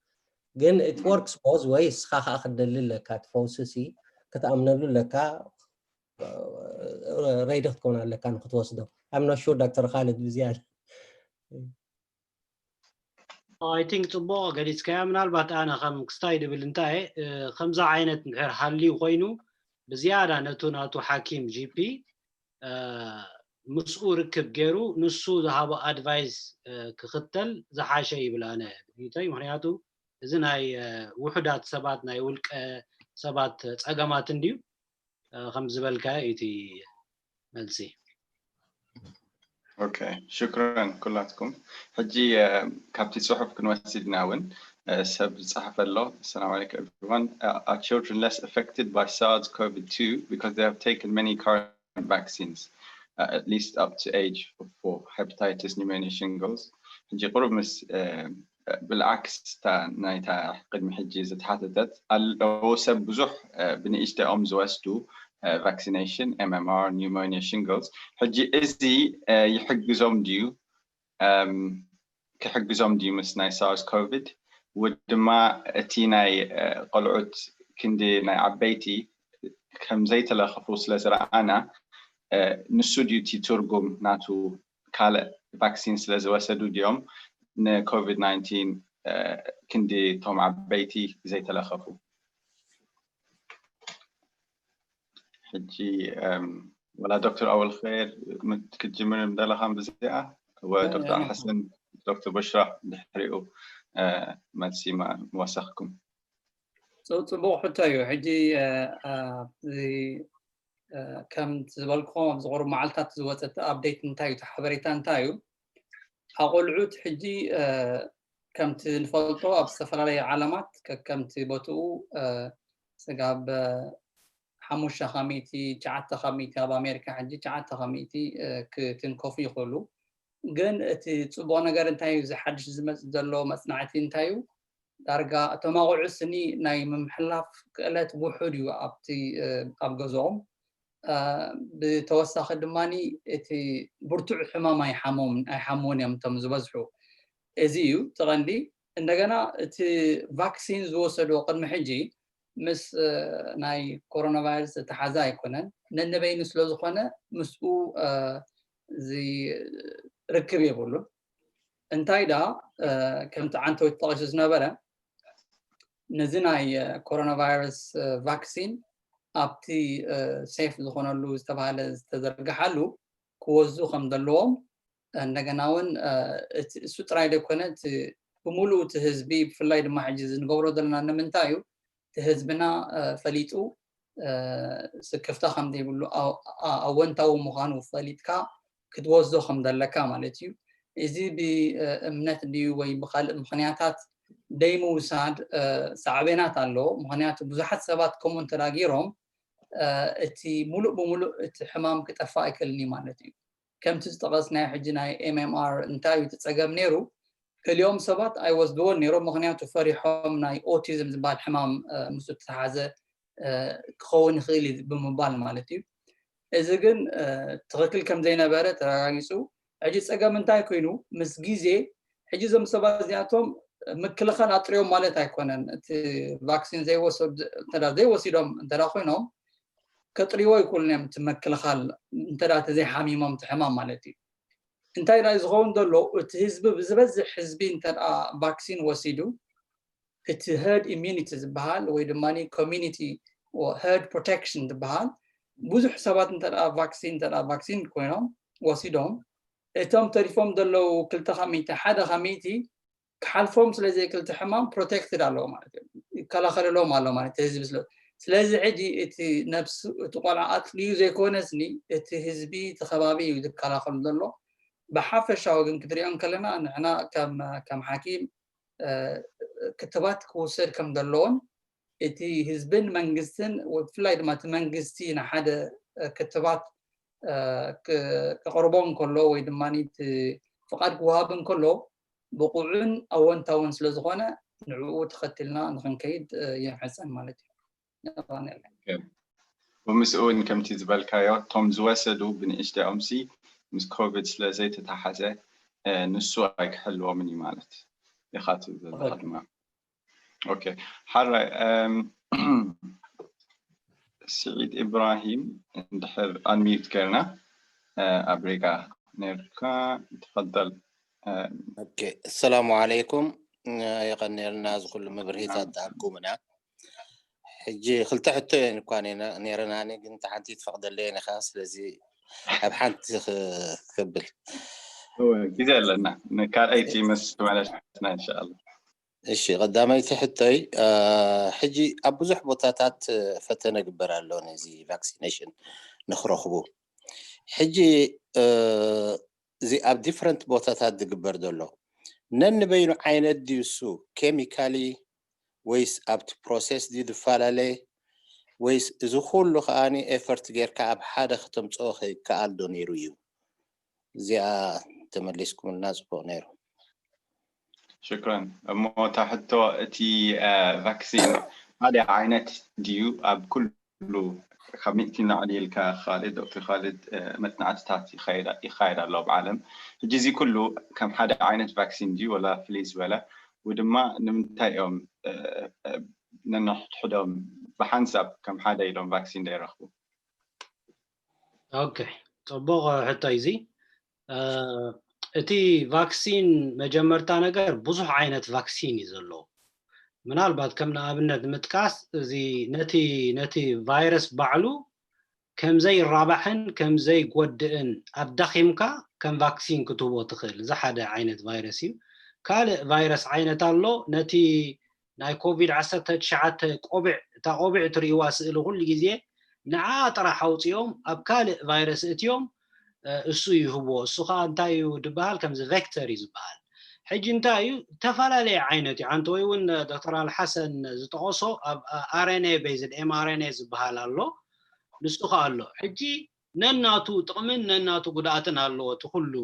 ግን it works both ways እስኻ ከዓ ክትደሊ ኣለካ እቲ ፈውሲ ሲ ክትኣምነሉ ኣለካ ሬዲ ክትከውን ኣለካ ንክትወስዶ። I'm not sure ዶክተር ካልድ ብዝያዳ I think ጽቡቕ ገሊጽካያ። ምናልባት ኣነ ከም ክስታይ ድብል እንታይ ከምዛ ዓይነት እንድሕር ሃልዩ ኮይኑ ብዝያዳ ነቱ ናቱ ሓኪም ጂፒ ምስኡ ርክብ ገይሩ ንሱ ዝሃቦ ኣድቫይስ ክኽተል ዝሓሸ ይብል ኣነ ብሪተይ። ምክንያቱ እዚ ናይ ውሑዳት ሰባት ናይ ውልቀ ሰባት ጸገማት እንድዩ ከም ዝበልካ እዩ እቲ መልሲ። Okay, ሽክረን ኩላትኩም። ሕጂ ካብቲ ጽሑፍ ክንወስድ ኢና እውን ሰብ ዝጸሓፈ ኣሎ። Assalamu alaikum everyone. Uh, are children less affected by SARS-CoV two because they have taken many current vaccines, uh, at least up to age of four, hepatitis, pneumonia, shingles. ሕጂ ቁሩብ ምስ ብልዓክስ እታ ናይታ ቅድሚ ሕጂ ዝተሓተተት ኣለዉ ሰብ ብዙሕ ብንእሽተኦም ዝወስዱ vaccination, M M R, pneumonia, shingles. ሕጂ እዚ ይሕግዞም ድዩ? ክሕግዞም ድዩ ምስ ናይ SARS-CoV? ወይ ድማ እቲ ናይ ቆልዑት ክንዲ ናይ ዓበይቲ ከም ዘይተለኸፉ ስለ ዝረኣና ንሱ ድዩ እቲ ትርጉም ናቱ ካልእ ቫክሲን ስለ ዝወሰዱ ድዮም ንኮቪድ ናይንቲን ክንዲ እቶም ዓበይቲ ዘይተለኸፉ? ሕጂ ወላ ዶክተር ኣወል ኸይር ክትጅምር ምደለኻን ብዚኣ ወዶክተር ሓሰን ዶክተር በሽራ ድሕሪኡ መልሲ ምወሰኽኩም። ጽቡቕ ሕቶ እዩ። ሕጂ ከምቲ ዝበልኩኹም ኣብዚ ቁሩብ መዓልታት ዝወፀ እቲ ኣፕዴት እንታይ እዩ፣ እቲ ሓበሬታ እንታይ እዩ? ኣቆልዑት ሕጂ ከምቲ ንፈልጦ ኣብ ዝተፈላለዩ ዓለማት ከከምቲ ቦትኡ ስጋብ ሓሙሽተ ካብ ሚእቲ፣ ትሽዓተ ካብ ሚእቲ፣ ኣብ ኣሜሪካ ሕጂ ትሽዓተ ካብ ሚእቲ ክትንከፉ ይኽእሉ። ግን እቲ ፅቡቕ ነገር እንታይ እዩ? እዚ ሓድሽ ዝመፅእ ዘሎ መፅናዕቲ እንታይ እዩ? ዳርጋ እቶም ኣቑዑ ስኒ ናይ ምምሕላፍ ክእለት ውሑድ እዩ ኣብቲ ኣብ ገዝኦም። ብተወሳኺ ድማ እቲ ብርቱዕ ሕማም ኣይሓምዎን እዮም እቶም ዝበዝሑ። እዚ እዩ እቲ ቀንዲ። እንደገና እቲ ቫክሲን ዝወሰድዎ ቅድሚ ሕጂ ምስ ናይ ኮሮና ቫይረስ ዝተሓዘ ኣይኮነን። ነንበይኑ ስለ ዝኾነ ምስኡ ርክብ የብሉን። እንታይ ደኣ ከምቲ ዓንተዊት ተጠቒሱ ዝነበረ ነዚ ናይ ኮሮና ቫይረስ ቫክሲን ኣብቲ ሴፍ ዝኾነሉ ዝተባሃለ ዝተዘርግሓሉ ክወስዱ ከም ዘለዎም እንደገና እውን እሱ ጥራይ ዘይኮነ ብምሉእ እቲ ህዝቢ ብፍላይ ድማ ሕጂ እዚ ንገብሮ ዘለና ንምንታይ እዩ እቲ ህዝብና ፈሊጡ ስክፍታ ከም ዘይብሉ ኣወንታዊ ምዃኑ ፈሊጥካ ክትወስዶ ከም ዘለካ ማለት እዩ። እዚ ብእምነት ድዩ ወይ ብካልእ ምኽንያታት ደይምውሳድ ሳዕቤናት ኣለዎ። ምኽንያቱ ብዙሓት ሰባት ከምኡ እንተዳጊሮም እቲ ሙሉእ ብሙሉእ እቲ ሕማም ክጠፋ ኣይክእልን እዩ ማለት እዩ። ከምቲ ዝጠቐስናዮ ሕጂ ናይ ኤምኤምኣር እንታይ እዩ እቲ ጸገም ነይሩ? ገሊኦም ሰባት ኣይወስድዎን ነይሮም፣ ምኽንያቱ ፈሪሖም ናይ ኦቲዝም ዝበሃል ሕማም ምስ ዝተሓዘ ክኸውን ይኽእል እዩ ብምባል ማለት እዩ። እዚ ግን ትኽክል ከም ዘይነበረ ተረጋጊፁ። ሕጂ ፀገም እንታይ ኮይኑ ምስ ግዜ ሕጂ እዞም ሰባት እዚኣቶም ምክልኻል ኣጥርዮም ማለት ኣይኮነን። እቲ ቫክሲን ዘይወሰዱ እንተ ዘይወሲዶም እንተ ኮይኖም ከጥርይዎ ይክእሉን እዮም። እቲ ምክልኻል እንተ ተዘይሓሚሞም እቲ ሕማም ማለት እዩ። እንታይ ዳ ዝኸውን ዘሎ? እቲ ህዝቢ ብዝበዝሕ ህዝቢ እንተ ቫክሲን ወሲዱ እቲ ሄርድ ኢሚዩኒቲ ዝበሃል ወይ ድማ ኮሚኒቲ ሄርድ ፕሮቴክሽን ዝበሃል ብዙሕ ሰባት እንተ ቫክሲን እንተ ቫክሲን ኮይኖም ወሲዶም እቶም ተሪፎም ዘለዉ ክልተ ካብ ሚእቲ ሓደ ካብ ሚእቲ ክሓልፎም ስለ ዘይክእል እቲ ሕማም ፕሮቴክትድ ኣለዎ ማለት እዩ፣ ይከላኸለሎም ኣሎ ማለት እዩ ህዝቢ ስለ ስለዚ ሕጂ እቲ ነብሱ እቲ ቆልዓ ኣጥልዩ ዘይኮነስኒ እቲ ህዝቢ እቲ ከባቢ እዩ ዝከላኸሉ ዘሎ። ብሓፈሻዊ ግን ክትሪኦ እንከለና ንሕና ከም ከም ሓኪም ክትባት ክውሰድ ከም ዘለዎን እቲ ህዝብን መንግስትን ብፍላይ ድማ እቲ መንግስቲ ንሓደ ክትባት ከቕርቦ እንከሎ ወይ ድማ ፍቓድ ክወሃብ እንከሎ ብቑዕን ኣወንታውን ስለ ዝኾነ ንዕኡ ተኸትልና ንክንከይድ የምሕፀን ማለት እዩ። ብምስኡ እውን ከምቲ ዝበልካዮ እቶም ዝወሰዱ ብንእሽተኦምሲ ምስ ኮቪድ ስለ ዘይተተሓዘ ንሱ ኣይክሕልዎምን እዩ ማለት ኢኻ ትብል ዘለኻ ድማ። ኦኬ ሓራይ ስዒድ ኢብራሂም እንድሕር ኣንሚዩት ገርና ኣብሪጋ ነርካ ትፈደል። ኦኬ፣ ኣሰላሙ ዓለይኩም። የቐንየልና እዚ ኩሉ ምብርሂታት ዝሃብኩምና። ሕጂ ክልተ ሕቶ እየን እኳ ነይረናኒ፣ ግን እታ ሓንቲ ትፈቕደለየን ኢኻ። ስለዚ ኣብ ሓንቲ ክብል ግዜ ኣለና፣ ካልኣይቲ ምስ ተመለስና እንሻላ። እሺ፣ ቀዳመይቲ ሕቶይ፣ ሕጂ ኣብ ብዙሕ ቦታታት ፈተነ ግበር ኣሎ ነዚ ቫክሲኔሽን ንክረኽቡ። ሕጂ እዚ ኣብ ዲፍረንት ቦታታት ዝግበር ዘሎ ነንበይኑ ዓይነት ድዩ እሱ ኬሚካሊ፣ ወይስ ኣብቲ ፕሮሴስ ድዩ ዝፈላለ፣ ወይስ እዚ ኩሉ ከዓኒ ኤፈርት ጌርካ ኣብ ሓደ ከተምፅኦ ከይከኣል ዶ ነይሩ እዩ? እዚኣ ተመሊስኩምልና ፅቡቕ ነይሩ። ሽክረን። እሞ እታ ሕቶ፣ እቲ ቫክሲን ሓደ ዓይነት ድዩ ኣብ ኩሉ ካብ ሚእቲ ንላዕሊ ኢልካ ካልድ ዶክተር ካልድ መፅናዕትታት ይካየድ ኣሎ ኣብ ዓለም። ሕጂ እዚ ኩሉ ከም ሓደ ዓይነት ቫክሲን ድዩ ወላ ፍልይ ዝበለ? ወድማ ንምንታይ እዮም ነንሕድሕዶም ብሓንሳብ ከም ሓደ ኢሎም ቫክሲን ዘይረኽቡ? ኦኬ፣ ፅቡቕ ሕቶ እዩ እዚ። እቲ ቫክሲን መጀመርታ ነገር ብዙሕ ዓይነት ቫክሲን እዩ ዘለዎ። ምናልባት ከም ንኣብነት ምጥቃስ እዚ ነቲ ነቲ ቫይረስ ባዕሉ ከም ዘይራባሕን ከም ዘይጎድእን ኣዳኺምካ ከም ቫክሲን ክትህቦ ትኽእል። እዚ ሓደ ዓይነት ቫይረስ እዩ። ካልእ ቫይረስ ዓይነት ኣሎ። ነቲ ናይ ኮቪድ ዓሰርተ ትሽዓተ ቆቢዕ፣ እታ ቆቢዕ ትርእይዋ ስእሊ ኩሉ ግዜ ንዓ ጥራሕ ኣውፅኦም ኣብ ካልእ ቫይረስ እትዮም እሱ ይህብዎ። እሱ ከዓ እንታይ እዩ ዝበሃል? ከምዚ ቬክተር እዩ ዝበሃል። ሕጂ እንታይ እዩ? ዝተፈላለየ ዓይነት እዩ። ሓንቲ ወይ እውን ዶክተር ኣልሓሰን ዝጠቐሶ ኣብ ኣርኤንኤ ቤዝድ ኤምኣርኤንኤ ዝበሃል ኣሎ። ንሱ ከዓ ኣሎ። ሕጂ ነናቱ ጥቕምን ነናቱ ጉድኣትን ኣለዎ እቲ ኩሉ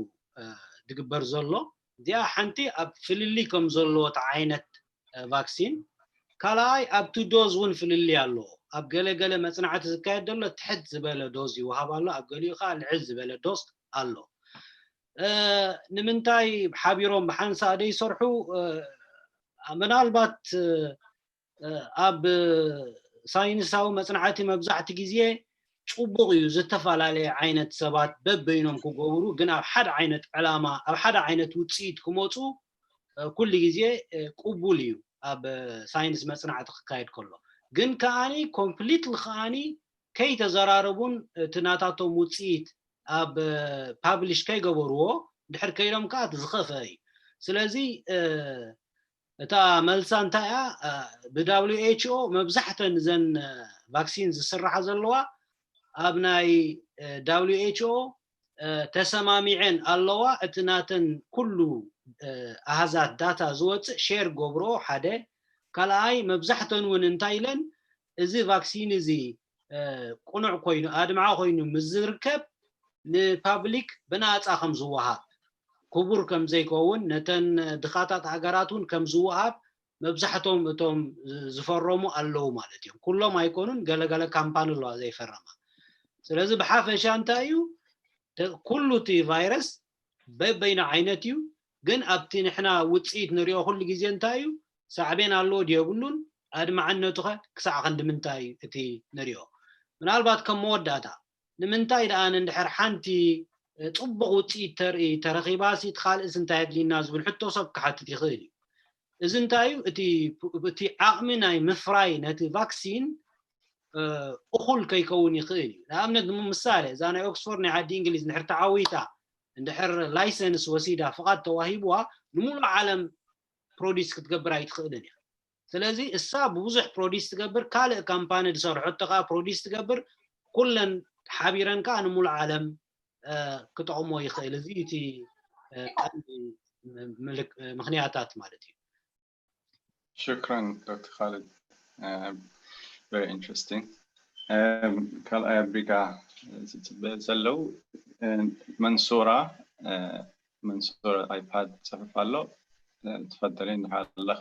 ዝግበር ዘሎ። እዚኣ ሓንቲ ኣብ ፍልልይ ከም ዘለዎ እቲ ዓይነት ቫክሲን። ካልኣይ ኣብቲ ዶዝ እውን ፍልልይ ኣለዎ። ኣብ ገለ ገለ መፅናዕቲ ዝካየድ ዘሎ ትሕት ዝበለ ዶዝ ይወሃብ ኣሎ፣ ኣብ ገሊኡ ከዓ ልዕል ዝበለ ዶዝ ኣሎ። ንምንታይ ሓቢሮም ብሓንሳእ ዘይሰርሑ? ምናልባት ኣብ ሳይንሳዊ መፅናዕቲ መብዛሕቲ ግዜ ፅቡቕ እዩ ዝተፈላለየ ዓይነት ሰባት በበይኖም ክገብሩ፣ ግን ኣብ ሓደ ዓይነት ዕላማ ኣብ ሓደ ዓይነት ውፅኢት ክመፁ ኩሉ ግዜ ቅቡል እዩ ኣብ ሳይንስ መፅናዕቲ ክካየድ ከሎ። ግን ከዓኒ ኮምፕሊትሊ ከዓኒ ከይተዘራረቡን እቲ ናታቶም ውፅኢት ኣብ ፓብሊሽ ከይገበርዎ ድሕር ከይዶም ከዓ ዝኸፍአ እዩ። ስለዚ እታ መልሳ እንታይ እያ? ብ WHO መብዛሕተን እዘን ቫክሲን ዝስርሓ ዘለዋ ኣብ ናይ WHO ተሰማሚዐን ኣለዋ። እቲ ናተን ኩሉ ኣሃዛት ዳታ ዝወፅእ ሼር ገብሮ ሓደ። ካልኣይ መብዛሕተን እውን እንታይ ኢለን፣ እዚ ቫክሲን እዚ ቁኑዕ ኮይኑ ኣድማዒ ኮይኑ ምስ ዝርከብ ንፓብሊክ ብናፃ ከም ዝወሃብ፣ ክቡር ከም ዘይከውን፣ ነተን ድኻታት ሃገራት እውን ከም ዝወሃብ መብዛሕቶም እቶም ዝፈረሙ ኣለዉ ማለት እዮም። ኩሎም ኣይኮኑን፣ ገለገለ ካምፓኒ ኣለዋ ዘይፈረማ። ስለዚ ብሓፈሻ እንታይ እዩ፣ ኩሉ እቲ ቫይረስ በበይኑ ዓይነት እዩ። ግን ኣብቲ ንሕና ውፅኢት ንሪኦ ኩሉ ግዜ እንታይ እዩ፣ ሳዕቤን ኣለዎ ድየብሉን፣ ኣድማዕነቱ ኸ ክሳዕ ክንዲ ምንታይ እዩ እቲ ንሪኦ? ምናልባት ከም መወዳእታ ንምንታይ ደኣ እንድሕር ሓንቲ ፅቡቕ ውፅኢት ተርኢ ተረኺባሲ እቲ ካልእስ እንታይ ኣድልዩና ዝብል ሕቶ ሰብ ክሓትት ይኽእል እዩ። እዚ እንታይ እዩ? እቲ ዓቕሚ ናይ ምፍራይ ነቲ ቫክሲን እኹል ከይከውን ይኽእል እዩ። ንኣብነት ንምሳሌ እዛ ናይ ኦክስፎርድ ናይ ዓዲ እንግሊዝ እንድሕር ተዓዊታ፣ እንድሕር ላይሰንስ ወሲዳ፣ ፍቓድ ተዋሂብዋ፣ ንምሉእ ዓለም ፕሮዲስ ክትገብር ኣይትኽእልን እያ። ስለዚ እሳ ብብዙሕ ፕሮዲስ ትገብር፣ ካልእ ካምፓኒ ዝሰርሖቶ ከዓ ፕሮዲስ ትገብር፣ ኩለን ሓቢረን ከዓ ንምሉእ ዓለም ክጠቕሞ ይኽእል። እዚ እቲ ቀንዲ ምክንያታት ማለት እዩ። ሽክረን ዶክተር ካልድ። Very interesting። ካልኣይ ኣብሪጋ ዝፅበ ዘለው መንሱራ መንሱራ ኣይፓድ ፅሑፍ ኣሎ። ትፈደሊ እንድሕር ኣለኺ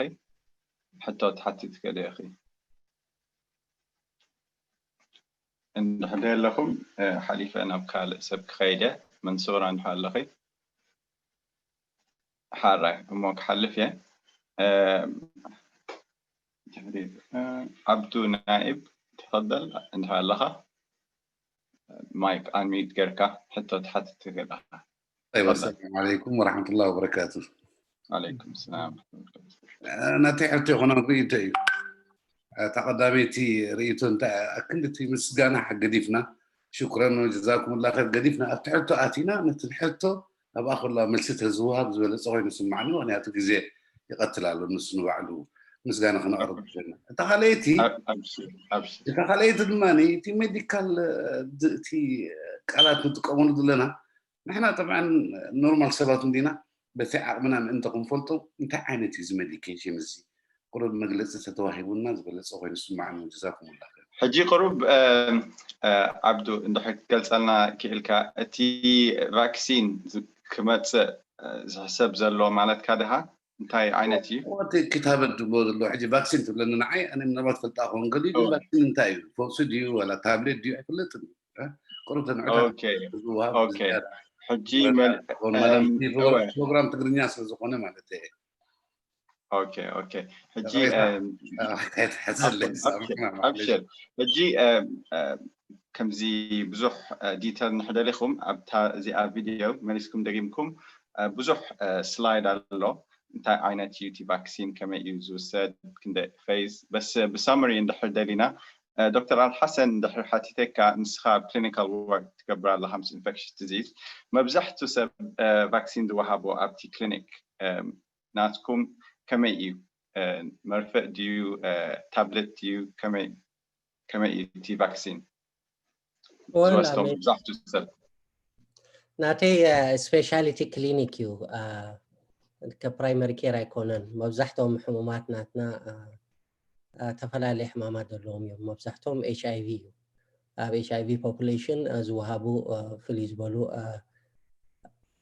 ሕቶ ትሓትት ከደ ኢኺ። እንድሕር ኣለኹም ሓሊፈ ናብ ካልእ ሰብ ክኸይደ። መንሱራ እንድሕር ኣለኺ ሓራይ እሞ ክሓልፍ እየ። ድሕሪ ዓብዱ ናኢብ ትፈደል እንድሕር ኣለኻ ማይክ ኣንሚዩት ጌርካ ሕቶ ትሓትት ትኽእል ኢኻ። طيب، السلام عليكم ورحمة الله وبركاته. ዓለይኩም ሰላም። ናተይ ሕቶ ይኾነ ርእይቶ እዩ። እታ ቀዳመይቲ ርእይቶ እንታይ ኣክል እቲ ምስጋና ገዲፍና ሽኩረን ወጀዛኩም ላ ኸይር ገዲፍና ኣብቲ ሕቶ ኣቲና ነቲ ሕቶ ኣብኣ ከላ መልሲ ተዝወሃብ ዝበለፀ ኮይኑ ስማዕኒ። ምክንያቱ ግዜ ይቐትል ኣሎ። ንሱ ንባዕሉ ምስጋና ክነቕርብ ዘለና። እታ ካልኣይቲ ኣብ- ኣብሽር ኣብሽር እታ ካልኣይቲ ድማ እቲ ሜዲካል እቲ ቃላት ንጥቀመሉ ዘለና ንሕና ጠብዓን ኖርማል ሰባት እንዲና በቲ ዓቕምና ምእንቲ ክንፈልጦ እንታይ ዓይነት እዩ እዚ ሜዲኬሽን እዚ ቁሩብ መግለፂ ተተዋሂቡና ዝበለፀ ኮይኑ ስማዕኒ። ጀዛኩም ላ ኸይር። ሕጂ ቅሩብ እም፣ እ፣ ዓብዱ እንድሕር ክትገልፀልና ክኢልካ እቲ ቫክሲን ዝ- ክመፅእ እ፣ ዝሕሰብ ዘሎ ማለትካ ድኻ እንታይ ዓይነት እዩ? እቲ ክታበት ዝብሎ ዘሎ ሕጂ ቫክሲን ትብለኒ ንዓይ ኣነ ምናልባት ፈልጣ ክኸውን ገሊኡ ግን እወ። ቫክሲን እንታይ እዩ? ፈውሲ ድዩ ዋላ ታብሌት ድዩ ኣይፍለጥን እዩ። እ? ቁሩብ ተንዕታት ኦኬ ዝወሃብ ኦኬ ዝያዳ ሕጂ ወላ መል- ዝኾነ ማለት እም፣ እቲ እወ ፕሮግራም ትግርኛ ስለ ዝኾነ ማለት እየ። ኦኬ ኦኬ ሕጂ ይቕሬታ። እም፣ ኣዎ፣ ከይትሕዘለይ ኣብሽር ሳምሕና ኣብሽር ማዕለሽ። ሕጂ እም፣ እም፣ ከምዚ ብዙሕ እ፣ ዲተል እንድሕር ደሊኹም ኣብታ እዚኣ ቪድዮ መሊስኩም ደጊምኩም እ፣ ብዙሕ እ፣ ስላይድ ኣሎ። እንታይ ዓይነት እዩ እቲ ቫክሲን ከመይ እዩ ዝውሰድ ክንደ ፌዝ በስ ብሳመሪ እንድሕር ደሊና እ፣ ዶክተር ኣልሓሰን እንድሕር ሓቲተካ ንስኻ ኣብ ክሊኒካል ወርክ ትገብር ኣለኻ ምስ ኢንፌክሽስ ዲዚዝ መብዛሕቱ ሰብ እ፣ ቫክሲን ዝወሃቦ ኣብቲ ክሊኒክ እም፣ ናትኩም ከመይ እዩ እ፣ መርፍእ ድዩ እ፣ ታብሌት ድዩ ከመይ ከመይ እዩ እቲ ቫክሲን ወላ ዝወስዶ መብዛሕቱ ሰብ ናተይ ስፔሻሊቲ ክሊኒክ እዩ። ከፕራይመሪ ኬር ኣይኮነን። መብዛሕትኦም ሕሙማት ናትና አ፣ አ፣ ተፈላለየ ሕማማት ዘለዎም እዮም። መብዛሕትኦም ኤች ኣይቪ እዩ። ኣብ ኤች ኣይቪ ፖፑሌሽን ዝወሃቡ አ፣ ፍልይ ዝበሉ አ፣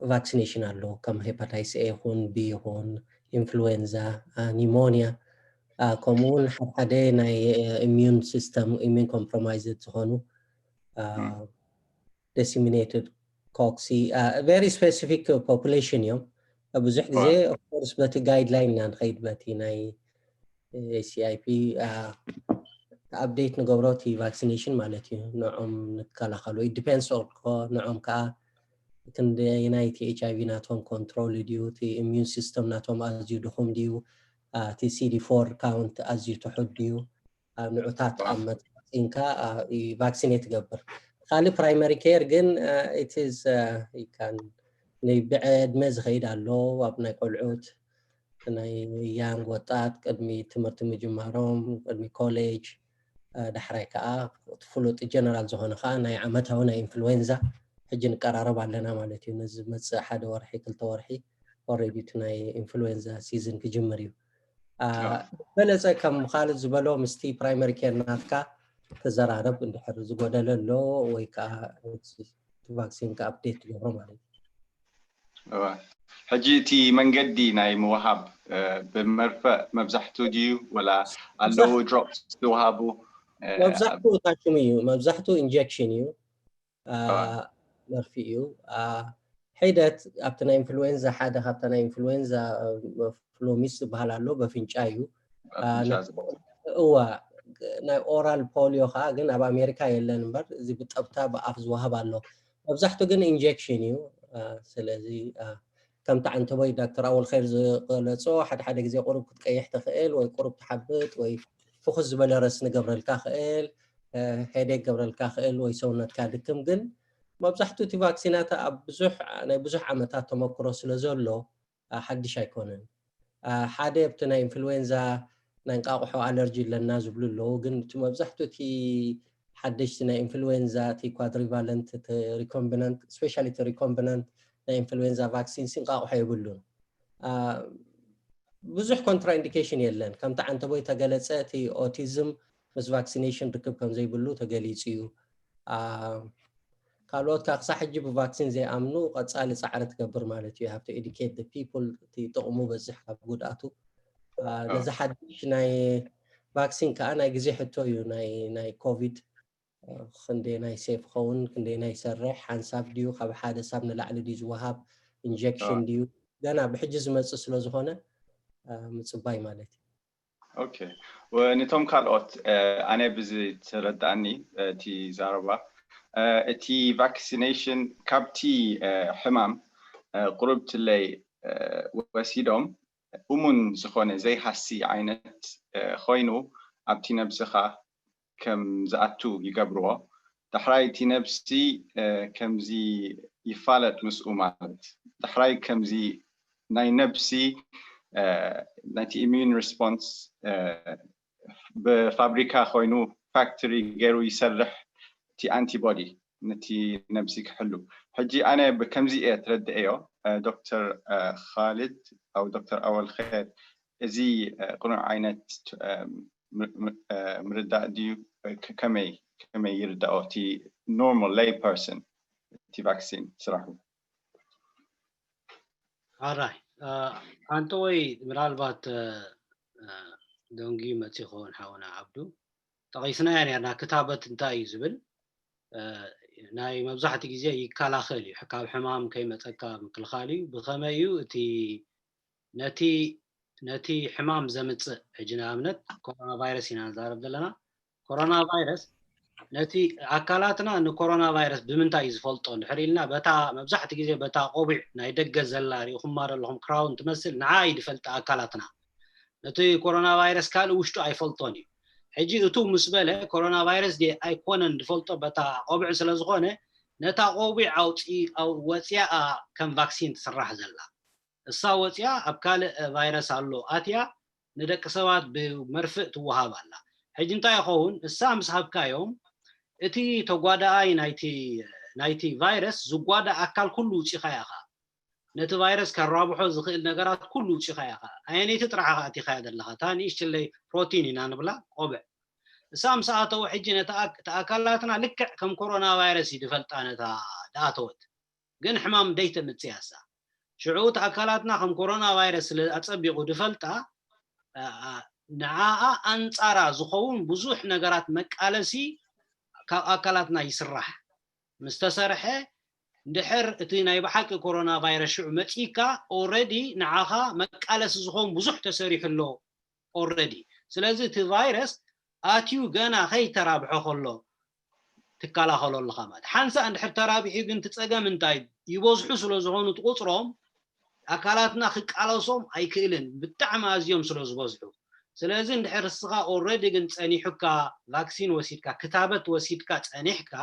ቫክሲኔሽን ኣለዉ። ከም ሄፓታይትስ ኤ ይኹን ቢ ይኹን ኢንፍሉዌንዛ፣ አ፣ ኒሞኒያ፣ አ፣ ከምኡ እውን ሓደ ሓደ ናይ ኢሚዩን ሲስተም ኢሚዩን ኮምፕሮማይዝድ ዝኾኑ አ፣ ም። ዲሲሚኔትድ ኮክሲ ቨሪ ስፔሲፊክ ፖፑሌሽን እዮም። ብዙሕ ግዜ ዋ። ኦፍኮርስ በቲ ጋይድላይን ኢና ንኸይድ በቲ ናይ ኤሲኣይፒ ኣፕዴት ንገብሮ እቲ ቫክሲኔሽን ማለት እዩ። ንዖም ንከላኸሉ ዲፔንስ ኦልኮ ንዖም ከዓ ክንደየናይ እቲ ኤች ኣይቪ ናቶም ኮንትሮል ድዩ እቲ ኢሚዩን ሲስተም ናቶም ኣዝዩ ድኹም ድዩ አ፣ እቲ ሲዲ ፎር ካውንት ኣዝዩ ትሑት ድዩ ኣብ ንዑታት ዋ። ኣብ መፅንካ ቫክሲኔት ትገብር። ካልእ ፕራይመሪ ኬር ግን ኢትዝ ብዕድመ ዝኸይድ ኣሎ። ኣብ ናይ ቆልዑት ናይ ያንግ ወጣት ቅድሚ ትምህርቲ ምጅማሮም ቅድሚ ኮሌጅ አ፣ ዳሕራይ ከዓ እቲ ፍሉጥ ጀነራል ዝኾነ ከዓ ናይ ዓመታዊ ናይ ኢንፍሉዌንዛ ሕጂ ንቀራረብ ኣለና ማለት እዩ። ነዚ ዝመፅእ ሓደ ወርሒ ክልተ ወርሒ ኦልሬዲ እቲ ናይ ኢንፍሉዌንዛ ሲዝን ክጅምር እዩ። አ፣ አ። በለፀ ከም ካልድ ዝበሎ ምስቲ ፕራይመሪ ኬር ናትካ ተዘራረብ እንድሕር ዝጎደለ ኣሎ ወይ ከዓ እቲ ቫክሲን ኣፕዴት ትገብሮ ማለት እዩ። እዋ። ሕጂ እቲ መንገዲ ናይ ምውሃብ እ፣ ብመርፍእ መብዛሕቱ ድዩ ወላ ኣለዉ ድሮፕስ ዝወሃቡ እ፣ መብዛሕትኡ ታሽሙ እዩ። መብዛሕትኡ ኢንጀክሽን እዩ። አ፣ አ። መርፍእ እዩ። አ፣ ሒደት ኣብቲ ናይ ኢንፍሉዌንዛ ሓደ ካብታ ናይ ኢንፍሉዌንዛ ፍሎሚስ ዝበሃል ኣሎ በፍንጫ እዩ። አ፣ ኣፍንጫ ነ- ዝወሃብ። እዋ ናይ ኦራል ፖሊዮ ከዓ ግን ኣብ ኣሜሪካ የለን እምበር እዚ ብጠብታ ብኣፍ ዝወሃብ ኣሎ። መብዛሕትኡ ግን ኢንጀክሽን እዩ። አ፣ ስለዚ አ፣ ከምቲ ዓንተቦይ ዳክተር ኣወል ኸይር ዝገለጾ ሓደ ሓደ ግዜ ቁሩብ ክትቀይሕ ትኽእል ወይ ቁሩብ ትሓብጥ ወይ ፍኹስ ዝበለ ረስ ንገብረልካ ክእል ሄዴክ ገብረልካ ክእል ወይ ሰውነትካ ድክም። ግን መብዛሕትኡ እቲ ቫክሲናት ኣብ ብዙሕ ናይ ብዙሕ ዓመታት ተመክሮ ስለ ዘሎ አ፣ ሓድሽ ኣይኮነን። አ፣ ሓደ ኣብቲ ናይ ኢንፍሉዌንዛ ናይ እንቃቑሖ ኣለርጂ ኣለና ዝብሉ ኣለዉ። ግን እቲ መብዛሕትኡ እቲ ሓደሽቲ ናይ ኢንፍሉዌንዛ እቲ ኳድሪቫለንት እቲ ሪኮምቢናንት ስፔሻሊ እቲ ሪኮምቢናንት ናይ ኢንፍሉዌንዛ ቫክሲን ሲ እንቃቑሖ የብሉን። አ፣ ብዙሕ ኮንትራኢንዲኬሽን የለን። ከምቲ ዓንተቦይ ተገለጸ እቲ ኦቲዝም ምስ ቫክሲኔሽን ርክብ ከም ዘይብሉ ተገሊጹ እዩ። አ፣ ካልኦት ከዓ ክሳብ ሕጂ ብቫክሲን ዘይኣምኑ ቀጻሊ ፃዕሪ ትገብር ማለት እዩ። ሃፍቲ ኤዱኬት ፒፕል እቲ ጥቕሙ በዝሕ ካብ ጉድኣቱ። አ፣ አ። ነዚ ሓድሽ ናይ ቫክሲን ከዓ ናይ ግዜ ሕቶ እዩ። ናይ ናይ ኮቪድ አ፣ ክንደየናይ ሴፍ ኸውን ክንደየናይ ይሰርሕ ሓንሳብ ድዩ ካብ ሓደ ሳብ ንላዕሊ ድዩ ዝወሃብ ኢንጀክሽን አ። ድዩ ገና ብሕጂ ዝመፅእ ስለ ዝኾነ አ፣ ምፅባይ ማለት እዩ። ኦኬ፣ ነቶም ካልኦት ኣነ ብዚ ተረዳእኒ እቲ ዛረባ፣ እቲ ቫክሲኔሽን ካብቲ ሕማም ቁሩብ ትለይ ወሲዶም እሙን ዝኾነ ዘይሃሲ ዓይነት ኮይኑ ኣብቲ ነብስኻ ከም ዝኣቱ ይገብርዎ። ዳሕራይ እቲ ነብሲ ከምዚ ይፋለጥ ምስኡ፣ ማለት ዳሕራይ ከምዚ ናይ ነብሲ ናይቲ ኢሚዩን ሪስፖንስ ብፋብሪካ ኮይኑ ፋክትሪ ገይሩ ይሰርሕ እቲ ኣንቲቦዲ ነቲ ነብሲ ክሕሉ። ሕጂ ኣነ ብከምዚ እየ ትረድአዮ። ዶክተር ካልድ ኣው ዶክተር ኣወል ኸር፣ እዚ ቅኑዕ ዓይነት ምርዳእ ድዩ? ከመይ ከመይ ይርዳኦ እቲ ኖርማል ሌይ ፐርሰን እቲ ቫክሲን ስራሑ? ኣራይ ኣንተ ወይ ምናልባት ደንጊ መፂ ክኸውን ሓውና ዓብዱ፣ ጠቒስናያ ነርና ክታበት እንታይ እዩ ዝብል። ናይ መብዛሕትኡ ግዜ ይከላኸል እዩ፣ ካብ ሕማም ከይመፀካ ምክልኻል እዩ። ብኸመይ እዩ እቲ ነቲ ነቲ ሕማም ዘምፅእ፣ ሕጂ ንኣብነት ኮሮና ቫይረስ ኢና ንዛረብ ዘለና። ኮሮና ቫይረስ ነቲ ኣካላትና ንኮሮና ቫይረስ ብምንታይ እዩ ዝፈልጦ እንድሕር ኢልና፣ በታ መብዛሕትኡ ግዜ በታ ቆቢዕ ናይ ደገ ዘላ ሪኢኹማ ዘለኹም ክራውን ትመስል፣ ንዓ እዩ ዝፈልጣ ኣካላትና። ነቲ ኮሮና ቫይረስ ካልእ ውሽጡ ኣይፈልጦን እዩ። ሕጂ እቱ ምስ በለ ኮሮና ቫይረስ ድየ ኣይኮነን ዝፈልጦ በታ ቆቢዕ ስለ ዝኾነ፣ ነታ ቆቢዕ ኣውፂ ወፂኣ ከም ቫክሲን ትስራሕ ዘላ። እሳ ወፂኣ ኣብ ካልእ ቫይረስ ኣሎ ኣትያ ንደቂ ሰባት ብመርፍእ ትወሃብ ኣላ። ሕጂ እንታይ ይኸውን? እሳ ምስ ሃብካዮም እቲ ተጓዳኣይ ናይቲ ናይቲ ቫይረስ ዝጓዳእ ኣካል ኩሉ ውፂኻ ኢኻ። ነቲ ቫይረስ ከራብሖ ዝኽእል ነገራት ኩሉ ውፂኻ ኢኻ። ኣየነይቲ ጥራሕ ኢኻ ኣቲኻያ ዘለኻ? እታ ንእሽትለይ ፕሮቲን ኢና ንብላ ቆብዕ። እሳ ምስ ኣተወ ሕጂ ነቲ ኣካላትና ልክዕ ከም ኮሮና ቫይረስ እዩ ዝፈልጣ ነታ ዝኣተወት። ግን ሕማም ደይተምፅእ እያ እሳ። ሽዑ እቲ ኣካላትና ከም ኮሮና ቫይረስ ስለ ኣፀቢቑ ዝፈልጣ ንዓኣ ኣንፃራ ዝኸውን ብዙሕ ነገራት መቃለሲ ካብ ኣካላትና ይስራሕ። ምስ ተሰርሐ እንድሕር እቲ ናይ ብሓቂ ኮሮና ቫይረስ ሽዑ መፂካ ኦረዲ ንዓኻ መቃለሲ ዝኸውን ብዙሕ ተሰሪሑ ኣሎ ኦረዲ። ስለዚ እቲ ቫይረስ ኣትዩ ገና ከይተራብሐ ከሎ ትከላኸሎ ኣለኻ ማለት። ሓንሳእ እንድሕር ተራቢሑ ግን እቲ ፀገም እንታይ ይበዝሑ ስለ ዝኾኑ ቁፅሮም ኣካላትና ክቃለሶም ኣይክእልን ብጣዕሚ ኣዝዮም ስለ ዝበዝሑ። ስለዚ እንድሕር እስኻ ኦረዲ ግን ፀኒሑካ ቫክሲን ወሲድካ ክታበት ወሲድካ ፀኒሕካ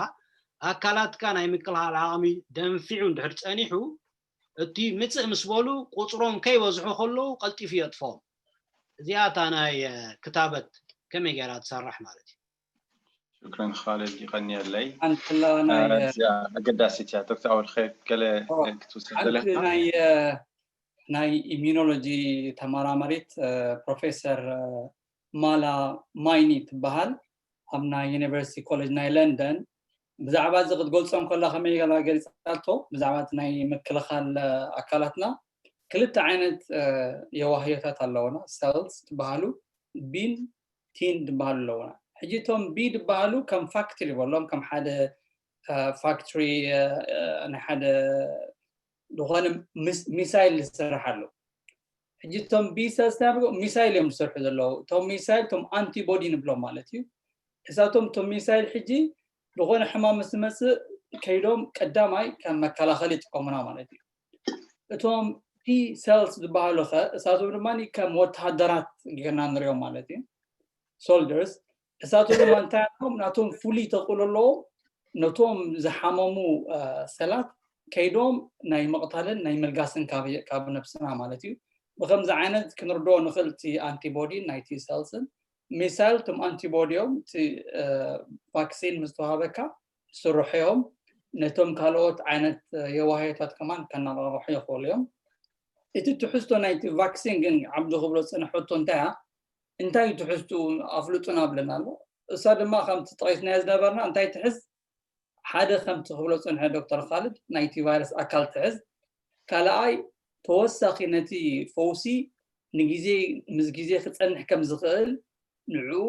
ኣካላትካ ናይ ምክልኻል ዓቕሚ ደንፊዑ እንድሕር ፀኒሑ እቲ ምፅእ ምስ በሉ ቁፅሮም ከይበዝሑ ከለዉ ቀልጢፉ የጥፎም። እዚኣ እታ ናይ ክታበት ከመይ ገይራ ትሰርሕ ማለት እዩ። ሽክረን ካልድ ይቀንየለይ። ሓንቲ ናይ እዚኣ ኣገዳሲት እያ። ዶክተር ኣወል ኸይር ገለ ክትውስድ ሓንቲ ደለካ? ናይ ናይ ኢሚዩኖሎጂ ተመራማሪት ፕሮፌሰር ማላ ማይኒ ትበሃል ኣብ ናይ ዩኒቨርሲቲ ኮሌጅ ናይ ለንደን ብዛዕባ እዚ ክትገልጾም ከላ ከመይ ገላ ገሊጻቶ ብዛዕባ እቲ ናይ ምክልኻል ኣካላትና ክልተ ዓይነት የዋህዮታት ኣለውና ሰልስ ትበሃሉ ቢን ቲን ዝበሃሉ ኣለውና ሕጂ እቶም ቢ ዝበሃሉ ከም ፋክትሪ በሎም ከም ሓደ ፋክትሪ ናይ ሓደ ዝኾነ ሚሳይል ዝስራሕ ኣሎ ሕጂ እቶም ቢ ሰልስ ናይ ሚሳይል እዮም ዝሰርሑ ዘለዉ እቶም ሚሳይል እቶም ኣንቲቦዲ ንብሎም ማለት እዩ እሳቶም እቶም ሚሳይል ሕጂ ዝኾነ ሕማም ምስ ዝመፅእ ከይዶም ቀዳማይ ከም መከላኸሊ ይጥቀሙና ማለት እዩ እቶም ቲ ሰልስ ዝበሃሉ ኸ እሳቶም ድማ ከም ወተሃደራት ጌርና ንሪኦም ማለት እዩ ሶልደርስ እሳቶም ድማ እንታይ ኣለዎም ናቶም ፍሉይ ተኽእሎ ኣለዎም ነቶም ዝሓመሙ ሰላት ከይዶም ናይ ምቕታልን ናይ ምልጋስን ካብ ነብስና ማለት እዩ ብከምዚ ዓይነት ክንርድኦ ንኽእል እቲ ኣንቲቦዲ ናይ ቲ ሰልስን ሚሳይል እቶም ኣንቲቦዲ እዮም እቲ ቫክሲን ምስ ተዋሃበካ ዝስርሑ እዮም ነቶም ካልኦት ዓይነት የዋህዮታት ከማን ከናቃቕሑ ይኽእሉ እዮም እቲ ትሕዝቶ ናይቲ ቫክሲን ግን ዓብዱ ክብሎ ዝፅንሐቶ እንታይ እያ እንታይ ትሕዝቱ ኣፍልጡና ብለና ኣሎ እሳ ድማ ከምቲ ጠቂስናዮ ዝነበርና እንታይ ትሕዝ ሓደ ከምቲ ክብሎ ዝፅንሐ ዶክተር ካልድ ናይቲ ቫይረስ ኣካል ትሕዝ ካልኣይ ተወሳኺ ነቲ ፈውሲ ንግዜ ምስ ግዜ ክፀንሕ ከም ዝኽእል ንዕኡ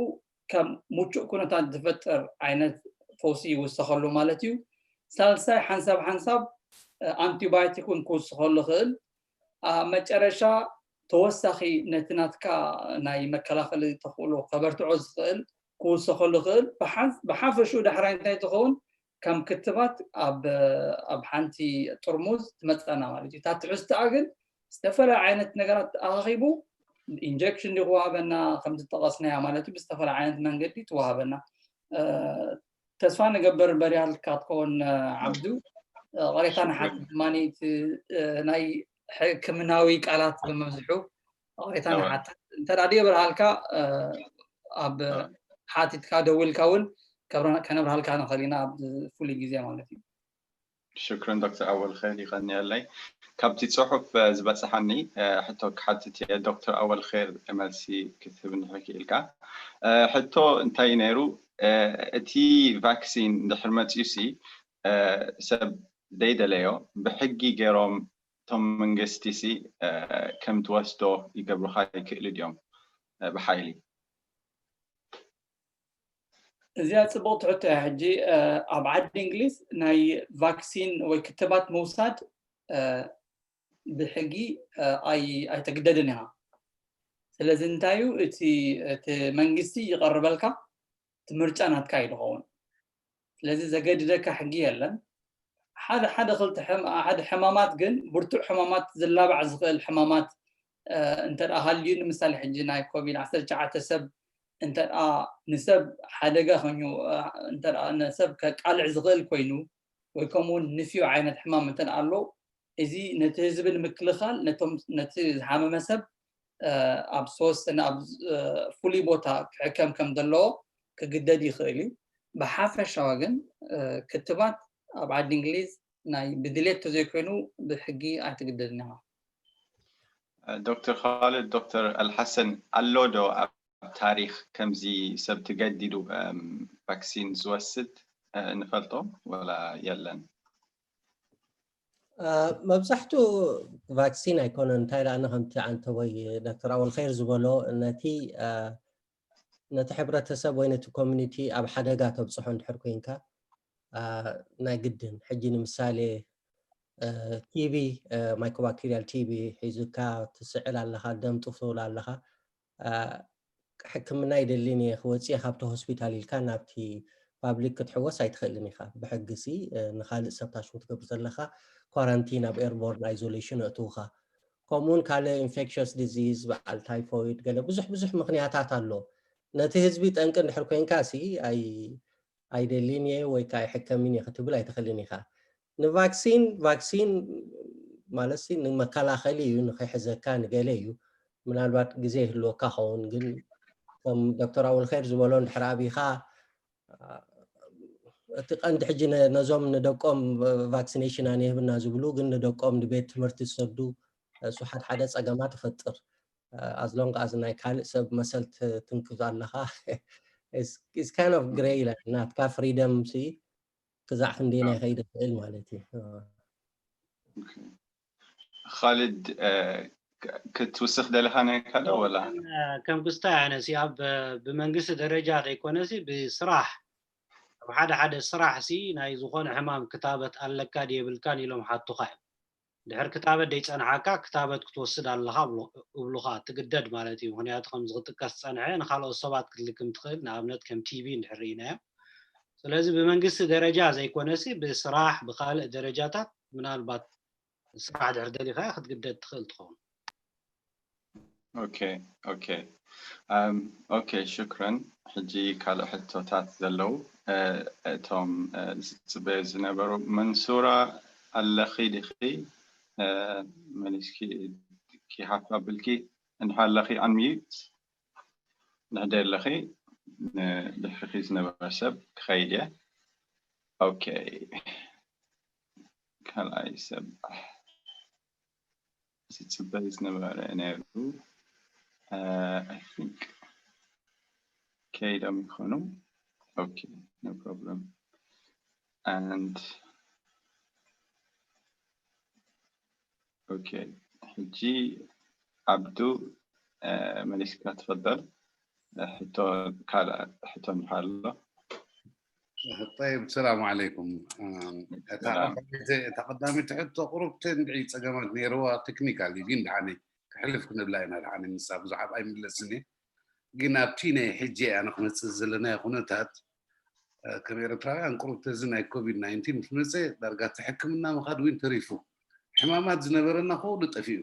ከም ምቹእ ኩነታት ዝፈጥር ዓይነት ፈውሲ ይውሰኸሉ ማለት እዩ ሳልሳይ ሓንሳብ ሓንሳብ ኣንቲባዮቲክ እውን ክውስኸሉ ይኽእል ኣብ መጨረሻ ተወሳኺ ነቲ ናትካ ናይ መከላኸሊ ተኽእሎ ከበርትዖ ዝኽእል ክውሰኸሉ ይኽእል። ብሓፈሽኡ ዳሕራይ እንታይ ትኸውን ከም ክትባት ኣብ ኣብ ሓንቲ ጥርሙዝ ትመፀና ማለት እዩ። እታ ትሕዝትኣ ግን ዝተፈላለየ ዓይነት ነገራት ተኣኻኺቡ ኢንጀክሽን ዲ ክወሃበና ከም ዝጠቐስናያ ማለት እዩ። ብዝተፈላለየ ዓይነት መንገዲ ትወሃበና። ተስፋ ንገብር በሪያልካ ትኸውን ዓብዱ። ቐሬታ ንሓት ድማ ናይ ሕክምናዊ ቃላት ብምብዝሑ ቐሬታ ንሓት እንተ ደኣ ድየብርሃልካ ኣብ ሓቲትካ ደዊልካ እውን ከነብርሃልካ ንኽእል ኢና ኣብ ፍሉይ ግዜ ማለት እዩ። ሽክረን ዶክተር ኣወል ኸይር ይቐንየለይ። ካብቲ ፅሑፍ ዝበፅሓኒ ሕቶ ክሓትት እየ። ዶክተር ኣወል ኸይር መልሲ ክትህብኒ ክኢልካ። ሕቶ እንታይ ነይሩ? እቲ ቫክሲን ድሕር መፅዩሲ ሰብ ደይደለዮ ብሕጊ ገይሮም እቶም መንግስቲሲ ከም ትወስዶ ይገብሩኻ ይክእሉ ድዮም ብሓይሊ? እዚኣ ፅቡቅ ትሕቶ እያ። ሕጂ ኣብ ዓዲ እንግሊዝ ናይ ቫክሲን ወይ ክትባት ምውሳድ ብሕጊ ኣይተግደድን ኢኻ። ስለዚ እንታይ እዩ እቲ እቲ መንግስቲ ይቐርበልካ እቲ ምርጫ ናትካ እዩ ዝኸውን። ስለዚ ዘገድደካ ሕጊ የለን። ሓደ ሓደ ክልተ ሓደ ሕማማት ግን ብርቱዕ ሕማማት ዝላባዕ ዝኽእል ሕማማት እንተ ደኣ ሃልዩ ንምሳሌ ሕጂ ናይ ኮቪድ ዓሰርተ ትሽዓተ ሰብ እንተ ደኣ ንሰብ ሓደጋ ኮይኑ እንተ ደኣ ንሰብ ከቃልዕ ዝኽእል ኮይኑ ወይ ከምኡ እውን ንፍዮ ዓይነት ሕማም እንተ ደኣ ኣሎ እዚ ነቲ ህዝቢ ንምክልኻል ነቶም ነቲ ዝሓመመ ሰብ ኣብ ዝተወሰነ ኣብ ፍሉይ ቦታ ክሕከም ከም ዘለዎ ክግደድ ይኽእል እዩ። ብሓፈሻዊ ግን ክትባት ኣብ ዓዲ እንግሊዝ ናይ ብድሌት ተዘይኮይኑ ብሕጊ ኣይትግደድን ኢኻ። ዶክተር ካልድ፣ ዶክተር ኣልሓሰን ኣሎ ዶ ኣብ ታሪኽ ከምዚ ሰብ ተገዲዱ ቫክሲን ዝወስድ ንፈልጦ ወላ የለን? መብዛሕትኡ ቫክሲን ኣይኮነን። እንታይ ደኣ ከምቲ ዓንተቦይ ዶክተር ኣወል ኸይር ዝበሎ ነቲ ነቲ ሕብረተሰብ ወይ ነቲ ኮሚኒቲ ኣብ ሓደጋ ተብፅሖ እንድሕር ኮይንካ ናይ ግድን። ሕጂ ንምሳሌ ቲቢ፣ ማይኮባክቴሪያል ቲቢ ሒዙካ ትስዕል ኣለኻ፣ ደም ጡፍ ትብል ኣለኻ፣ ሕክምና ይደሊን እየ ክወፅእ እየ ካብቲ ሆስፒታል ኢልካ ናብቲ ፓብሊክ ክትሕወስ ኣይትኽእልን ኢኻ። ብሕጊ ሲ ንኻልእ ሰብ ታሽሙ ትገብር ዘለኻ ኳራንቲን ኣብ ኤርቦርን ኣይዞሌሽን የእትውኻ። ከምኡውን ካልእ ኢንፌክሽስ ዲዚዝ በዓል ታይፎይድ ገለ ብዙሕ ብዙሕ ምኽንያታት ኣሎ። ነቲ ህዝቢ ጠንቂ እንድሕር ኮይንካ ሲ ኣይደሊን እየ ወይ ከዓ ኣይሕከምን እየ ክትብል ኣይትኽእልን ኢኻ። ንቫክሲን ቫክሲን ማለት ሲ ንመከላኸሊ እዩ፣ ንኸይሕዘካ ንገለ እዩ። ምናልባት ግዜ ይህልወካ ኸውን ግን ከም ዶክተር ኣወል ኸይር ዝበሎ እንድሕር ኣቢኻ እቲ ቀንዲ ሕጂ ነዞም ንደቆም ቫክሲኔሽን ኣነ ይህብና ዝብሉ ግን ንደቆም ንቤት ትምህርቲ ዝሰዱ እሱ ሓደ ሓደ ፀገማት ይፈጥር። ኣዝሎንግ ኣዝ ናይ ካልእ ሰብ መሰል ትንክፍ ኣለኻ is kind of gray line ናትካ ፍሪደም ሲ ክዛዕ ክንደየናይ ከይድ ይኽእል ማለት እዩ። ካልድ ክትውስኽ ደለኻ ነካ ዶ ወላ? ከም ክስታይ ኣነ ሲ ኣብ ብመንግስቲ ደረጃ ዘይኮነ ሲ ብስራሕ ኣብ ሓደ ሓደ ስራሕ ሲ ናይ ዝኾነ ሕማም ክታበት ኣለካ ድየብልካን ኢሎም ሓቱኻ እዮም። ድሕር ክታበት ደይፀንሓካ ክታበት ክትወስድ ኣለኻ እብሉኻ ትግደድ ማለት እዩ። ምክንያቱ ከምዚ ክጥቀስ ዝፀንሐ ንካልኦት ሰባት ክትልክም ትኽእል፣ ንኣብነት ከም ቲቪ እንድሕር ርኢናዮ። ስለዚ ብመንግስቲ ደረጃ ዘይኮነሲ ብስራሕ ብካልእ ደረጃታት ምናልባት ስራሕ ድሕር ደሊኻዮ ክትግደድ ትኽእል ትኸውን። ኦኬ ኦኬ ኦኬ ሽክረን። ሕጂ ካልእ ሕቶታት ዘለዉ እቶም ዝፅበዩ ዝነበሩ መንሱራ ኣለኺ ዲኺ? መሊስኪ ኪሃፍ ኣብልኪ እንድሓ ኣለኺ ኣንሚዩት ንሕደ ኣለኺ ንድሕሪኺ ዝነበረ ሰብ ክኸይድ እየ። ኦኬ ካልኣይ ሰብ ዝፅበይ ዝነበረ ነይሩ። I think ከይዶም ይኾኑ። Okay, no problem. And okay ሕጂ ዓብዱ መሊስካ ትፈደል ሕቶ ካልእ ሕቶ እንድሓ ኣሎ። طيب السلام عليكم. እታ ቀዳመይቲ ሕቶ ቁሩብ ክንድዒ ፀገማት ነይርዋ ቴክኒካል ግን ደሓነይ ሕልፍ ክንብላ ኢና ደሓን። ንሳ ብዙሕ ኣብ ኣይምለስን እየ። ግን ኣብቲ ናይ ሕጂ ኣነ ክመፅእ ዘለናዮ ኩነታት ከም ኤርትራውያን ቁሩብ ተዚ ናይ ኮቪድ ናይንቲን ምስ መፀ ዳርጋ እቲ ሕክምና ምኻድ እውን ተሪፉ። ሕማማት ዝነበረና ኩሉ ጠፊኡ።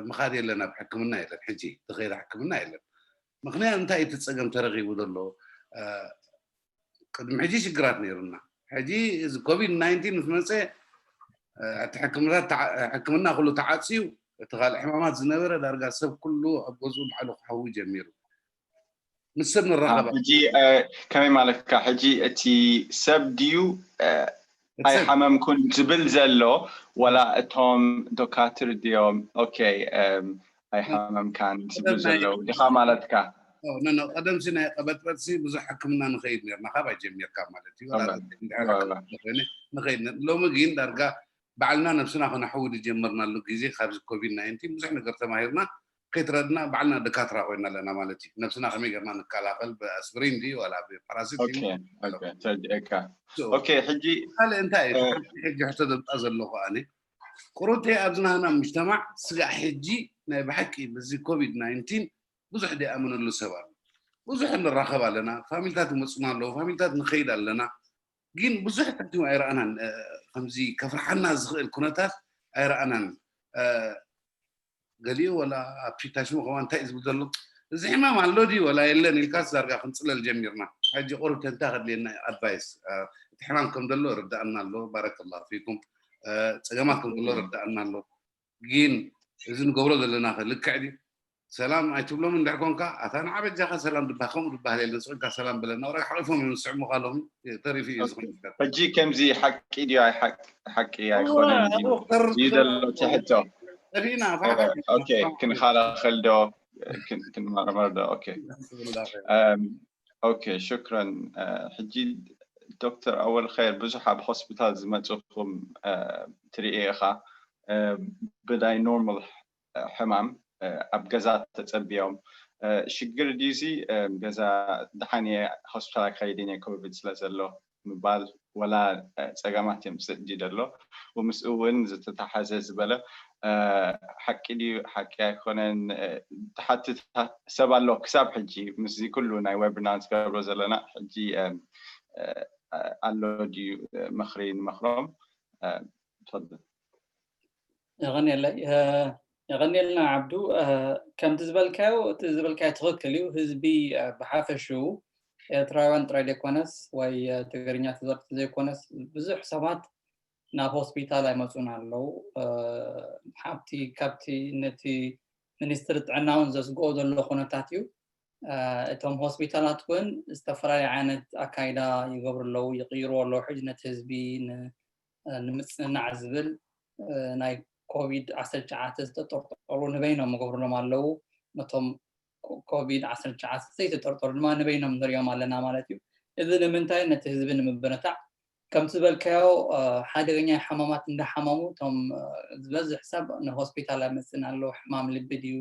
ምኻድ የለን፣ ኣብ ሕክምና የለን፣ ሕጂ ተኸይዳ ሕክምና የለን። ምኽንያት እንታይ እቲ ፀገም ተረኺቡ ዘሎ? ቅድሚ ሕጂ ሽግራት ነይሩና። ሕጂ እዚ ኮቪድ ናይንቲን ምስ መፀ እቲ ሕክምና ኩሉ ተዓፅዩ፣ እቲ ካልእ ሕማማት ዝነበረ ዳርጋ ሰብ ኩሉ ኣብ ገዝኡ ባዕሉ ክሕዊ ጀሚሩ። ምስ ሰብ ንራኸብ። ሕጂ ከመይ ማለትካ? ሕጂ እቲ ሰብ ድዩ ኣይሓመምኩን ዝብል ዘሎ፣ ወላ እቶም ዶካትር ድዮም ኦኬ ኣይሓመምካን ዝብል ዘለዉ ዲኻ ማለትካ? ቀደምሲ ናይ ቀበጥበጥሲ ብዙሕ ሕክምና ንኸይድ ነርና፣ ካባይ ጀሚርካ ማለት እዩ። ንኸይድ፣ ሎሚ ግን ዳርጋ ባዕልና ነብስና ከነሕዊ ዝጀመርናሉ ግዜ፣ ካብዚ ኮቪድ ናይንቲን ብዙሕ ነገር ተማሂርና፣ ከይትረድና ባዕልና ደካትራ ኮይና ኣለና ማለት እዩ። ነብስና ከመይ ገርና ንከላኸል፣ ብኣስፕሪን ድዩ ዋላ ብፓራሲት ድዩ? ኦኬ፣ ሕጂ ካልእ እንታይ እዩ ሕጂ ሕቶ ዘምጣ ዘለኹ ኣነ? ቁሩብ ኣብዚ ናህና ምጅተማዕ ስጋዕ ሕጂ ናይ ብሓቂ በዚ ኮቪድ ናይንቲን ብዙሕ ደይኣመነሉ ሰብ ኣሎ። ብዙሕ ንራኸብ ኣለና፣ ፋሚልታት ይመፁና ኣለዉ፣ ፋሚልታት ንኸይድ ኣለና። ግን ብዙሕ ትሕቲኡ ኣይረኣናን። ከምዚ ከፍርሓና ዝኽእል ኩነታት ኣይረኣናን። ገሊኡ ወላ ኣብቲ ታሽሙ ከማ እንታይ እዩ ዝብል ዘሎ፣ እዚ ሕማም ኣሎ ድዩ ወላ የለን ኢልካስ ዳርጋ ክንፅለል ጀሚርና። ሕጂ ቁሩብ ተንታ ከድልየና ኣድቫይስ። እቲ ሕማም ከም ዘሎ ርዳእና ኣሎ። ባረከላ ፊኩም። ፀገማት ከም ዘሎ ርዳእና ኣሎ። ግን እዚ ንገብሮ ዘለና ከ ልክዕ ድዩ? ሰላም ኣይትብሎም እንድሕር ኮንካ፣ ኣታ ንዓ በጃኻ ሰላም ድባህ ከምኡ ድባህል የለን፣ ስቕንካ ሰላም በለና። ወረ ሓቂፎም እዮም ዝስዕሙኻ ሎሚ። ተሪፉ እዩ ዝኾነ። ሕጂ ከምዚ ሓቂ ድዩ ኣይ ሓቂ ኣይኮነን ድዩ ዘሎ ትሕቶ? ጠፊእና። ኦኬ፣ ክንኸላኸል ዶ? ክንመርመር ዶ? ኦኬ። ኦኬ፣ ሽክረን። ሕጂ ዶክተር ኣወል ኸይር፣ ብዙሕ ኣብ ሆስፒታል ዝመፅኹም ትርኢ ኢኻ። ብናይ ኖርማል ሕማም ኣብ ገዛ ተፀቢዮም፣ ሽግር ድዩሲ ገዛ ደሓን እየ ሆስፒታል ኣይክኸይድን እየ ኮቪድ ስለ ዘሎ ምባል፣ ወላ ፀገማት የምፅእ ድዩ ዘሎ? ወምስኡ እውን ዝተተሓዘ ዝበለ ሓቂ ድዩ ሓቂ ኣይኮነን ትሓትት ሰብ ኣሎ ክሳብ ሕጂ ምስዚ ኩሉ ናይ ዌብናር ዝገብሮ ዘለና ሕጂ ኣሎ ድዩ ምኽሪ ንመኽሮም? ትፈል የቐንየለይ። የቐንየልና ዓብዱ። ከምቲ ዝበልካዮ፣ እቲ ዝበልካዮ ትኽክል እዩ። ህዝቢ ብሓፈሽኡ ኤርትራውያን ጥራይ ዘይኮነስ ወይ ትግርኛ ተዛረብቲ ዘይኮነስ ብዙሕ ሰባት ናብ ሆስፒታል ኣይመፁን ኣለዉ። ሓብቲ ካብቲ ነቲ ሚኒስትሪ ጥዕና እውን ዘስግኦ ዘሎ ኩነታት እዩ። እቶም ሆስፒታላት እውን ዝተፈላለዩ ዓይነት ኣካይዳ ይገብሩ ኣለዉ፣ ይቕይርዎ ኣለዉ። ሕጂ ነቲ ህዝቢ ንምፅንናዕ ዝብል ናይ ኮቪድ ዓሰርተ ትሽዓተ ዝተጠርጠሩ ንበይኖም ይገብሩሎም ኣለዉ። ነቶም ኮቪድ ዓሰርተ ትሽዓተ ዘይተጠርጠሩ ድማ ንበይኖም ንሪኦም ኣለና ማለት እዩ። እዚ ንምንታይ? ነቲ ህዝቢ ንምብርታዕ። ከምቲ ዝበልካዮ ሓደገኛ ሕማማት እንዳሓመሙ እቶም ዝበዝሕ ሰብ ንሆስፒታል ኣይመፅን ኣለዉ። ሕማም ልቢ ድዩ፣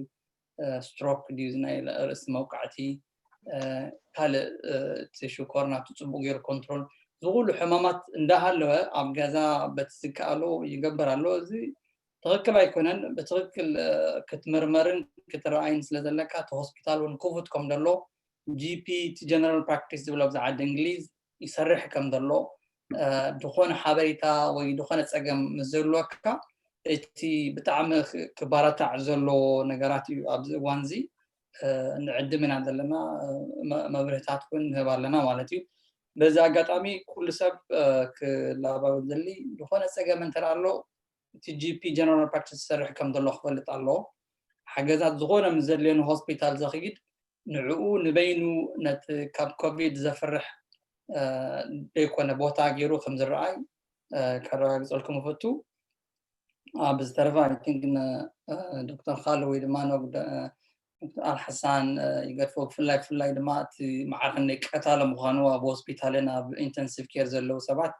ስትሮክ ድዩ፣ ናይ ርእሲ መውቃዕቲ፣ ካልእ እቲ ሽኮር ናቱ ፅቡቅ ገይሩ ኮንትሮል፣ ዝኩሉ ሕማማት እንዳሃለወ ኣብ ገዛ በቲ ዝከኣሎ ይገብር ኣሎ። እዚ ትኽክል ኣይኮነን። ብትኽክል ክትምርመርን ክትረኣይን ስለ ዘለካ እቲ ሆስፒታል እውን ክፉት ከም ዘሎ፣ ጂፒ እቲ ጀነራል ፕራክቲስ ዝብሎ ኣብዚ ዓዲ እንግሊዝ ይሰርሕ ከም ዘሎ፣ ዝኾነ ሓበሬታ ወይ ዝኾነ ፀገም ምስ ዝህልወካ እቲ ብጣዕሚ ክባራታዕ ዘለዎ ነገራት እዩ ኣብዚ እዋን እዚ ንዕድም ኢና ዘለና፣ መብርህታት እውን ንህብ ኣለና ማለት እዩ። በዚ ኣጋጣሚ ኩሉ ሰብ ክላባበ ዘሊ፣ ዝኾነ ፀገም እንተ ኣሎ እቲ ጂፒ ጀነራል ፕራክቲስ ዝሰርሕ ከም ዘሎ ክፈልጥ ኣለዎ። ሓገዛት ዝኾነ ምስ ዘድልዮ ንሆስፒታል ዘኽይድ ንዕኡ ንበይኑ ነቲ ካብ ኮቪድ ዘፍርሕ ዘይኮነ ቦታ ገይሩ ከም ዝረኣይ ከረጋግፀልኩም እፈቱ። ብዝተረፈ ኣይ ቲንክ ዶክተር ካል ወይ ድማ ዶክተር ኣልሓሳን ይገድፎ። ብፍላይ ብፍላይ ድማ እቲ መዓርክነይ ቀታሊ ምዃኑ ኣብ ሆስፒታልን ኣብ ኢንተንሲቭ ኬር ዘለዉ ሰባት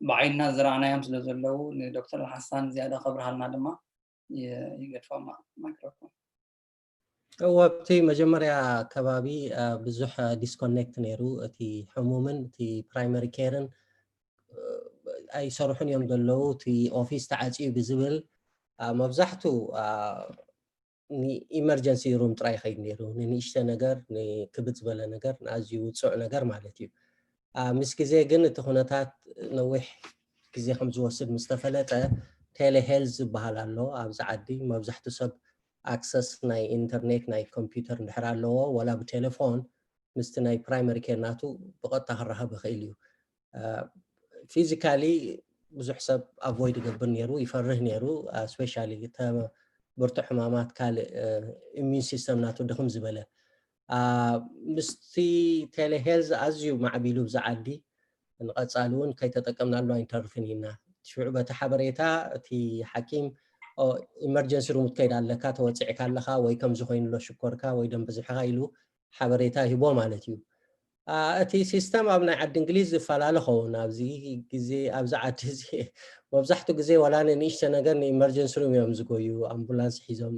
ብዓይንና ዝረኣናዮም ስለ ዘለዉ ንዶክተር ኣልሓሳን ዝያዳ ከብርሃልና ድማ ይገድፎ። ማይክሮፎን። እወ፣ ኣብቲ መጀመርያ ከባቢ ብዙሕ ዲስኮኔክት ነይሩ። እቲ ሕሙምን እቲ ፕራይመሪ ኬርን ኣይሰርሑን እዮም ዘለዉ፣ እቲ ኦፊስ ተዓፅዩ ብዝብል መብዛሕቱ ንኢመርጀንሲ ሩም ጥራይ ይኸይድ ነይሩ። ንንእሽተ ነገር፣ ንክብድ ዝበለ ነገር፣ ንኣዝዩ ውፁዕ ነገር ማለት እዩ። ምስ ግዜ ግን እቲ ኩነታት ነዊሕ ግዜ ከም ዝወስድ ምስ ተፈለጠ፣ ቴሌሄልዝ ዝበሃል ኣሎ ኣብዚ ዓዲ። መብዛሕትኡ ሰብ ኣክሰስ ናይ ኢንተርኔት፣ ናይ ኮምፒውተር እንድሕር ኣለዎ፣ ወላ ብቴሌፎን ምስቲ ናይ ፕራይመሪ ኬር ናቱ ብቐጥታ ክራኸብ ይኽእል እዩ። ፊዚካሊ ብዙሕ ሰብ ኣቮይድ ይገብር ነይሩ፣ ይፈርህ ነይሩ። ስፔሻሊ ብርቱዕ ሕማማት፣ ካልእ ኢሚዩን ሲስተም ናቱ ድኽም ዝበለ። ምስቲ ቴሌሄልዝ ኣዝዩ ማዕቢሉ ብዛ ዓዲ፣ ንቐጻሊ እውን ከይተጠቀምናሉ ኣይንተርፍን ኢና። ሽዑ በቲ ሓበሬታ እቲ ሓኪም ኢመርጀንሲ ሩም ክትከይድ ኣለካ፣ ተወፂዕካ ኣለካ፣ ወይ ከምዚ ኮይኑሎ ሽኮርካ ወይ ደም ብዝሕኻ ኢሉ ሓበሬታ ሂቦ ማለት እዩ። እቲ ሲስተም ኣብ ናይ ዓዲ እንግሊዝ ዝፈላለ ኸውን። ኣብዚ ግዜ ኣብዚ ዓዲ እዚ መብዛሕትኡ ግዜ ዋላ ንንእሽተ ነገር ንኢመርጀንሲ ሩም እዮም ዝጎዩ፣ ኣምቡላንስ ሒዞም።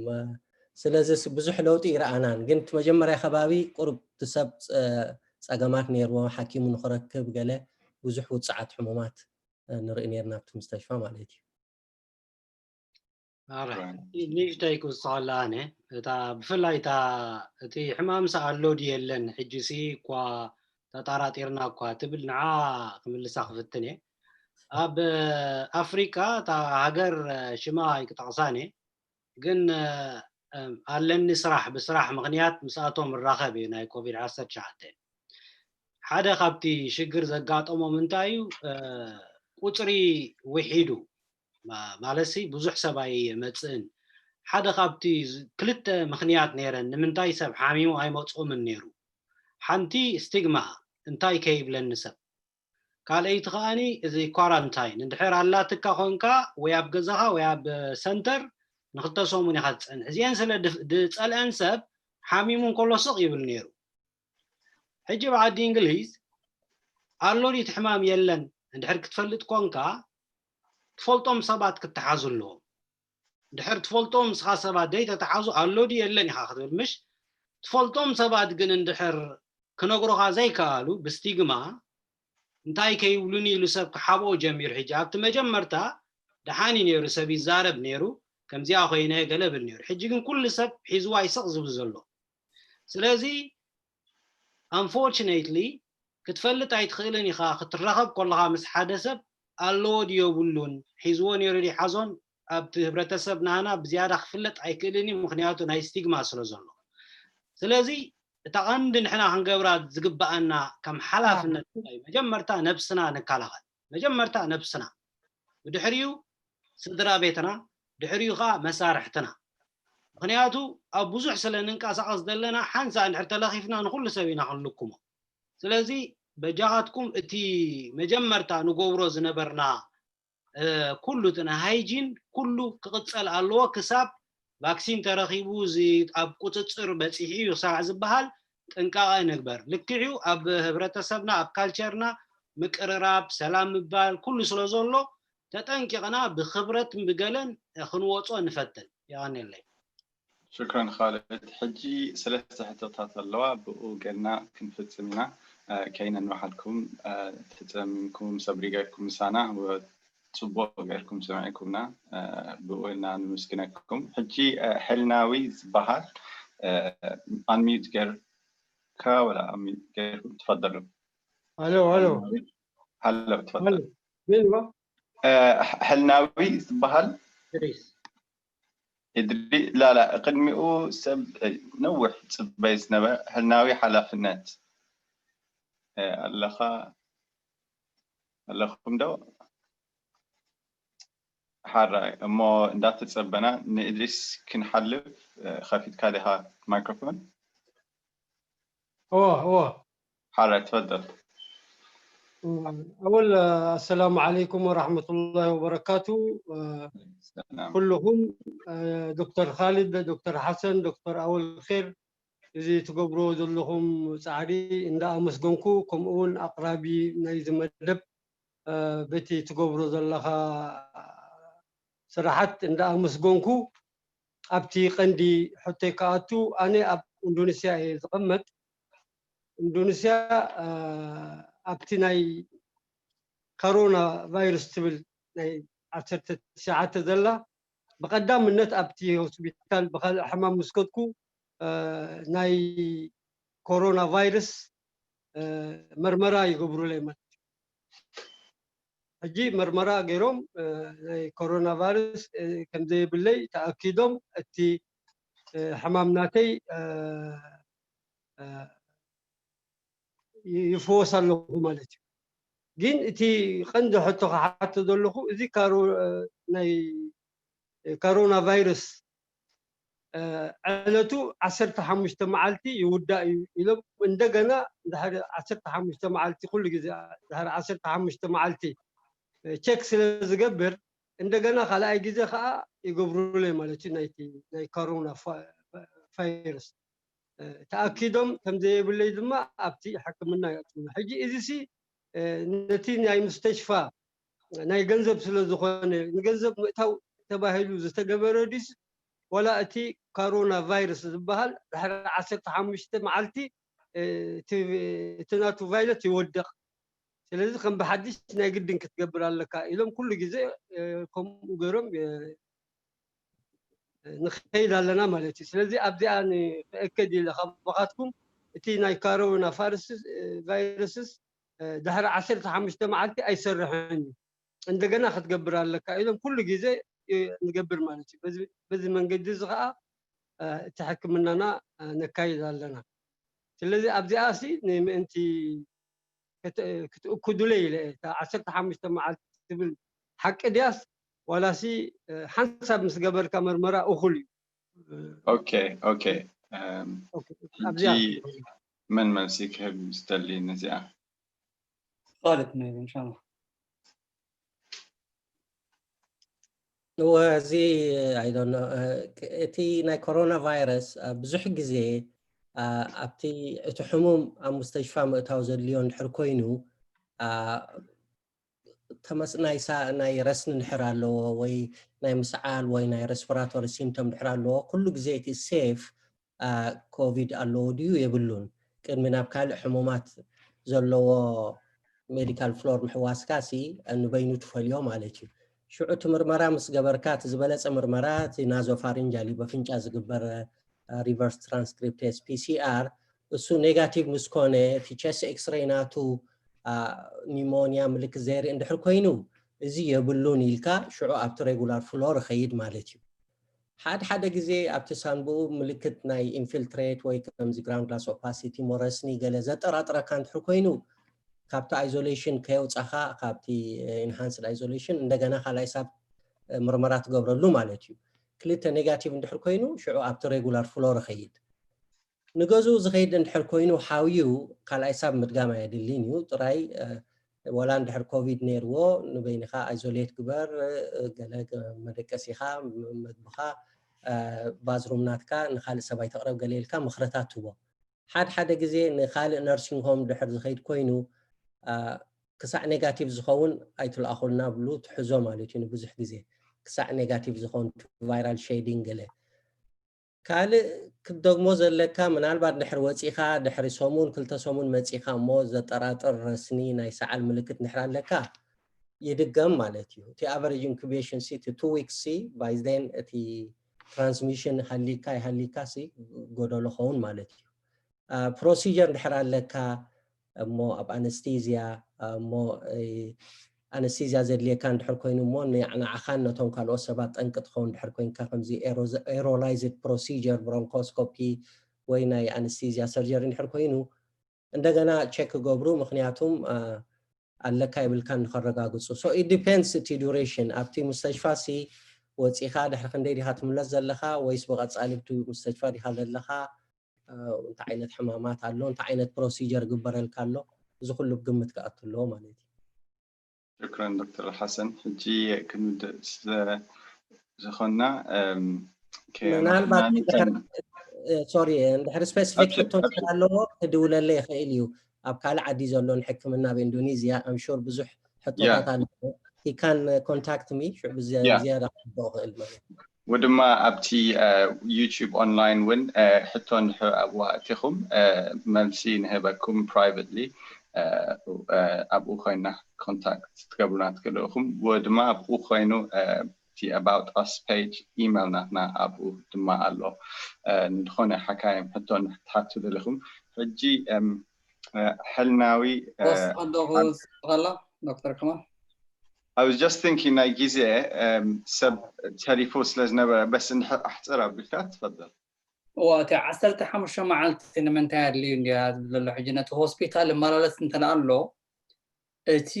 ስለዚ ብዙሕ ለውጢ ይረኣናን፣ ግን እቲ መጀመርያ ከባቢ ቁሩብ እቲ ሰብ ፀገማት ነይርዎ፣ ሓኪሙ ንክረክብ ገለ ብዙሕ ውፅዓት ሕሙማት ንርኢ ነርና ኣብቲ ምስተሽፋ ማለት እዩ። ንእሽተይ ክውስኸላ ኣነ፣ እታ ብፍላይ እታ እቲ ሕማም ሰኣሎ ድዩ የለን፣ ሕጂ ሲ እኳ ተጣራጢርና እኳ ትብል፣ ንዓ ክምልሳ ክፍትን እየ። ኣብ ኣፍሪቃ እታ ሃገር ሽማ ኣይክጠቕሳን እየ፣ ግን ኣለኒ ስራሕ፣ ብስራሕ ምኽንያት ምስኣቶም እራኸብ እየ ናይ ኮቪድ ዓሰርተ ትሽዓተ። ሓደ ካብቲ ሽግር ዘጋጠሞም እንታይ እዩ? ቁፅሪ ውሒዱ፣ ማለትሲ ብዙሕ ሰብ ኣይመፅእን። ሓደ ካብቲ ክልተ ምኽንያት ነይረን ንምንታይ ሰብ ሓሚሙ ኣይመፅኦምን ነይሩ። ሓንቲ ስቲግማ፣ እንታይ ከይብለኒ ሰብ። ካልኣይቲ ከዓኒ እዚ ኳራንታይን፣ እንድሕር ኣላትካ ኮንካ ወይ ኣብ ገዛኻ ወይ ኣብ ሰንተር ንክልተ ሰሙን ኢኻ ትፀንሕ። እዚአን ስለ ዝፀልአን ሰብ ሓሚሙ እንከሎ ስቕ ይብል ነይሩ። ሕጂ ብዓዲ እንግሊዝ ኣሎ ድዩ እቲ ሕማም የለን እንድሕር ክትፈልጥ ኮንካ ትፈልጦም ሰባት ክትሓዙ ኣለዎም። እንድሕር ትፈልጦም ንስኻ ሰባት ዘይተተሓዙ ኣሎ ድዩ የለን ኢኻ ክትብል ምሽ? ትፈልጦም ሰባት ግን እንድሕር ክነግሮኻ ዘይከኣሉ ብስቲግማ እንታይ ከይብሉኒ ኢሉ ሰብ ክሓብኦ ጀሚሩ። ሕጂ ኣብቲ መጀመርታ ደሓን እዩ ነይሩ፣ ሰብ ይዛረብ ነይሩ፣ ከምዚኣ ኮይነ ገለ ብል ነይሩ። ሕጂ ግን ኩሉ ሰብ ሒዝዋ ይስቕ ዝብል ዘሎ። ስለዚ unfortunately ክትፈልጥ ኣይትኽእልን ኢኻ። ክትራኸብ ከለኻ ምስ ሓደ ሰብ ኣለዎ ድዩ የብሉን፣ ሒዝዎ ነይሩ ድዩ ሓዞን ኣብቲ ህብረተሰብ ናህና ብዝያዳ ክፍለጥ ኣይክእልን እዩ፣ ምኽንያቱ ናይ ስቲግማ ስለ ዘሎ። ስለዚ እታ ቀንዲ ንሕና ክንገብራ ዝግበኣና ከም ሓላፍነት መጀመርታ ነብስና ንከላኸል። መጀመርታ ነብስና፣ ብድሕሪኡ ስድራ ቤትና፣ ድሕሪኡ ከዓ መሳርሕትና። ምኽንያቱ ኣብ ብዙሕ ስለ ንንቀሳቐስ ዘለና ሓንሳ እንድሕር ተለኺፍና ንኩሉ ሰብ ኢና ክንልክሞ። ስለዚ በጃኻትኩም እቲ መጀመርታ ንገብሮ ዝነበርና ኩሉ እቲ ናይ ሃይጂን ኩሉ ክቕፀል ኣለዎ ክሳብ ቫክሲን ተረኺቡ እዚ ኣብ ቁፅፅር በፂሑ እዩ ክሳዕ ዝበሃል ጥንቃቐ ንግበር። ልክዕዩ ኣብ ህብረተሰብና ኣብ ካልቸርና ምቅርራብ ሰላም ምባል ኩሉ ስለ ዘሎ ተጠንቂቕና ብክብረት ብገለን ክንወፆ ንፈትን። የቐንየለይ። ሽክረን ካልድ። ሕጂ ሰለስተ ሕቶታት ኣለዋ፣ ብኡ ገልና ክንፍፅም ኢና። ከይነን በሓልኩም ተፀሚምኩም ሰብሪጋኩም ምሳና ፅቡቅ ገይርኩም ሰሚዕኩምና ብኡ እና ንምስግነኩም። ሕጂ ሕልናዊ ዝበሃል ኣንሚዩት ገይርካ ወላ ኣንሚዩት ገይርኩም ትፈደሉ። ሄሎ ሄሎ ሄሎ ትፈደሉ። ምን ዋ ሕልናዊ ዝበሃል ድሪስ እድሪ ላላ ቅድሚኡ ሰብ ነዊሕ ፅበይ ዝነበረ ሕልናዊ ሓላፍነት ኣለኻ ኣለኹም ዶ? ሓራይ እሞ እንዳተፀበና ንእድሪስ ክንሓልፍ ከፊትካ ዲኻ ማይክሮፎን? እዎ እዎ ሓራይ ትፈደል። ኣወል ኣሰላሙ ዓለይኩም ወራሕመቱላሂ ወበረካቱ። ኩልኹም ዶክተር ካልድ፣ ዶክተር ሓሰን፣ ዶክተር ኣወል ኼር እዚ ትገብርዎ ዘለኹም ፃዕሪ እንዳኣመስገንኩ ከምኡ እውን ኣቕራቢ ናይዚ መደብ በቲ ትገብሮ ዘለኻ ስራሓት እንዳኣመስገንኩ ኣብቲ ቀንዲ ሕቶይ ክኣቱ ኣነ ኣብ ኢንዶኔስያ እየ ዝቐመጥ። ኢንዶኔስያ ኣብቲ ናይ ኮሮና ቫይረስ ትብል ናይ ዓሰርተ ትሽዓተ ዘላ ብቐዳምነት ኣብቲ ሆስፒታል ብካልእ ሕማም ምስ ከድኩ ናይ ኮሮና ቫይረስ መርመራ ይገብሩለይ ማለት እዩ። ሕጂ መርመራ ገይሮም ናይ ኮሮና ቫይረስ ከም ዘየብለይ ተኣኪዶም እቲ ሕማም ናተይ ይፍወስ ኣለኹ ማለት እዩ። ግን እቲ ቀንዲ ሕቶ ክሓቶ ዘለኹ እዚ ናይ ኮሮና ቫይረስ ዕለቱ ዓሰርተ ሓሙሽተ መዓልቲ ይውዳእ እዩ ኢሎም እንደገና ድሕሪ ዓሰርተ ሓሙሽተ መዓልቲ ኩሉ ግዜ ድሕሪ ዓሰርተ ሓሙሽተ መዓልቲ ቸክ ስለ ዝገብር እንደገና ካልኣይ ግዜ ከዓ ይገብሩለይ ማለት እዩ ናይቲ ናይ ኮሮና ቫይረስ ተኣኪዶም ከም ዘየብለይ ድማ ኣብቲ ሕክምና ይቐፅሉ። ሕጂ እዚ ሲ ነቲ ናይ ሙስተሽፋ ናይ ገንዘብ ስለ ዝኾነ ንገንዘብ ምእታው ተባሂሉ ዝተገበረ ድስ ዋላ እቲ ካሮና ቫይረስ ዝበሃል ድሕሪ ዓሰርተ ሓሙሽተ መዓልቲ እቲ ናቱ ቫይረስ ይወድቕ። ስለዚ ከም ብሓድሽ ናይ ግድን ክትገብር ኣለካ ኢሎም ኩሉ ግዜ ከምኡ ገይሮም ንኸይድ ኣለና ማለት እዩ። ስለዚ ኣብዚኣ ንክእከድ ኢለ ካባኻትኩም እቲ ናይ ካሮና ቫይረስስ ድሕሪ ዓሰርተ ሓሙሽተ መዓልቲ ኣይሰርሕን እዩ እንደገና ክትገብር ኣለካ ኢሎም ኩሉ ግዜ ንገብር ማለት እዩ። በዚ መንገዲ እዚ ከዓ እቲ ሕክምናና ነካይድ ኣለና። ስለዚ ኣብዚኣ ሲ ንምእንቲ ክትእክዱለይ ኢለ እታ ዓሰርተ ሓሙሽተ መዓልቲ ትብል ሓቂ ድያስ ዋላሲ ሓንሳብ ምስ ገበርካ መርመራ እኹል እዩ። ኦኬ ኦኬ። ሕጂ መን መልሲ ክህብ ዝደሊ ነዚኣ? ካልድ ነ ኢንሻላ እወ እዚ ኣይዶኖ እቲ ናይ ኮሮና ቫይረስ ብዙሕ ግዜ ኣብቲ እቲ ሕሙም ኣብ ሙስተሽፋ ምእታው ዘድልዮ እንድሕር ኮይኑ ተመስ ናይ ረስኒ እንድሕር ኣለዎ ወይ ናይ ምስዓል ወይ ናይ ሬስፒራቶሪ ሲምቶም እንድሕር ኣለዎ ኩሉ ግዜ እቲ ሴፍ ኮቪድ ኣለዎ ድዩ የብሉን ቅድሚ ናብ ካልእ ሕሙማት ዘለዎ ሜዲካል ፍሎር ምሕዋስካ ሲ ንበይኑ ትፈልዮ ማለት እዩ። ሽዑ እቲ ምርመራ ምስ ገበርካ እቲ ዝበለፀ ምርመራ እቲ ናዞፋሪንጃል እዩ በፍንጫ ዝግበር ሪቨርስ ትራንስክሪፕቴስ ፒሲኣር እሱ ኔጋቲቭ ምስ ኮነ እቲ ቸስት ኤክስሬይ ናቱ ኒሞንያ ምልክት ዘየርኢ እንድሕር ኮይኑ እዚ የብሉን ኢልካ ሽዑ ኣብቲ ሬጉላር ፍሎር ይኸይድ ማለት እዩ። ሓደ ሓደ ግዜ ኣብቲ ሳንቡኡ ምልክት ናይ ኢንፊልትሬት ወይ ከምዚ ግራውንድ ግላስ ኦፓሲቲ ሞረስኒ ገለ ዘጠራጥረካ እንድሕር ኮይኑ ካብቲ ኣይዞሌሽን ከየውፃኻ ካብቲ ኢንሃንስድ ኣይዞሌሽን እንደገና ካልኣይ ሳብ ምርመራ ትገብረሉ ማለት እዩ። ክልተ ኔጋቲቭ እንድሕር ኮይኑ ሽዑ ኣብቲ ሬጉላር ፍሎር ይኸይድ። ንገዝኡ ዝኸይድ እንድሕር ኮይኑ ሓውዩ ካልኣይ ሳብ ምድጋም ኣየድልን እዩ። ጥራይ ወላ እንድሕር ኮቪድ ነይርዎ ንበይንኻ ኣይዞሌት ግበር፣ ገለ መደቀሲኻ፣ መግብኻ፣ ባዝሩም ናትካ ንካልእ ሰብ ኣይተቕረብ ገለ ኢልካ ምኽርታት ትቦ። ሓድ ሓደ ግዜ ንካልእ ነርሲንግ ሆም ድሕር ዝኸይድ ኮይኑ ክሳዕ ኔጋቲቭ ዝኸውን ኣይትልኣኹልና ብሉ ትሕዞ ማለት እዩ። ንብዙሕ ግዜ ክሳዕ ኔጋቲቭ ዝኸውን ቫይራል ሼዲንግ ገለ ካልእ ክትደግሞ ዘለካ ምናልባት ድሕሪ ወፂኻ ድሕሪ ሰሙን ክልተ ሰሙን መፂኻ እሞ ዘጠራጥር ረስኒ ናይ ሰዓል ምልክት ድሕር ኣለካ ይድገም ማለት እዩ። እቲ ኣቨሬጅ ኢንኩቤሽን ሲ እቲ ቱ ዊክስ ሲ ባይ ዜን እቲ ትራንስሚሽን ሃሊካ ይሃሊካ ሲ ጎደሎ ኸውን ማለት እዩ። ፕሮሲጀር ድሕር ኣለካ እሞ ኣብ ኣነስቴዝያ እሞ ኣነስቴዝያ ዘድልየካ እንድሕር ኮይኑ እሞ ንዓኻን ነቶም ካልኦት ሰባት ጠንቂ ትኸውን እንድሕር ኮይንካ ከምዚ ኤሮላይዝድ ፕሮሲጀር ብሮንኮስኮፒ ወይ ናይ ኣነስቴዝያ ሰርጀሪ እንድሕር ኮይኑ እንደገና ቸክ ክገብሩ ምክንያቱም ኣለካ የብልካን ንኸረጋግፁ። So it depends እቲ ዱሬሽን ኣብቲ ሙስተሽፋ ሲ ወፂኻ ድሕሪ ክንደይ ዲኻ ትምለስ ዘለኻ ወይስ ብቐፃሊ ብቲ ሙስተሽፋ ዲኻ ዘለኻ እንታይ ዓይነት ሕማማት ኣሎ እንታይ ዓይነት ፕሮሲጀር ግበረልካ ኣሎ እዚ ኩሉ ግምት ክኣቱ ኣለዎ ማለት እዩ። ሽክረን ዶክተር ሓሰን ሕጂ ክንውድእ ስለ ዝኾንና ምናልባት ሶሪ እንድሕር ስፔሲፊክ ሕቶ ኣለዎ ክድውለለ ይኽእል እዩ ኣብ ካልእ ዓዲ ዘሎ ንሕክምና ኣብ ኢንዶኔዝያ ኣምሹር ብዙሕ ሕቶታት ኣለዎ he can contact me ሽዑ ብዝያዳ ክሕብኦ ክእል ማለት እዩ ወድማ ኣብቲ ዩቱብ ኦንላይን እውን ሕቶ እንድሕር ኣብዋ እቲኹም መልሲ ንህበኩም ፕራይቨትሊ ኣብኡ ኮይና ኮንታክት ትገብሩና ትክእሉ ኢኹም ወድማ ኣብኡ ኮይኑ እቲ about us page email ናትና ኣብኡ ድማ ኣሎ። ንድኾነ ሓካይም ሕቶ ክትሓቱ ደለኹም። ሕጂ ሕልናዊ ወስኸዶ ክወስኸላ ዶክተር ከማል I was just thinking ናይ ግዜ ሰብ ተሪፉ ስለ ዝነበረ በስ እንድሕር ኣሕፅር ኣቢልካ ትፈደል። እዋ እቲ ዓሰርተ ሓሙሽተ መዓልቲ ንምንታይ ኣድልዩ እንዲያ ዝብል ዘሎ ሕጂ ነቲ ሆስፒታል እመላለስ እንተለኣ ኣሎ እቲ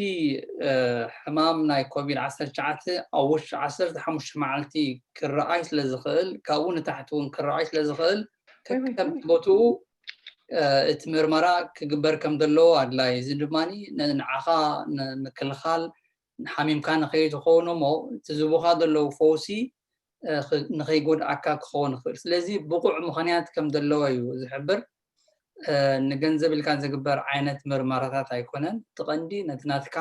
ሕማም ናይ ኮቪድ ዓሰርተ ትሽዓተ ኣብ ውሽጢ ዓሰርተ ሓሙሽተ መዓልቲ ክረኣይ ስለ ዝኽእል ካብኡ ንታሕቲ እውን ክረኣይ ስለ ዝኽእል ከከም ቦትኡ እቲ ምርመራ ክግበር ከም ዘለዎ ኣድላይ። እዚ ድማ ንዓኻ ንምክልኻል ሓሚምካ ንኸይትኸውን እሞ እቲ ዝቡኻ ዘለዉ ፈውሲ ንኸይጎድኣካ ክኸውን ይኽእል። ስለዚ ብቑዕ ምኽንያት ከም ዘለዎ እዩ ዝሕብር። ንገንዘብ ኢልካ ዝግበር ዓይነት ምርመራታት ኣይኮነን። እቲ ቀንዲ ነቲ ናትካ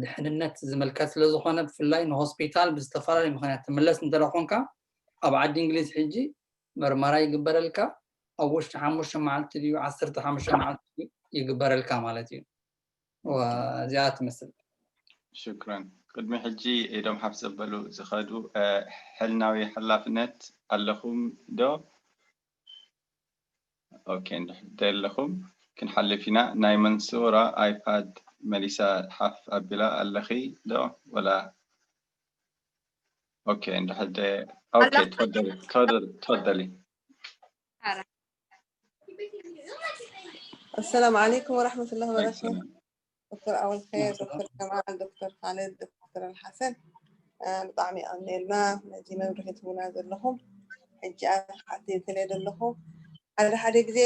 ድሕንነት ዝምልከት ስለ ዝኾነ ብፍላይ ንሆስፒታል ብዝተፈላለዩ ምኽንያት ትምለስ እንተደኾንካ ኣብ ዓዲ እንግሊዝ ሕጂ ምርመራ ይግበረልካ። ኣብ ውሽጢ ሓሙሽተ መዓልቲ ድዩ ዓሰርተ ሓሙሽተ መዓልቲ ይግበረልካ ማለት እዩ። እዚኣ ትመስል። ሽክረን። ቅድሚ ሕጂ ኢዶም ሓፍ ዘበሉ ዝኸዱ ሕልናዊ ሓላፍነት ኣለኹም ዶ? ኦኬ እንድሕር ኣለኹም ክንሓልፍ ኢና። ናይ መንሱራ ኣይፓድ መሊሳ ሓፍ ኣቢላ ኣለኺ ዶ ወላ? ኦኬ እንድሕር ኦኬ ተፈደሊ ተፈደሊ السلام عليكم ورحمة الله وبركاته. دكتور أول خير، دكتور كمال، دكتور خالد، دكتور الحسن. ብጣዕሚ ኣምኔልና ነዚ መብርሂ ትህቡና ዘለኹም። ሕጂ ኣነ ሓቲተለ ዘለኹ ሓደ ሓደ ግዜ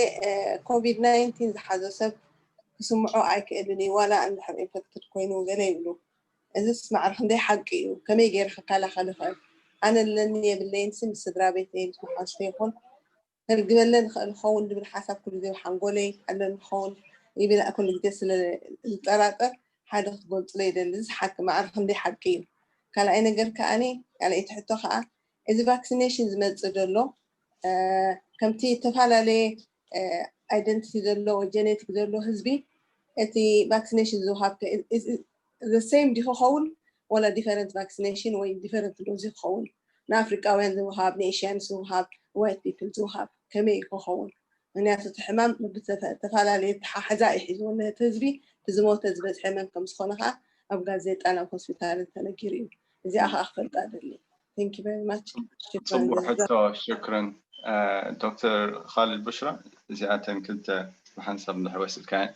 ኮቪድ ናይንቲን ዝሓዞ ሰብ ክስምዖ ኣይክእልን እዩ፣ ዋላ እንድሕር ኢንፌክትድ ኮይኑ ገለ ይብሉ። እዚስ ማዕረ ክንደይ ሓቂ እዩ? ከመይ ገይረ ክከላኸል ይኽእል? ኣነ ኣለኒ የብለይን ሲ ምስ ስድራ ቤተይ ምስ መሓዝተይ ይኹን ከልግበለ ንኽእል ክኸውን ዝብል ሓሳብ ኩሉ ግዜ ሓንጎለይ ኣለኒ ክኸውን ይብል ኩሉ ግዜ ስለ ዝጠራጠር ሓደ ክትገልፅሎ ይደሊ። እዚ ሓቂ ማዕረ ክንደይ ሓቂ እዩ? ካልኣይ ነገር ከዓኒ ካልኣይቲ ሕቶ ከዓ እዚ ቫክሲኔሽን ዝመፅእ ዘሎ ከምቲ ዝተፈላለየ ኣይደንቲቲ ዘሎ ወይ ጀኔቲክ ዘሎ ህዝቢ እቲ ቫክሲኔሽን ዝውሃብ ሴም ዲኹ ኸውን ወላ ዲፈረንት ቫክሲኔሽን ወይ ዲፈረንት ዶዝ ክኸውን ንኣፍሪቃውያን ዝውሃብ ንኤሽያንስ ዝውሃብ ዋይት ፒፕል ዝውሃብ ከመይ ክኸውን? ምክንያቱ እቲ ሕማም ብዝተፈላለየ ተሓሕዛ እዩ ሒዝዎ ነቲ ህዝቢ እቲ ዝሞተ ዝበዝሐ መን ከም ዝኾነ ከዓ ኣብ ጋዜጣን ኣብ ሆስፒታልን ተነጊሩ እዩ። እዚኣ ከዓ ክፈልጣ ደሊ። Thank you very much. ፅቡቅ ሕቶ ሽክረን። ዶክተር ካልድ ብሽራ እዚኣተን ክልተ ብሓንሳብ እንድሕር ወሲድካየን።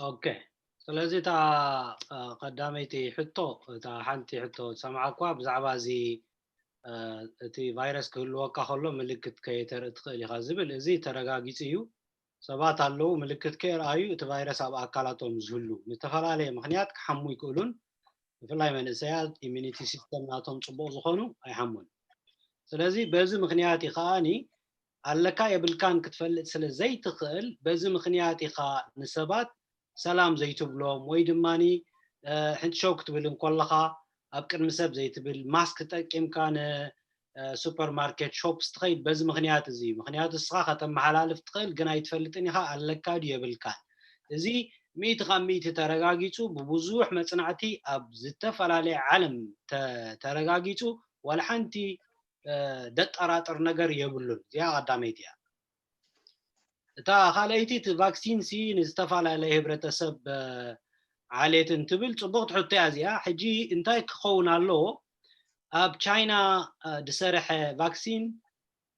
ኦኬ ስለዚ እታ ቀዳመይቲ ሕቶ እታ ሓንቲ ሕቶ ዝሰማዕኳ ብዛዕባ እዚ እቲ ቫይረስ ክህልወካ ከሎ ምልክት ከየተርኢ ትኽእል ኢኻ ዝብል እዚ ተረጋጊፁ እዩ። ሰባት ኣለዉ ምልክት ከየርኣዩ እቲ ቫይረስ ኣብ ኣካላቶም ዝህሉ ንተፈላለየ ምኽንያት ክሓሙ ይክእሉን ብፍላይ መንእሰያት ኢሚኒቲ ሲስተም ናቶም ፅቡቕ ዝኾኑ ኣይሓሙን። ስለዚ በዚ ምኽንያት እዩ ከዓኒ ኣለካ የብልካን ክትፈልጥ ስለ ዘይትኽእል በዚ ምኽንያት ኢኻ ንሰባት ሰላም ዘይትብሎም ወይ ድማ ሕንትሸው ክትብል እንኮለኻ ኣብ ቅድሚ ሰብ ዘይትብል ማስክ ተጠቂምካ ንሱፐርማርኬት ሾፕስ ትኸይድ በዚ ምኽንያት እዚ ምኽንያቱ እስኻ ከተመሓላልፍ ትኽእል ግን ኣይትፈልጥን ኢኻ ኣለካ ድዩ የብልካን እዚ ሚእቲ ካብ ሚእቲ ተረጋጊፁ ብብዙሕ መፅናዕቲ ኣብ ዝተፈላለየ ዓለም ተረጋጊፁ ዋላ ሓንቲ ደጠራጥር ነገር የብሉን እዚኣ ቀዳመይቲ እያ እታ ካልኣይቲ እቲ ቫክሲን ሲ ንዝተፈላለየ ህብረተሰብ ዓሌት እንትብል ፅቡቅ ትሕቶ እያ እዚኣ ሕጂ እንታይ ክኸውን ኣለዎ ኣብ ቻይና ዝሰረሐ ቫክሲን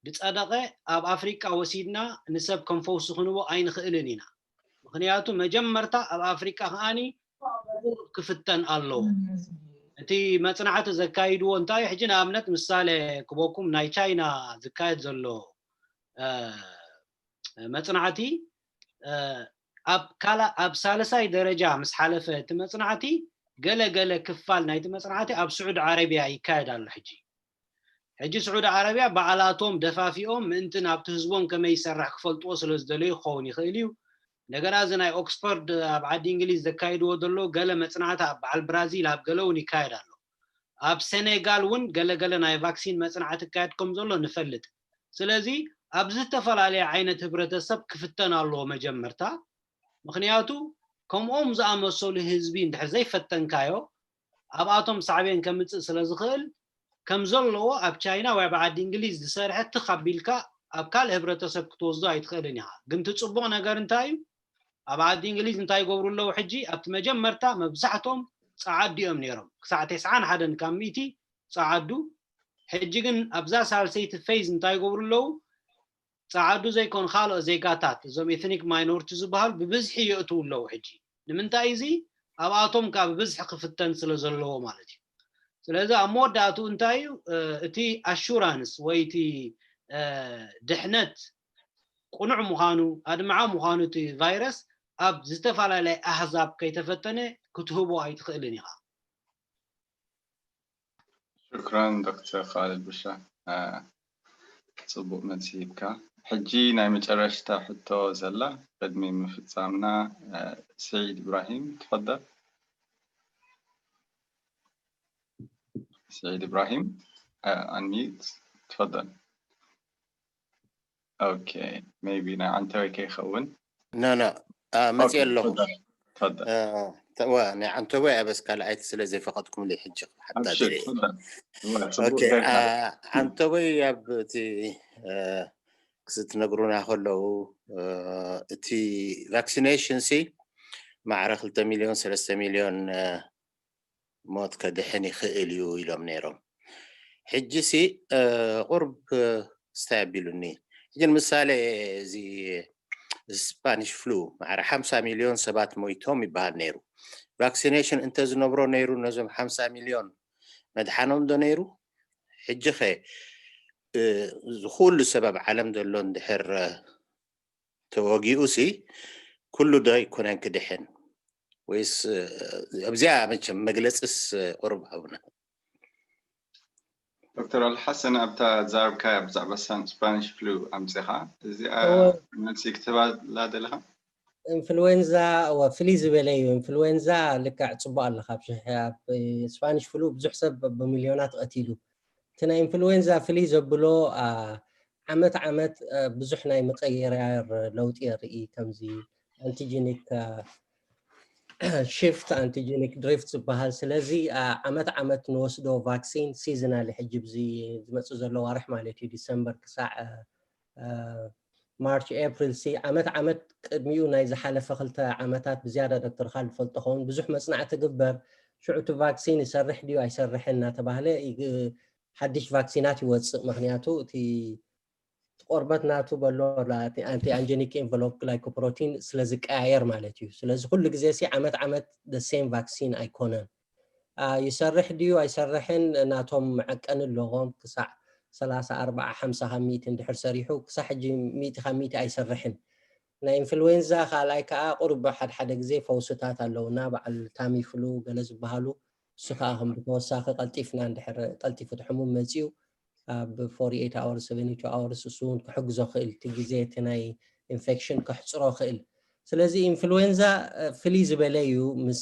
ዝፀደቐ ኣብ ኣፍሪቃ ወሲድና ንሰብ ከም ፈውሲ ክንቦ ኣይንኽእልን ኢና ምክንያቱ መጀመርታ ኣብ ኣፍሪቃ ከዓኒ ክፍተን ኣለዎ እቲ መፅናዕቲ ዘካይድዎ እንታይ ሕጂ ንኣብነት ምሳሌ ክበኩም ናይ ቻይና ዝካየድ ዘሎ መፅናዕቲ ኣብ ካልእ ኣብ ሳልሳይ ደረጃ ምስ ሓለፈ እቲ መፅናዕቲ ገለ ገለ ክፋል ናይቲ መፅናዕቲ ኣብ ስዑዲ ዓረብያ ይካየድ ኣሎ ሕጂ ሕጂ ስዑዲ ዓረብያ ባዕላቶም ደፋፊኦም ምእንቲ ናብቲ ህዝቦም ከመይ ይሰርሕ ክፈልጥዎ ስለ ዝደለዩ ክኸውን ይኽእል እዩ እንደገና እዚ ናይ ኦክስፎርድ ኣብ ዓዲ እንግሊዝ ዘካይድዎ ዘለዉ ገለ መፅናዕቲ ኣብ በዓል ብራዚል ኣብ ገለ እውን ይካየድ ኣሎ ኣብ ሴኔጋል እውን ገለገለ ናይ ቫክሲን መፅናዕቲ ይካየድ ከም ዘሎ ንፈልጥ ስለዚ ኣብ ዝተፈላለየ ዓይነት ህብረተሰብ ክፍተን ኣለዎ መጀመርታ ምክንያቱ ከምኦም ዝኣመሰሉ ህዝቢ እንድሕር ዘይፈተንካዮ ኣብኣቶም ሳዕቤን ከምፅእ ስለ ዝኽእል ከም ዘለዎ ኣብ ቻይና ወይ ኣብ ዓዲ እንግሊዝ ዝሰርሐ ትኽ ኣቢልካ ኣብ ካልእ ህብረተሰብ ክትወስዶ ኣይትኽእልን ኢኻ። ግን እቲ ፅቡቕ ነገር እንታይ እዩ? ኣብ ዓዲ እንግሊዝ እንታይ ይገብሩ ኣለዉ? ሕጂ ኣብቲ መጀመርታ መብዛሕቶም ፃዓዱ እዮም ነይሮም፣ ክሳዕ ተስዓን ሓደን ካብ ሚእቲ ፃዓዱ። ሕጂ ግን ኣብዛ ሳልሰይቲ ፌዝ እንታይ ይገብሩ ኣለዉ? ፃዓዱ ዘይኮን ካልኦት ዜጋታት፣ እዞም ኤትኒክ ማይኖሪቲ ዝበሃሉ ብብዝሒ የእትዉ ኣለዉ። ሕጂ ንምንታይ እዚ ኣብኣቶም ካብ ብዝሒ ክፍተን ስለ ዘለዎ ማለት እዩ። ስለዚ ኣብ መወዳእትኡ እንታይ እዩ እቲ ኣሹራንስ ወይ እቲ ድሕነት ቁኑዕ ምዃኑ ኣድማዓ ምዃኑ እቲ ቫይረስ ኣብ ዝተፈላለየ ኣህዛብ ከይተፈተነ ክትህቦ ኣይትኽእልን ኢኻ። ሽክራን ዶክተር ካልድ ብሻ ፅቡቅ መልሲ ሂብካ። ሕጂ ናይ መጨረሽታ ሕቶ ዘላ ቅድሚ ምፍፃምና ስዒድ ኢብራሂም ትፈደል። ስዒድ ኢብራሂም ኣንሚዩት ትፈደል። ኦኬ ሜቢ ናይ ዓንተወይ ከይኸውን ኖ ኖ መፅእ ኣለኹ። ናይ ዓንተቦይ ኣበስ ካልኣይቲ ስለ ዘይፈቐድኩምለይ ሕጂ ሓታ ደልየ። ኦኬ፣ ዓንተቦይ ኣብ እቲ ክትነግሩና ከለዉ እቲ ቫክሲኔሽን ሲ ማዕረ ክልተ ሚልዮን ሰለስተ ሚልዮን ሞት ከድሕን ይኽእል እዩ ኢሎም ነይሮም። ሕጂ ሲ ቁርብ ስታይ ኣቢሉኒ። ሕጂ ንምሳሌ እዚ ስፓኒሽ ፍሉ ማዕረ ሓምሳ ሚልዮን ሰባት ሞይቶም ይበሃል ነይሩ። ቫክሲኔሽን እንተዝነብሮ ነይሩ ነዞም ሓምሳ ሚልዮን መድሓኖም ዶ ነይሩ? ሕጂ ኸ እዚ ኩሉ ሰብ ኣብ ዓለም ዘሎ እንድሕር ተወጊኡ ሲ ኩሉ ዶ ኣይኮነን ክድሕን? ወይስ ኣብዚኣ መቸም መግለፅስ ቁርብ ሃቡና። ዶክተር ኣልሓሰን ኣብታ ዛረብካያ ብዛዕባ ስፓኒሽ ፍሉ ኣምፂኻ እዚኣ መልሲ ክትህባላ ደለኻ? ኢንፍሉዌንዛ እወ ፍልይ ዝበለ እዩ። ኢንፍሉዌንዛ ልክዕ ፅቡቅ ኣለካ። ኣብ ሽሕ ኣብ ስፓኒሽ ፍሉ ብዙሕ ሰብ ብሚልዮናት ቀቲሉ። እቲ ናይ ኢንፍሉዌንዛ ፍልይ ዘብሎ ዓመት ዓመት ብዙሕ ናይ ምቅይራር ለውጢ የርኢ። ከምዚ ኣንቲጂኒክ ሽፍት ኣንቲጂኒክ ድሪፍት ዝበሃል። ስለዚ ዓመት ዓመት ንወስዶ ቫክሲን ሲዝናል ሕጂ ብዚ ዝመፅእ ዘሎ ዋርሕ ማለት እዩ ዲሰምበር ክሳዕ ማርች ኤፕሪል ሲ ዓመት ዓመት ቅድሚኡ ናይ ዝሓለፈ ክልተ ዓመታት ብዝያዳ ዶክተር ካል ዝፈልጦ ኸውን ብዙሕ መፅናዕቲ ግበር ሽዑ እቲ ቫክሲን ይሰርሕ ድዩ ኣይሰርሕን እናተባህለ ሓድሽ ቫክሲናት ይወፅእ። ምክንያቱ እቲ ቆርበት ናቱ በሎ ኣንቲ ኣንጀኒክ ኤንቨሎፕ ግላይኮፕሮቲን ስለ ዝቀያየር ማለት እዩ። ስለዚ ኩሉ ግዜ ሲ ዓመት ዓመት ሴም ቫክሲን ኣይኮነን። ይሰርሕ ድዩ ኣይሰርሕን ናቶም መዐቀኒ ኣለዎም። ክሳዕ ሰላሳ ኣርባዓ ሓምሳ ካብ ሚእቲ እንድሕር ሰሪሑ ክሳዕ ሕጂ ሚእቲ ካብ ሚእቲ ኣይሰርሕን። ናይ ኢንፍሉዌንዛ ካልኣይ ከዓ ቁሩብ ሓደ ሓደ ግዜ ፈውስታት ኣለውና በዓል ታሚፍሉ ገለ ዝበሃሉ እሱ ከዓ ከም ብተወሳኺ ቀልጢፍና እንድሕር ቀልጢፉ እቲ ሕሙም መፂኡ ኣብ ፎርቲ ኤይት ኣወርስ ሰቨንቲ ቱ ኣወርስ እሱ እውን ክሕግዞ ክእል እቲ ግዜ እቲ ናይ ኢንፌክሽን ከሕፅሮ ክእል። ስለዚ ኢንፍሉዌንዛ ፍልይ ዝበለ እዩ ምስ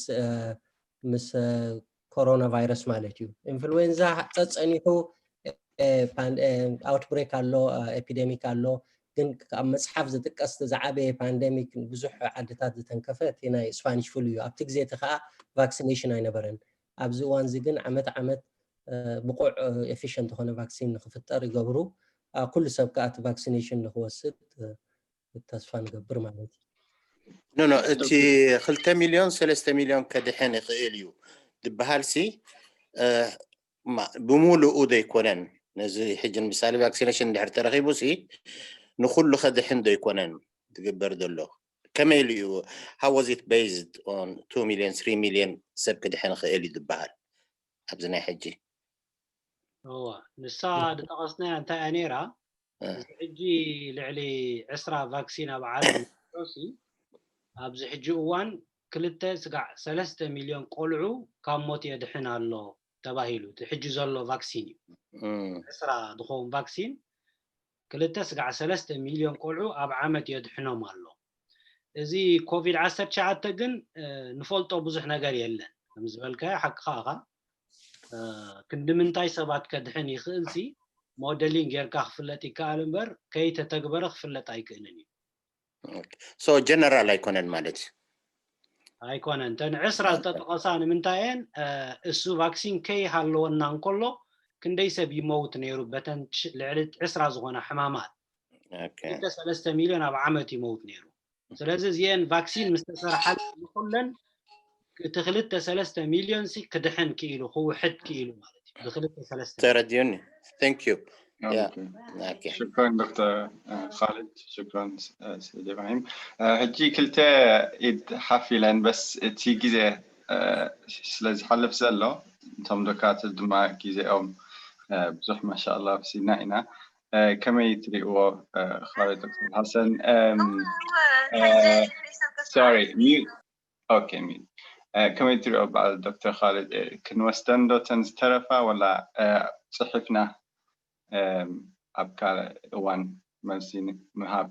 ምስ ኮሮና ቫይረስ ማለት እዩ። ኢንፍሉዌንዛ ፀፀኒሑ ኣውትብሬክ ኣሎ፣ ኤፒደሚክ ኣሎ። ግን ኣብ መፅሓፍ ዝጥቀስ ዝዓበየ ፓንደሚክ ብዙሕ ዓድታት ዝተንከፈ እቲ ናይ ስፓኒሽ ፍሉ እዩ። ኣብቲ ግዜ እቲ ከዓ ቫክሲኔሽን ኣይነበረን። ኣብዚ እዋን እዚ ግን ዓመት ዓመት ብቑዕ ኤፊሽንት ዝኾነ ቫክሲን ንክፍጠር ይገብሩ። ኩሉ ሰብ ከዓ እቲ ቫክሲኔሽን ንክወስድ ተስፋ ንገብር ማለት እዩ። ኖ ኖ እቲ ክልተ ሚልዮን ሰለስተ ሚልዮን ከድሕን ይኽእል እዩ ዝበሃል ሲ ብሙሉኡ ዶ ኣይኮነን? ነዚ ሕጂ ንምሳሌ ቫክሲኔሽን እንድሕር ተረኺቡ ሲ ንኩሉ ከድሕን ዶ ኣይኮነን ዝግበር ዘሎ? ከመይ ኢሉ እዩ? How was it based on two million three million ሰብ ክድሕን ይኽእል እዩ ዝበሃል ኣብዚ ናይ ሕጂ? እዋ ንሳ ዝጠቐስናያ እንታይ እያ ነይራ? እዚ ሕጂ ልዕሊ ዕስራ ቫክሲን ኣብ ዓለም ሲ ኣብዚ ሕጂ እዋን ክልተ ስጋዕ ሰለስተ ሚልዮን ቆልዑ ካብ ሞት የድሕን ኣሎ ተባሂሉ። እቲ ሕጂ ዘሎ ቫክሲን እዩ። ዕስራ ዝኸውን ቫክሲን ክልተ ስጋዕ ሰለስተ ሚልዮን ቆልዑ ኣብ ዓመት የድሕኖም ኣሎ። እዚ ኮቪድ ዓሰርተ ትሽዓተ ግን ንፈልጦ ብዙሕ ነገር የለን። ከም ዝበልካዮ ሓቅኻ ኢኻ። ክንዲ ምንታይ ሰባት ከድሕን ይኽእል ሲ ሞደሊን ጌርካ ክፍለጥ ይከኣል እምበር ከይተተግበረ ክፍለጥ ኣይክእልን እዩ። So ጀነራል ኣይኮነን ማለት እዩ። ኣይኮነን። እተን ዕስራ ዝተጠቐሳ ንምንታይ እየን? እሱ ቫክሲን ከይሃለወና እንከሎ ክንደይ ሰብ ይመውት ነይሩ በተን ልዕሊ ዕስራ ዝኾና ሕማማት? ክልተ ሰለስተ ሚልዮን ኣብ ዓመት ይመውት ነይሩ። ስለዚ እዚአን ቫክሲን ምስ ተሰርሓ ንኩለን እቲ ክልተ ሰለስተ ሚልዮን ሲ ክድሕን ክኢሉ ክውሕድ ክኢሉ ማለት እዩ። ብክልተ ሰለስተ ተረዲኡኒ። Thank you. ሽክራን ዶክተር ካልድ፣ ሽክራን ስዒድ ኢብራሂም። ሕጂ ክልተ ኢድ ሓፍ ኢለን በስ እቲ ግዜ ስለ ዝሓልፍ ዘሎ እቶም ዶካትር ድማ ግዜኦም ብዙሕ ማሻኣላ ኣብሲና ኢና። ከመይ ትሪእዎ ካልድ ዶክተር ሓሰን? Sorry, mute. Okay, mute. ከመይ ትሪኦ በዓል ዶክተር ካልድ? ክንወስደን ዶ ተን ዝተረፋ ወላ ፅሒፍና ኣብ ካልእ እዋን መልሲ ምሃብ?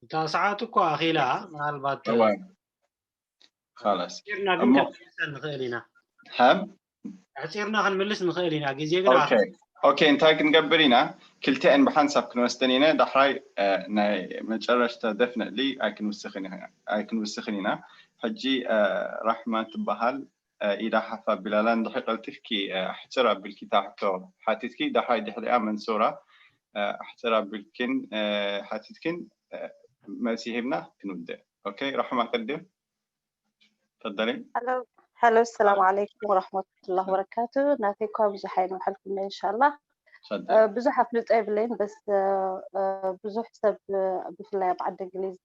እታ ሰዓት እኮ ኣኺላ ምናልባት ላስ ርና ግን ክንምልሰን ንኽእል ኢና። ሃብ ኣሕፂርና ክንምልስ ንኽእል ኢና። ግዜ ግን ኦኬ እንታይ ክንገብር ኢና? ክልተአን ብሓንሳብ ክንወስደን ኢና። ዳሕራይ ናይ መጨረሽታ ደፍነትሊ ኣይክንውስኽን ኢና። ሕጂ ራሕማ ትበሃል ኢዳ ሓፍ ኣቢላላ እንድሕር ቀልጢፍኪ ኣሕፅር ኣቢልኪ እታ ሕቶ ሓቲትኪ ዳሕራይ ድሕሪኣ መንሱራ ኣሕፅር ኣቢልክን ሓቲትክን መልሲ ሂብና ክንውድእ። ኦኬ ራሕማ ቅድም ተፈደሊ። ሀሎ ሰላም ዓለይኩም ወረሕመቱላህ ወበረካቱ። ናተይ እኳ ብዙሕ ኣይንውሐልኩም እንሻላ። ብዙሕ ኣፍልጦ የብለይን በስ ብዙሕ ሰብ ብፍላይ ኣብ ዓዲ እንግሊዝ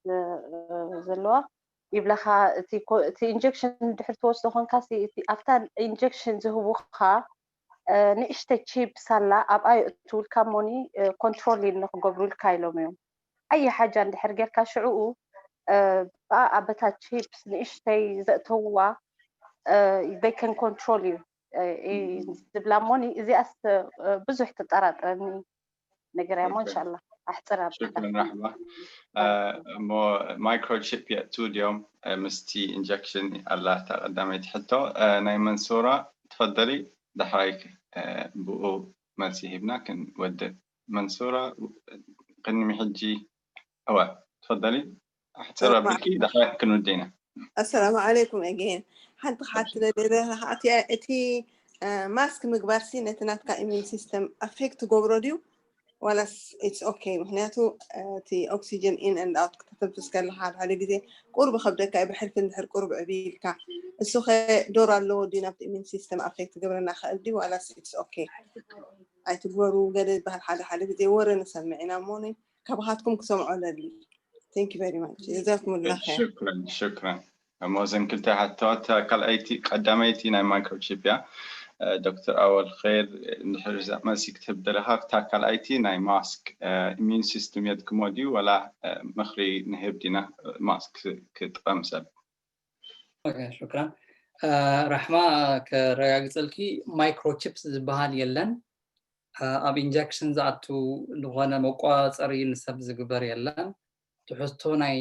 ዘለዋ ይብለኻ እቲ ኢንጀክሽን ድሕር ትወስዶ ኮንካ ኣብታ ኢንጀክሽን ዝህቡኻ ንእሽተይ ቺፕ ሳላ ኣብኣ የእትውልካ እሞኒ ኮንትሮል ኢል ንክገብሩልካ ኢሎም እዮም። ኣየ ሓጃ እንድሕር ጌርካ ሽዕኡ ብኣ ኣበታ ቺፕስ ንእሽተይ ዘእተውዋ they can control you ዝብላ እሞኒ እዚኣስ ብዙሕ ተጠራጥረኒ ነገር እያ እሞ እንሻላ ኣሕፅር ሽክረን ራሕማ። እሞ ማይክሮቺፕ የእትው ድዮም ምስቲ ኢንጀክሽን ኣላ እታ ቀዳመይቲ ሕቶ። ናይ መንሱራ ትፈደሊ ዳሕራይ ብኡ መልሲ ሂብና ክንወድእ። መንሱራ ቅድሚ ሕጂ እወ ትፈደሊ ኣሕፅር ኣቢልኪ ዳሕራይ ክንውድእ ኢና። ኣሰላሙ ዓለይኩም again ሓንቲ ክሓትለ ደለ እቲ ማስክ ምግባር ሲ ነቲ ናትካ ኢሚን ሲስተም ኣፌክት ትገብሮ ድዩ ዋላስ it's okay? ምክንያቱ እቲ ኦክሲጅን in and out ክተተንፍስ ከለካ ሓደ ሓደ ግዜ ቁርብ ከብደካ እዩ ብሕልፊ እንድሕር ቁርብ ዕብይ ኢልካ እሱ ከ ዶር ኣለዎ ድዩ ናብቲ ኢሚን ሲስተም ኣፌክት ክገብረና ክእል ድዩ ዋላስ it's okay? ኣይትግበሩ ገለ ዝበሃል ሓደ ሓደ ግዜ ወረ ንሰምዕ ኢና እሞ ካባካትኩም ክሰምዖ ለሊ thank you very much ጀዛኩም ላ ሽክረን ሽክረን እሞ እዘን ክልተ ሓተዋት ካልኣይቲ ቀዳመይቲ ናይ ማይክሮቺፕ እያ። ዶክተር ኣወል ኸይር እንድሕር እዛ መልሲ ክትህብ ደለኻ እታ ካልኣይቲ ናይ ማስክ ኢሚን ሲስተም የድክሞ ድዩ ወላ ምኽሪ ንህብ ዲና ማስክ ክጥቀም ሰብ? ሽክራን ራሕማ ከረጋግፀልኪ ማይክሮቺፕስ ዝበሃል የለን። ኣብ ኢንጀክሽን ዝኣቱ ዝኾነ መቆፃፀሪ ንሰብ ዝግበር የለን። ትሕዝቶ ናይ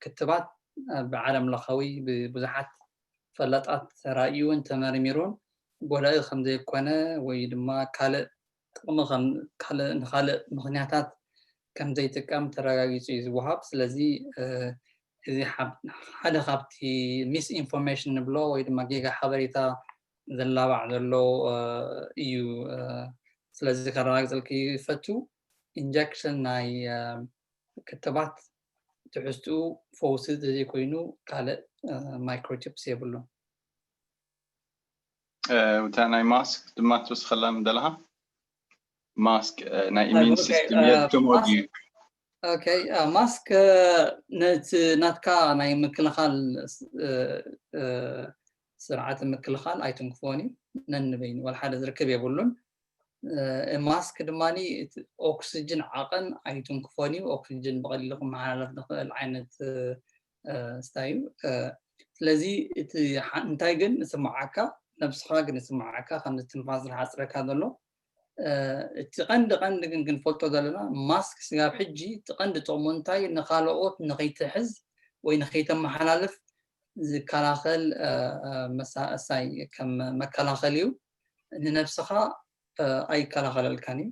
ክትባት ብዓለም ለኻዊ ብብዙሓት ፈላጣት ተራእዩን ተመርሚሩን ጎዳኢ ከምዘይኮነ ወይ ድማ ካልእ ጥቕሚ ንኻልእ ምኽንያታት ከምዘይጥቀም ተረጋጊፁ እዩ ዝወሃብ። ስለዚ እዚ ሓደ ካብቲ ሚስ ኢንፎርሜሽን ንብሎ ወይ ድማ ጌጋ ሓበሬታ ዘላባዕ ዘሎ እዩ። ስለዚ ከረጋግፀልኪ ይፈቱ ኢንጀክሽን ናይ ክትባት ትሕዝትኡ ፈውሲ ዘይኮይኑ ካልእ ማይክሮቺፕስ የብሉን። እታ ናይ ማስክ ድማ ትወስኸላ ምደለኻ ማስክ ናይ ኢሚን ሲስተም የድክሞ ድዩ? ማስክ ነቲ ናትካ ናይ ምክልኻል ስርዓት ምክልኻል ኣይትንክፎን እዩ ነንበይኑ ዋላ ሓደ ዝርክብ የብሉን። ማስክ ድማ ኦክስጅን ዓቐን ኣይትንክፎን እዩ። ኦክስጅን ብቐሊሉ ክመሓላለፍ ዝኽእል ዓይነት ስታይ እዩ። ስለዚ እቲ እንታይ ግን ንስምዓካ ነብስኻ ግን ንስምዓካ ከም ትንፋስ ዝሓፅረካ ዘሎ እቲ ቀንዲ ቀንዲ ግን ክንፈልጦ ዘለና ማስክ ስጋብ ሕጂ እቲ ቀንዲ ጥቕሙ እንታይ ንካልኦት ንኸይትሕዝ ወይ ንኸይተመሓላልፍ ዝከላኸል መሳእሳይ ከም መከላኸል እዩ። ንነብስኻ ኣይከላኸለልካን እዩ።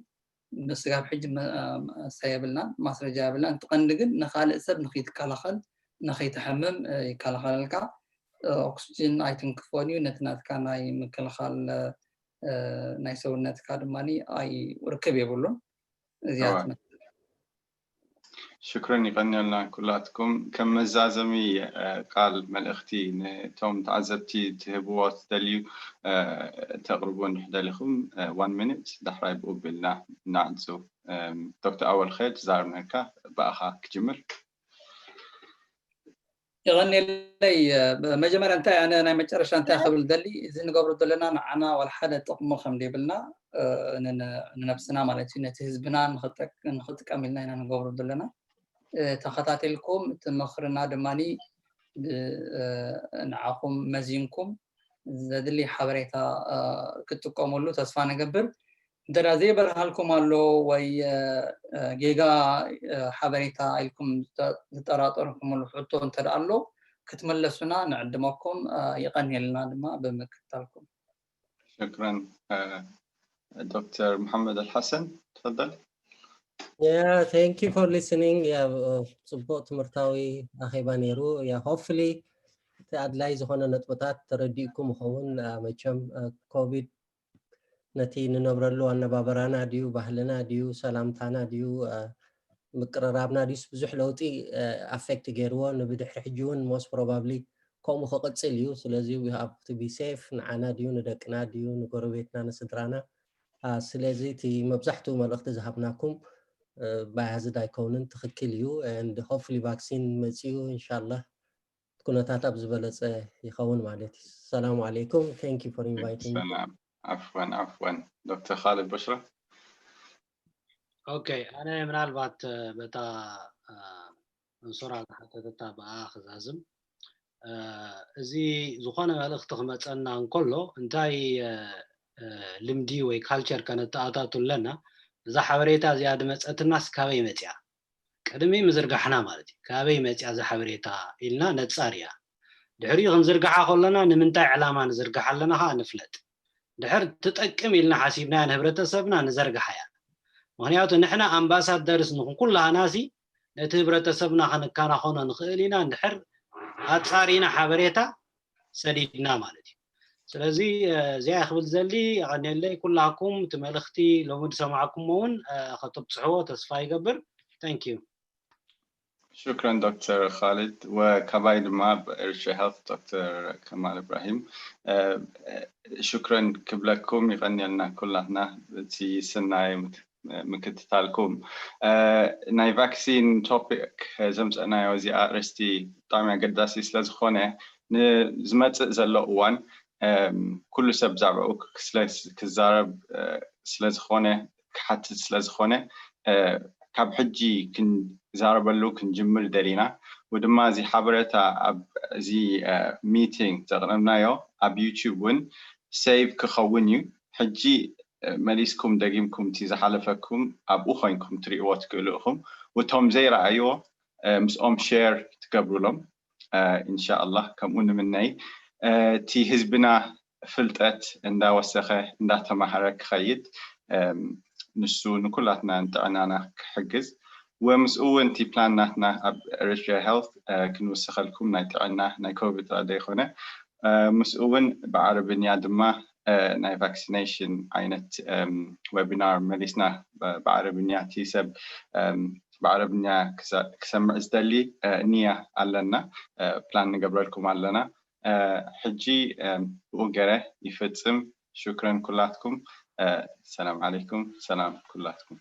ስጋብ ሕጂ መሳ የብልናን ማስረጃ የብልናን። እቲ ቀንዲ ግን ንካልእ ሰብ ንክይትከላኸል ንኸይትሕምም ይከላኸለልካ። ኦክስጅን ኣይትንክፎን እዩ፣ ነቲ ናትካ ናይ ምክልኻል ናይ ሰውነትካ ድማ ኣይ ርክብ የብሉን። እዚኣ ትመስል። ሽክረን ይቐንየልና ኩላትኩም። ከም መዛዘሚ ቃል መልእኽቲ ንቶም ተዓዘብቲ ትህብዎ ትደልዩ ተቕርቡ እንድሕር ደሊኹም። One minute፣ ዳሕራይ ብኡ ቢልና እናዕጹ። ዶክተር ኣወል ኸ ትዛረብ ነርካ፣ ብኣኻ ክጅምር። የቐንየለይ። መጀመርያ እንታይ ኣነ ናይ መጨረሻ እንታይ ክብል ደሊ፣ እዚ ንገብሮ ዘለና ንዓና ዋላ ሓደ ጥቕሚ ከም ዘይብልና ንነብስና ማለት እዩ፣ ነቲ ህዝብና ንኽጥቀም ኢልና ኢና ንገብሮ ዘለና። ተኸታተልኩም እቲ ምኽርና ድማ ንዓኹም መዚንኩም ዘድሊ ሓበሬታ ክትጥቀመሉ ተስፋ ንገብር። እንተ ዘይበርሃልኩም ኣሎ ወይ ጌጋ ሓበሬታ ኢልኩም ዝጠራጠርኩም ኣሎ ሕቶ እንተ ኣሎ ክትመለሱና ንዕድመኩም። ይቐንየልና ድማ ብምክትታልኩም። ሽክረን። ዶክተር መሐመድ ኣልሓሰን ትፈደል። Yeah, thank you for listening. ጽቡቕ ትምህርታዊ ኣኼባ ነይሩ። Hopefully እቲ ኣድላይ ዝኾነ ነጥብታት ተረዲእኩም ይኸውን። መቸም ኮቪድ ነቲ ንነብረሉ ኣነባበራና ድዩ፣ ባህልና ድዩ፣ ሰላምታና ድዩ፣ ምቅርራብና ድዩስ ብዙሕ ለውጢ ኣፌክት ገይርዎ፣ ንብድሕሪ ሕጂ እውን most probably ከምኡ ክቕፅል እዩ። ስለዚ we have to be safe፣ ንዓና ድዩ፣ ንደቅና ድዩ፣ ንጎረቤትና፣ ንስድራና። ስለዚ እቲ መብዛሕትኡ መልእኽቲ ዝሃብናኩም ባያዝድ ኣይከውንን፣ ትኽክል እዩ። And hopefully ቫክሲን መፂኡ ኢንሻላህ ኩነታት ኣብ ዝበለፀ ይኸውን ማለት እዩ። ሰላም ዓለይኩም። Thank you for inviting me. ሰላም። ዓፍወን ዓፍወን፣ ዶክተር ካልድ በሽራ። ኦኬ፣ ኣነ ምናልባት በታ እንሶራ ዝሓተተታ ብኣ ክዛዝም። እዚ ዝኾነ መልእኽቲ ክመፀና እንከሎ እንታይ ልምዲ ወይ ካልቸር ከነተኣታቱ ኣለና? እዛ ሓበሬታ እዚኣ ድመፀትናስ ካበይ መፅያ? ቅድሚ ምዝርጋሕና ማለት እዩ። ካበይ መፅያ እዛ ሓበሬታ ኢልና ነፃርያ። ድሕሪኡ ክንዝርግሓ ከለና ንምንታይ ዕላማ ንዝርግሓ ኣለና ከዓ ንፍለጥ። ድሕር ትጠቅም ኢልና ሓሲብናያ ንህብረተሰብና ንዘርግሓያ። ምክንያቱ ንሕና ኣምባሳደርስ ንኹን ኩላህናሲ ነቲ ህብረተሰብና ክንከናኸኖ ንኽእል ኢና እንድሕር ኣፃሪና ሓበሬታ ሰዲድና ማለት እዩ። ስለዚ እዚኣ ክብል ዘሊ የቐንየለይ። ኩላኩም እቲ መልእኽቲ ሎሚ ዝሰማዕኩሞ እውን ከተብፅሕዎ ተስፋ ይገብር። Thank you። ሽክረን ዶክተር ካልድ። ወካባይ ድማ ብኤርትራ ሄልት ዶክተር ከማል እብራሂም። ሽክረን ክብለኩም፣ ይቐንየልና ኩላትና እቲ ስናይ ምክትታልኩም። ናይ ቫክሲን ቶፒክ ዘምፀእናዮ እዚኣ ኣርእስቲ ብጣዕሚ ኣገዳሲ ስለዝኾነ ንዝመፅእ ዘሎ እዋን ኩሉ ሰብ ብዛዕባኡ ክዛረብ ስለዝኾነ ክሓትት ስለዝኾነ ካብ ሕጂ ክንዛረበሉ ክንጅምር ደሊና። ወድማ እዚ ሓበሬታ ኣብ እዚ ሚቲንግ ዘቕረብናዮ ኣብ ዩቲዩብ እውን ሴቭ ክኸውን እዩ። ሕጂ መሊስኩም ደጊምኩም እቲ ዝሓለፈኩም ኣብኡ ኮይንኩም ትሪእዎ ትክእሉ ኢኹም። ውቶም ዘይረኣይዎ ምስኦም ሼር ትገብሩሎም። ኢንሻኣላህ ከምኡ ንምነይ። እቲ ህዝብና ፍልጠት እንዳወሰኸ እንዳተማሃረ ክኸይድ ንሱ ንኩላትና ንጥዕናና ክሕግዝ ወምስኡ እውን እቲ ፕላን ናትና ኣብ ኤርትራ ሄልት ክንውስኸልኩም ናይ ጥዕና ናይ ኮቪድ ጥራይ ዘይኮነ ምስኡ እውን ብዓረብኛ ድማ ናይ ቫክሲኔሽን ዓይነት ዌቢናር መሊስና ብዓረብኛ እቲ ሰብ ብዓረብኛ ክሰምዕ ዝደሊ ንያ ኣለና ፕላን ንገብረልኩም ኣለና ሕጂ ብኡ ገረ ይፍጽም ሽክረን ኩላትኩም ሰላም ዓለይኩም ሰላም ኩላትኩም